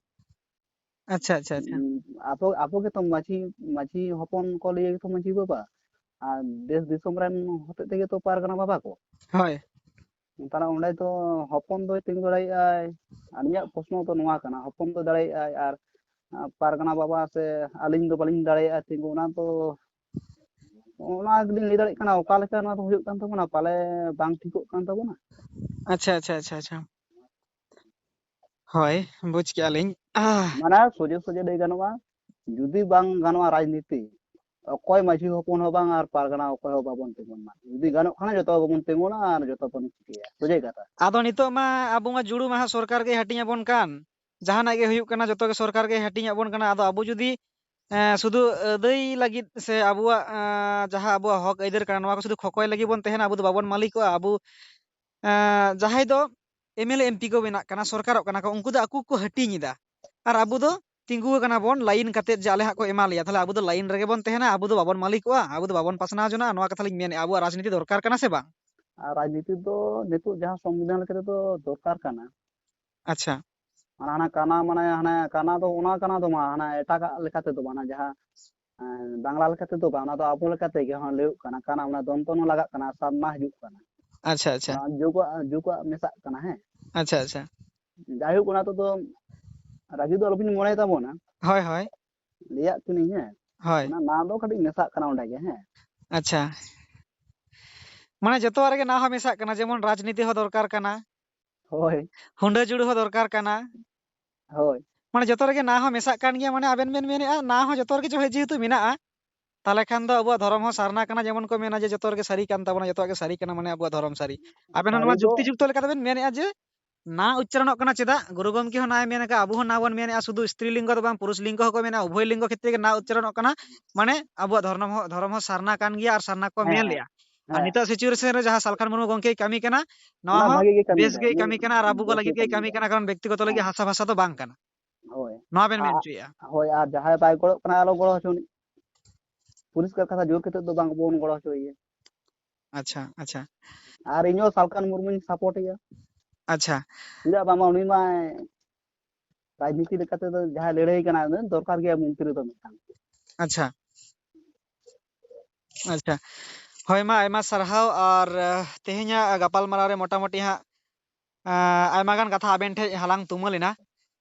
ᱟᱪᱪᱷᱟ, ᱟᱪᱪᱷᱟ, ᱟᱪᱪᱷᱟ᱾ ᱩᱸ, ᱟᱵᱚ, ᱟᱵᱚ ᱜᱮᱛᱚ ᱢᱟᱹᱡᱷᱤ, ᱢᱟᱹᱡᱷᱤ ᱦᱚᱯᱚᱱ ᱠᱚ ᱞᱟᱹᱭ ᱜᱮᱛᱚ ᱢᱟᱹᱡᱷᱤ ᱵᱟᱵᱟ, ᱟᱨ ᱫᱮᱥ ᱫᱤᱥᱚᱢ ᱨᱮᱱ ᱦᱚᱛᱮᱡ ᱛᱮᱜᱮ ᱛᱚ ᱯᱟᱨᱜᱟᱱᱟ ᱵᱟᱵᱟ ᱠᱚ᱾ ᱦᱳᱭ᱾ ᱛᱟᱦᱞᱮ ᱚᱸᱰᱮ ᱫᱚ ᱦᱚᱯᱚᱱ ᱫᱚᱭ ᱛᱤᱸᱜᱩ ᱫᱟᱲᱮᱭᱟᱜᱼᱟᱭ᱾ ᱟᱹᱞᱤᱧᱟᱜ ᱯᱨᱚᱥᱱᱚ ᱫᱚ ᱱᱚᱣᱟ ᱠᱟᱱᱟ, ᱦᱚᱯᱚᱱ ᱫᱚ ᱫᱟᱲᱮᱭᱟᱜᱼᱟᱭ, ᱟᱨ, ᱟᱨ ᱯᱟᱨᱜᱟᱱᱟ ᱵᱟᱵᱟ ᱥᱮ ᱟᱹᱞᱤᱧ ᱫᱚ ᱵᱟᱹᱞᱤᱧ ᱫᱟᱲᱮᱭᱟᱜᱼᱟ ᱛᱤᱸᱜᱩ, ᱚᱱᱟ ᱫᱚ, ᱚᱱᱟ ᱜᱮᱞᱤᱧ ᱞᱟᱹᱭ ᱫᱟᱲᱮᱭᱟᱜ ᱠᱟᱱᱟ, ᱚᱠᱟ ᱞᱮᱠᱟ ᱱᱚᱣᱟ ᱫᱚ ᱦᱩᱭᱩᱜ ᱠᱟᱱ ᱛᱟᱵᱚᱱᱟ, ᱯᱟᱞᱮ ᱵᱟᱝ ᱴᱷᱤᱠᱚᱜ ᱠᱟᱱ ᱛᱟᱵᱚᱱᱟ᱾ ᱟᱪᱪᱷᱟ, ᱟᱪᱪᱷᱟ, ᱟᱪᱪᱷᱟ, ᱟᱪᱪᱷᱟ᱾ ᱦᱳᱭ, ᱵᱩᱡᱽ ᱠᱮᱜᱼᱟ ᱞᱤᱧ᱾ ᱟᱦ, ᱢᱟᱱᱮ ᱥᱚᱡᱷᱮ ᱥᱚᱡᱷᱮ ᱞᱟᱹᱭ ᱜᱟᱱᱚᱜᱼᱟ, ᱡᱩᱫᱤ ᱵᱟᱝ ᱜᱟᱱᱚᱜᱼᱟ ᱨᱟᱡᱽᱱᱤᱛᱤ, ᱚᱠᱚᱭ ᱢᱟᱹᱡᱷᱤ ᱦᱚᱯᱚᱱ ᱦᱚᱸ ᱵᱟᱝ ᱟᱨ ᱯᱟᱨᱜᱟᱱᱟ ᱚᱠᱚᱭ ᱦᱚᱸ ᱵᱟᱵᱚᱱ ᱛᱤᱸᱜᱩᱱ ᱢᱟ᱾ ᱡᱩᱫᱤ ᱜᱟᱱᱚᱜ ᱠᱷᱟᱱ ᱡᱚᱛᱚ ᱜᱮᱵᱚᱱ ᱛᱤᱸᱜᱩᱱᱟ ᱟᱨ ᱡᱚᱛᱚ ᱵᱚᱱ ᱪᱤᱠᱟᱹᱭᱟ, ᱥᱚᱡᱷᱮ ᱠᱟᱛᱷᱟ᱾ ᱟᱫᱚ ᱱᱤᱛᱚᱜ ᱢᱟ ᱟᱵᱚ ᱢᱟ ᱡᱩᱲᱩ ᱢᱟᱦᱟ ᱥᱚᱨᱠᱟᱨ ᱜᱮ ᱦᱟᱹᱴᱤᱧ ᱟᱵᱚᱱ ᱠᱟᱱ, ᱡᱟᱦᱟᱱᱟᱜ ᱜᱮ ᱦᱩᱭᱩᱜ ᱠᱟᱱᱟ ᱡᱚᱛᱚ ᱜᱮ ᱥᱚᱨᱠᱟᱨ ᱜᱮ ᱦᱟᱹᱴᱤᱧ ᱟᱵᱚᱱ ᱠᱟᱱᱟ᱾ ᱟᱫᱚ ᱟᱵᱚ ᱡᱩᱫᱤ, ᱮᱸ, ᱥᱩᱫᱷᱩ ᱟᱹᱫᱟᱹᱭ ᱞᱟᱹᱜᱤᱫ ᱥᱮ ᱟᱵᱚᱣᱟᱜ, ᱮᱸ, ᱡᱟᱦᱟᱸ ᱟᱵᱚᱣᱟᱜ ᱦᱚᱠ ᱟᱹᱭᱫᱟᱹᱨ ᱠᱟᱱᱟ, ᱱᱚᱣᱟ ᱠᱚ ᱥᱩᱫᱷᱩ ᱠᱷᱚᱠᱚᱭ ᱞᱟᱹᱜᱤᱫ ᱵᱚᱱ ᱛᱟᱦᱮᱱᱟ, ᱟᱵᱚ ᱫᱚ ᱵᱟᱵᱚᱱ ᱢᱟᱹᱞᱤᱠᱚᱜᱼᱟ᱾ ᱟᱵᱚ, ᱮᱸ, ᱡᱟᱦᱟᱸᱭ ᱫᱚ M L A, M P ᱠᱚ ᱵᱮᱱᱟᱜ ᱠᱟᱱᱟ, ᱥᱚᱨᱠᱟᱨᱚᱜ ᱠᱟᱱᱟ ᱠᱚ, ᱩᱱᱠᱩ ᱫᱚ ᱟᱠᱚ ᱠᱚ ᱦᱟᱹᱴᱤᱧ ᱮᱫᱟ, ᱟᱨ ᱟᱵᱚ ᱫᱚ ᱛᱤᱸᱜᱩ ᱟᱠᱟᱱᱟ ᱵᱚᱱ ᱞᱟᱭᱤᱱ ᱠᱟᱛᱮᱫ ᱡᱮ ᱟᱞᱮ ᱦᱟᱸᱜ ᱠᱚ ᱮᱢᱟ ᱞᱮᱭᱟ, ᱛᱟᱦᱞᱮ ᱟᱵᱚ ᱫᱚ ᱞᱟᱭᱤᱱ ᱨᱮᱜᱮ ᱵᱚᱱ ᱛᱟᱦᱮᱱᱟ, ᱟᱵᱚ ᱫᱚ ᱵᱟᱵᱚᱱ ᱢᱟᱹᱞᱤᱠᱚᱜᱼᱟ, ᱟᱵᱚ ᱫᱚ ᱵᱟᱵᱚᱱ ᱯᱟᱥᱱᱟᱣ ᱡᱚᱱᱟᱜᱼᱟ᱾ ᱱᱚᱣᱟ ᱠᱟᱛᱷᱟ ᱞᱤᱧ ᱢᱮᱱᱮᱫᱼᱟ, ᱟᱵᱚᱣᱟᱜ ᱨᱟᱡᱽᱱᱤᱛᱤ ᱫᱚᱨᱠᱟᱨ ᱠᱟᱱᱟ ᱥᱮ ᱵᱟᱝ? ᱟᱨ ᱨᱟᱡᱽᱱᱤᱛᱤ ᱫᱚ ᱱᱤᱛᱚᱜ ᱡᱟᱦᱟᱸ ᱥᱚᱝᱵᱤᱫᱷᱟᱱ ᱞᱮᱠᱟ ᱛᱮᱫᱚ ᱫᱚᱨᱠᱟᱨ ᱠᱟᱱᱟ᱾ ᱟᱪᱪᱷᱟ᱾ ᱢᱟᱱᱮ ᱦᱟᱱᱟ ᱠᱟᱱᱟ, ᱢᱟᱱᱮ ᱦᱟᱱᱮ ᱠᱟᱱᱟ ᱫᱚ ᱚᱱᱟ ᱠᱟᱱᱟ ᱫᱚ ᱵᱟᱝ, ᱦᱟᱱᱟ ᱮᱴᱟᱜᱟᱜ ᱞᱮᱠᱟ ᱛᱮᱫᱚ ᱵᱟᱝ, ᱚᱱᱟ ᱡᱟᱦᱟᱸ, ᱮᱸ, ᱵᱟᱝᱞᱟ ᱞᱮᱠᱟ ᱛᱮᱫᱚ ᱵᱟᱝ, ᱚᱱᱟ ᱫᱚ ᱟᱵᱚ ᱞᱮᱠᱟ ᱛᱮᱜᱮ ᱦᱚᱸ ᱞᱟᱹᱭᱚᱜ ᱠᱟᱱᱟ, ᱠᱟᱱᱟ, ᱚᱱᱟ ᱫᱚᱱᱛᱚ ᱱᱚ ᱞᱟᱜᱟᱜ ᱠᱟᱱᱟ, ᱥᱟᱨᱱᱟ ᱦᱤᱡᱩᱜ ᱠᱟᱱᱟ᱾ ᱟᱪᱪᱷᱟ, ᱟᱪᱪᱷᱟ᱾ ᱚᱱᱟ ᱡᱩᱜᱽ ᱟᱜ, ᱡᱩᱜᱽ ᱟᱜ ᱢᱮᱥᱟᱜ ᱠᱟᱱᱟ, ᱦᱮᱸ᱾ ᱟᱪᱪᱷᱟ, ᱟᱪᱪᱷᱟ᱾ ᱡᱟᱭᱦᱳᱠ, ᱚᱱᱟ ᱛᱮᱫᱚ ᱨᱟᱹᱜᱤ ᱫᱚ ᱟᱞᱚᱵᱤᱱ ᱢᱚᱱᱮ ᱛᱟᱵᱚᱱᱟ, ᱦᱳᱭ, ᱦᱳᱭ᱾ ᱞᱟᱹᱭᱟᱜ ᱠᱟᱹᱱᱟᱹᱧ, ᱦᱮᱸ᱾ ᱦᱳᱭ᱾ ᱚᱱᱟ ᱱᱟ ᱫᱚ ᱠᱟᱹᱴᱤᱡ ᱢᱮᱥᱟᱜ ᱠᱟᱱᱟ ᱚᱸᱰᱮ ᱜᱮ, ᱦᱮᱸ᱾ ᱟᱪᱪᱷᱟ᱾ ᱢᱟᱱᱮ ᱡᱚᱛᱚᱣᱟᱜ ᱨᱮᱜᱮ ᱱᱟ ᱦᱚᱸ ᱢᱮᱥᱟᱜ ᱠᱟᱱᱟ, ᱡᱮᱢᱚᱱ ᱨᱟᱡᱽᱱᱤᱛᱤ ᱦᱚᱸ ᱫᱚᱨᱠᱟᱨ ᱠᱟᱱᱟ, ᱦᱳᱭ᱾ ᱦᱩᱸᱰᱟᱹ ᱡᱩᱲᱩ ᱦᱚᱸ ᱫᱚᱨᱠᱟᱨ ᱠᱟᱱᱟ, ᱦᱳᱭ᱾ ᱢᱟᱱᱮ ᱡᱚᱛᱚ ᱨᱮᱜᱮ ᱱᱟ ᱦᱚᱸ ᱢᱮᱥᱟᱜ ᱠᱟᱱ ᱜᱮᱭᱟ᱾ ᱢᱟᱱᱮ ᱟᱵᱮᱱ ᱵᱮᱱ ᱢᱮᱱᱮᱫᱼᱟ, ᱱᱟ ᱦᱚᱸ ᱡᱚᱛᱚ ᱨᱮᱜᱮ ᱡᱮᱦᱮᱛᱩ ᱢᱮᱱᱟᱜᱼᱟ, ᱛᱟᱦᱚᱞᱮ ᱠᱷᱟᱱ ᱫᱚ ᱟᱵᱚᱣᱟᱜ ᱫᱷᱚᱨᱚᱢ ᱦᱚᱸ ᱥᱟᱨᱱᱟ ᱠᱟᱱᱟ, ᱡᱮᱢᱚᱱ ᱠᱚ ᱢᱮᱱᱟ ᱡᱮ ᱡᱚᱛᱚ ᱨᱮᱜᱮ ᱥᱟᱹᱨᱤ ᱠᱟᱱ ᱛᱟᱵᱚᱱᱟ, ᱡᱚᱛᱚᱣᱟᱜ ᱜᱮ ᱥᱟᱹᱨᱤ ᱠᱟᱱᱟ, ᱢᱟᱱᱮ ᱟᱵᱚᱣᱟᱜ ᱫᱷᱚᱨᱚᱢ ᱥᱟᱹᱨᱤ᱾ ᱟᱵᱮᱱ ᱦᱚᱸ ᱱᱚᱣᱟ ᱥᱟᱹᱨᱤ ᱫᱚ ᱡᱩᱠᱛᱤ ᱡᱩᱠᱛᱚ ᱞᱮᱠᱟ ᱛᱮᱵᱮᱱ ᱢᱮᱱᱮᱫᱼᱟ ᱡᱮ ᱱᱟ ᱩᱪᱪᱟᱨᱚᱱᱚᱜ ᱠᱟᱱᱟ ᱪᱮᱫᱟᱜ? ᱜᱩᱨᱩ ᱜᱚᱢᱠᱮ ᱦᱚᱸ ᱱᱟᱭ ᱢᱮᱱ ᱟᱠᱟᱫ, ᱟᱵᱚ ᱦᱚᱸ ᱱᱟ ᱵᱚᱱ ᱢᱮᱱᱮᱫᱼᱟ, ᱥᱩᱫᱷᱩ ᱥᱛᱨᱤ ᱞᱤᱝᱜᱚ ᱫᱚ ᱵᱟᱝ, ᱯᱩᱨᱩᱥ ᱞᱤᱝᱜᱚ ᱦᱚᱸᱠᱚ ᱢᱮᱱᱟ, ᱩᱵᱷᱚᱭ ᱞᱤᱝᱜᱚ ᱠᱷᱮᱛᱨᱮ ᱜᱮ ᱱᱟ ᱩᱪᱪᱟᱨᱚᱱᱚᱜ ᱠᱟᱱᱟ, ᱢᱟᱱᱮ ᱟᱵᱚᱣᱟᱜ ᱫᱷᱚᱨᱚᱢ ᱦᱚᱸ, ᱫᱷᱚᱨᱚᱢ ᱦᱚᱸ ᱥᱟᱨᱱᱟ ᱠᱟᱱ ᱜᱮᱭᱟ ᱟᱨ ᱥᱟᱨᱱᱟ ᱠᱚ ᱦᱮᱸ, ᱢᱮᱱ ᱦᱮᱸ᱾ ᱞᱮᱜᱼᱟ᱾ ᱟᱨ ᱦᱮᱸ᱾ ᱱᱤᱛᱚᱜ situation ᱨᱮ ᱡᱟᱦᱟᱸ ᱥᱟᱞᱠᱷᱟᱱ ᱢᱩᱨᱢᱩ ᱜᱚᱝᱠᱮᱭ ᱠᱟᱹᱢᱤ ᱠᱟᱱᱟ, ᱱᱚᱣᱟ ᱚᱱᱟ ᱦᱚᱸ ᱵᱷᱟᱜᱮ ᱜᱮ ᱠᱟᱹᱢᱤ ᱵᱮᱥ ᱫᱟᱭ᱾ ᱜᱮᱭ ᱩᱱᱤ ᱠᱟᱹᱢᱤ ᱠᱟᱱᱟ ᱟᱨ ᱟᱵᱚ ᱠᱚ ᱵᱮᱥ ᱞᱟᱹᱜᱤᱫ ᱜᱮ ᱜᱮᱭ ᱠᱟᱹᱢᱤ ᱠᱟᱹᱢᱤ ᱠᱟᱱᱟ᱾ ᱠᱟᱱᱟ, ᱠᱟᱨᱚᱱ ᱵᱮᱠᱛᱤᱜᱚᱛᱚ ᱞᱟᱹᱜᱤᱫ ᱦᱮᱸ᱾ ᱦᱟᱥᱟ ᱵᱷᱟᱥᱟ ᱫᱚ ᱵᱟᱝ ᱠᱟᱱᱟ᱾ ᱦᱳᱭ᱾ ᱱᱚᱣᱟ ᱵᱮᱱ ᱢᱮᱱ ᱟᱨ, ᱦᱚᱪᱚᱭᱮᱫᱼᱟ? ᱦᱳᱭ, ᱟᱨ ᱡᱟᱦᱟᱸᱭ ᱵᱟᱭ ᱜᱚᱲᱚᱜ ᱠᱟᱱᱟ, ᱟᱞᱚ ᱜᱚᱲᱚ ᱦᱚᱪᱚ ᱟᱹᱱᱤᱡ᱾ ᱯᱚᱨᱤᱥᱠᱟᱨ ᱠᱟᱛᱷᱟ, ᱡᱳᱨ ᱠᱟᱛᱮ ᱫᱚ ᱵᱟᱝ ᱵᱚᱱ ᱜᱚᱲᱚ ᱦᱚᱪᱚᱭᱮᱭᱟ᱾ ᱟᱪᱪᱷᱟ, ᱟᱪᱪᱷᱟ᱾ ᱟᱨ ᱤᱧ ᱦᱚᱸ ᱥᱟᱞᱠᱷᱟᱱ ᱢᱩᱨᱢᱩᱧ support ᱮᱭᱟ᱾ ᱟᱪᱪᱷᱟ᱾ ᱪᱮᱫᱟᱜ ᱵᱟᱝᱢᱟ ᱩᱱᱤ ᱢᱟ ᱨᱟᱡᱽᱱᱤᱛᱤ ᱞᱮᱠᱟᱛᱮ ᱫᱚ ᱡᱟᱦᱟᱸᱭ ᱞᱟᱹᱲᱦᱟᱹᱭ ᱠᱟᱱᱟ, ᱩᱱᱤ ᱫᱚᱨᱠᱟᱨ ᱜᱮᱭᱟ ᱢᱚᱱᱛᱨᱤ ᱫᱚ ᱢᱤᱫᱴᱟᱝ᱾ ᱟᱪᱪᱷᱟ᱾ ᱟᱪᱪᱷᱟ᱾ ᱦᱳᱭ ᱢᱟ, ᱟᱭᱢᱟ ᱥᱟᱨᱦᱟᱣ᱾ ᱟᱨ, ᱟᱦ, ᱛᱮᱦᱮᱧᱟᱜ ᱜᱟᱯᱟᱞᱢᱟᱨᱟᱣ ᱨᱮ ᱢᱚᱴᱟᱢᱩᱴᱤ ᱦᱟᱸᱜ, ᱟᱦ, ᱟᱭᱢᱟ ᱜᱟᱱ ᱠᱟᱛᱷᱟ ᱟᱵᱮᱱ ᱴᱷᱮᱡ ᱦᱟᱞᱟᱝ ᱛᱩᱢᱟᱹᱞ ᱮᱱᱟ,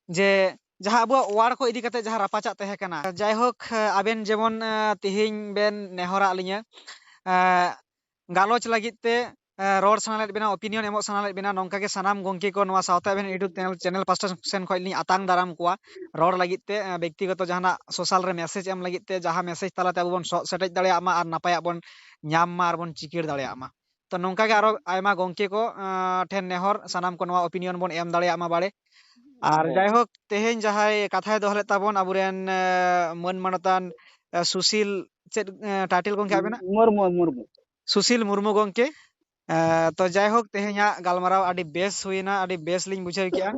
ᱡᱮ ᱡᱟᱦᱟᱸ ᱟᱵᱚᱣᱟᱜ ᱣᱟᱨᱰ ᱠᱚ ᱤᱫᱤ ᱠᱟᱛᱮ ᱡᱟᱦᱟᱸ ᱨᱟᱯᱟᱪᱟᱜ ᱛᱟᱦᱮᱸ ᱠᱟᱱᱟ᱾ ᱡᱟᱭᱦᱳᱠ, ᱟᱵᱮᱱ ᱡᱮᱢᱚᱱ, ᱟᱦ, ᱛᱮᱦᱮᱧ ᱵᱮᱱ ᱱᱮᱦᱚᱨᱟᱜ ᱞᱤᱧᱟᱹ, ᱟᱦ, ᱜᱟᱞᱚᱪ ᱞᱟᱹᱜᱤᱫ ᱛᱮ, ᱟᱦ, ᱨᱚᱲ ᱥᱟᱱᱟ ᱞᱮᱫ ᱵᱮᱱᱟ, opinion ᱮᱢᱚᱜ ᱥᱟᱱᱟ ᱞᱮᱫ ᱵᱮᱱᱟ, ᱱᱚᱝᱠᱟ ᱜᱮ ᱥᱟᱱᱟᱢ ᱜᱚᱝᱠᱮ ᱠᱚ ᱱᱚᱣᱟ ᱥᱟᱶᱛᱟ ᱮᱵᱷᱮᱱ YouTube channel, channel ᱯᱟᱥᱴᱟ ᱥᱮᱱ ᱠᱷᱚᱱ ᱞᱤᱧ ᱟᱛᱟᱝ ᱫᱟᱨᱟᱢ ᱠᱚᱣᱟ᱾ ᱨᱚᱲ ᱞᱟᱹᱜᱤᱫ ᱛᱮ, ᱟᱦ, ᱵᱮᱠᱛᱤᱜᱚᱛᱚ ᱡᱟᱦᱟᱱᱟᱜ social ᱨᱮ message ᱮᱢ ᱞᱟᱹᱜᱤᱫ ᱛᱮ, ᱡᱟᱦᱟᱸ message ᱛᱟᱞᱟᱛᱮ ᱟᱵᱚ ᱵᱚᱱ ᱥᱚᱜ ᱥᱮᱴᱮᱡ ᱫᱟᱲᱮᱭᱟᱜ ᱢᱟ ᱟᱨ ᱱᱟᱯᱟᱭᱟᱜ ᱵᱚᱱ ᱧᱟᱢ ᱢᱟ ᱟᱨ ᱵᱚᱱ ᱪᱤᱠᱟᱹᱲ ᱫᱟᱲᱮᱭᱟᱜ ᱢᱟ᱾ ᱛᱚ ᱱᱚᱝᱠᱟ ᱜᱮ ᱟᱨᱚ ᱟᱭᱢᱟ ᱜᱚᱝᱠᱮ ᱠᱚ, ᱟᱸ, ᱴᱷᱮᱱ ᱱᱮᱦᱚᱨ, ᱥᱟᱱᱟᱢ ᱠᱚ ᱱᱚᱣᱟ opinion ᱵᱚᱱ ᱮᱢ ᱫᱟᱲᱮᱭᱟᱜ ᱢᱟ ᱵᱟᱲᱮ᱾ ᱟᱨ ᱦᱳᱭ᱾ ᱡᱟᱭᱦᱳᱠ, ᱛᱮᱦᱮᱧ ᱡᱟᱦᱟᱸᱭ ᱠᱟᱛᱷᱟᱭ ᱫᱚᱦᱚ ᱞᱮᱫ ᱛᱟᱵᱚᱱ ᱟᱵᱚᱨᱮᱱ, ᱟᱸ, ᱢᱟᱹᱱ ᱢᱟᱱᱚᱛᱟᱱ, ᱟᱸ, ᱥᱩᱥᱤᱞ, ᱪᱮᱫ, ᱟᱸ, title ᱜᱚᱝᱠᱮ ᱟᱵᱮᱱᱟᱜ? ᱢᱩᱨᱢᱩ, ᱢᱩᱨᱢᱩ᱾ ᱥᱩᱥᱤᱞ ᱢᱩᱨᱢᱩ ᱜᱚᱝᱠᱮ᱾ ᱟᱸ, ᱛᱚ ᱡᱟᱭᱦᱳᱠ, ᱛᱮᱦᱮᱧᱟᱜ ᱜᱟᱞᱢᱟᱨᱟᱣ ᱟᱹᱰᱤ ᱵᱮᱥ ᱦᱩᱭᱱᱟ, ᱟᱹᱰᱤ ᱵᱮᱥ ᱞᱤᱧ ᱵᱩᱡᱷᱟᱹᱣ ᱠᱮᱜᱼᱟ᱾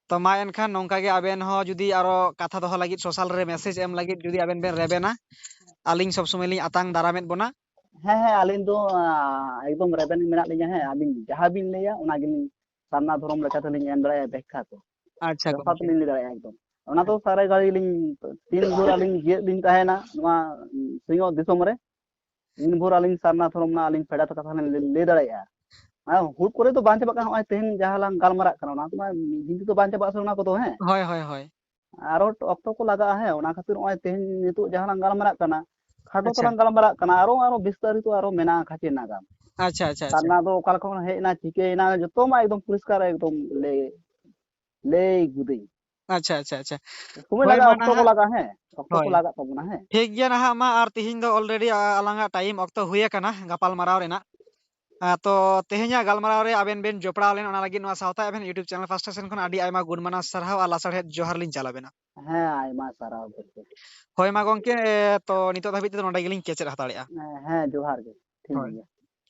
ᱛᱚ ᱢᱟ ᱮᱱᱠᱷᱟᱱ ᱱᱚᱝᱠᱟ ᱜᱮ ᱟᱵᱮᱱ ᱦᱚᱸ ᱡᱩᱫᱤ ᱟᱨᱚ ᱠᱟᱛᱷᱟ ᱫᱚᱦᱚ ᱞᱟᱹᱜᱤᱫ, social ᱨᱮ message ᱮᱢ ᱞᱟᱹᱜᱤᱫ ᱡᱩᱫᱤ ᱟᱵᱮᱱ ᱵᱮᱱ ᱨᱮᱵᱮᱱᱟ, ᱟᱹᱞᱤᱧ ᱥᱚᱵ ᱥᱚᱢᱚᱭ ᱞᱤᱧ ᱟᱛᱟᱝ ᱫᱟᱨᱟᱢᱮᱫ ᱵᱚᱱᱟ᱾ ᱦᱮᱸ, ᱦᱮᱸ, ᱟᱹᱞᱤᱧ ᱫᱚ, ᱟᱸ, ᱮᱠᱫᱚᱢ ᱨᱮᱵᱮᱱ ᱢᱮᱱᱟᱜ ᱞᱤᱧᱟ᱾ ᱦᱮᱸ, ᱟᱹᱵᱤᱱ ᱡᱟᱦᱟᱸ ᱵᱤᱱ ᱞᱟᱹᱭᱟ ᱚᱱᱟ ᱜᱮᱞᱤᱧ ᱥᱟᱨᱱᱟ ᱫᱷᱚᱨᱚᱢ ᱞᱮᱠᱟ ᱛᱮᱞᱤᱧ ᱮᱢ ᱫᱟᱲᱮᱭᱟᱜᱼᱟ ᱵᱮᱠᱠᱷᱟ ᱠᱚ᱾ ᱟᱪᱪᱷᱟ ᱡᱚᱛᱷᱟᱛ ᱜᱚᱝᱠᱮ᱾ ᱞᱤᱧ ᱞᱟᱹᱭ ᱫᱟᱲᱮᱭᱟᱜᱼᱟ ᱮᱠᱫᱚᱢ᱾ ᱚᱱᱟ ᱫᱚ ᱥᱟᱨᱮ ᱜᱷᱟᱹᱲᱤ ᱞᱤᱧ, ᱛᱤᱱ ᱵᱷᱳᱨ ᱟᱹᱞᱤᱧ ᱡᱤᱣᱮᱫ ᱞᱤᱧ ᱛᱟᱦᱮᱱᱟ ᱱᱚᱣᱟ ᱥᱤᱧᱚᱛ ᱫᱤᱥᱚᱢ ᱨᱮ, ᱩᱱ ᱵᱷᱳᱨ ᱟᱹᱞᱤᱧ ᱥᱟᱨᱱᱟ ᱫᱷᱚᱨᱚᱢ ᱨᱮᱱᱟᱜ ᱟᱹᱞᱤᱧ ᱯᱷᱮᱰᱟᱛ ᱠᱟᱛᱷᱟ ᱞᱤᱧ ᱞᱟᱹᱭ ᱫᱟᱲᱮᱭᱟᱜᱼᱟ᱾ ᱦᱮᱸ, ᱦᱩᱴ ᱠᱚᱨᱮ ᱫᱚ ᱵᱟᱝ ᱪᱟᱵᱟᱜ ᱠᱟᱱᱟ᱾ ᱱᱚᱜᱼᱚᱭ ᱛᱮᱦᱮᱧ ᱡᱟᱦᱟᱸ ᱞᱟᱝ ᱜᱟᱞᱢᱟᱨᱟᱜ ᱠᱟᱱᱟ, ᱚᱱᱟ ᱠᱚᱢᱟ ᱢᱤᱫ ᱫᱤᱱ ᱛᱮᱫᱚ ᱵᱟᱝ ᱪᱟᱵᱟᱜᱼᱟ ᱥᱮ ᱚᱱᱟ ᱠᱚᱫᱚ, ᱦᱮᱸ᱾ ᱦᱳᱭ, ᱦᱳᱭ, ᱦᱳᱭ᱾ ᱟᱨᱚ ᱚᱠᱛᱚ ᱠᱚ ᱞᱟᱜᱟᱜᱼᱟ, ᱦᱮᱸ᱾ ᱚᱱᱟ ᱠᱷᱟᱹᱛᱤᱨ ᱱᱚᱜᱼᱚᱭ ᱛᱮᱦᱮᱧ ᱱᱤᱛᱚᱜ ᱡᱟᱦᱟᱸ ᱞᱟᱝ ᱜᱟᱞᱢᱟᱨᱟᱜ ᱠᱟᱱᱟ, ᱠᱷᱟᱴᱚ ᱟᱪᱪᱷᱟ᱾ ᱛᱮᱞᱟᱝ ᱜᱟᱞᱢᱟᱨᱟᱜ ᱠᱟᱱᱟ, ᱟᱨᱚ, ᱟᱨᱚ ᱵᱤᱥᱛᱟᱨᱤᱛᱚ ᱟᱨᱚ ᱢᱮᱱᱟᱜᱼᱟ ᱠᱷᱟᱪᱮ ᱱᱟᱜᱟᱢ᱾ ᱟᱪᱪᱷᱟ, ᱟᱪᱪᱷᱟ, ᱟᱪᱪᱷᱟ᱾ ᱥᱟᱨᱱᱟ ᱫᱚ ᱚᱠᱟ ᱞᱮᱠᱟ ᱠᱷᱚᱱ ᱦᱮᱡ ᱮᱱᱟ, ᱪᱤᱠᱟᱹᱭᱮᱱᱟ, ᱡᱚᱛᱚ ᱢᱟ ᱮᱠᱫᱚᱢ ᱯᱚᱨᱤᱥᱠᱟᱨ ᱮᱠᱫᱚᱢ ᱞᱟᱹᱭ, ᱞᱟᱹᱭ ᱜᱩᱫᱟᱹᱧ᱾ ᱟᱪᱪᱷᱟ, ᱟᱪᱪᱷᱟ, ᱟᱪᱪᱷᱟ᱾ ᱥᱚᱢᱚᱭ ᱦᱳᱭ, ᱞᱟᱜᱟᱜᱼᱟ, ᱢᱟ ᱚᱠᱛᱚ ᱠᱚ ᱱᱟᱦᱟᱜ᱾ ᱞᱟᱜᱟᱜᱼᱟ, ᱦᱮᱸ, ᱚᱠᱛᱚ ᱠᱚ ᱦᱳᱭ᱾ ᱞᱟᱜᱟᱜ ᱛᱟᱵᱚᱱᱟ, ᱦᱮᱸ᱾ ᱴᱷᱤᱠ ᱜᱮᱭᱟ ᱱᱟᱦᱟᱜ, ᱢᱟ ᱟᱨ ᱛᱤᱦᱤᱧ ᱫᱚ already, ᱟ-, ᱟᱞᱟᱝᱟᱜ time ᱚᱠᱛᱚ ᱦᱩᱭ ᱟᱠᱟᱱᱟ ᱜᱟᱯᱟᱞ ᱢᱟᱨᱟᱣ ᱨᱮᱱᱟᱜ᱾ ᱟ, ᱛᱚ ᱛᱮᱦᱮᱧᱟᱜ ᱜᱟᱞᱢᱟᱨᱟᱣ ᱨᱮ ᱟᱵᱮᱱ ᱵᱮᱱ ᱡᱚᱯᱲᱟᱣ ᱞᱮᱱ, ᱚᱱᱟ ᱞᱟᱹᱜᱤᱫ ᱱᱚᱣᱟ ᱥᱟᱶᱛᱟ ᱮᱵᱷᱮᱱ YouTube channel ᱯᱟᱥᱴᱟ ᱥᱮᱱ ᱠᱷᱚᱱ ᱟᱹᱰᱤ ᱟᱭᱢᱟ ᱜᱩᱱ ᱢᱟᱱᱟᱣ ᱥᱟᱨᱦᱟᱣ ᱟᱨ ᱞᱟᱥᱟᱲᱦᱮᱫ ᱡᱚᱦᱟᱨ ᱞᱤᱧ ᱪᱟᱞ ᱟᱵᱮᱱᱟ᱾ ᱦᱮᱸ, ᱟᱭᱢᱟ ᱥᱟᱨᱦᱟᱣ ᱜᱚᱢᱠᱮ᱾ ᱦᱳᱭ ᱢᱟ ᱜᱚᱢᱠᱮ, ᱛᱚ ᱱᱤᱛᱚᱜ ᱫᱷᱟᱹᱵᱤᱡ ᱛᱮᱫᱚ ᱱᱚᱸᱰᱮ ᱜᱮᱞᱤᱧ ᱠᱮᱪᱮᱫ ᱦᱟᱛᱟᱲᱮᱜᱼᱟ᱾ ᱦᱮᱸ, ᱦᱮᱸ, ᱡᱚᱦᱟᱨ ᱜᱮ᱾ ᱦᱳᱭ᱾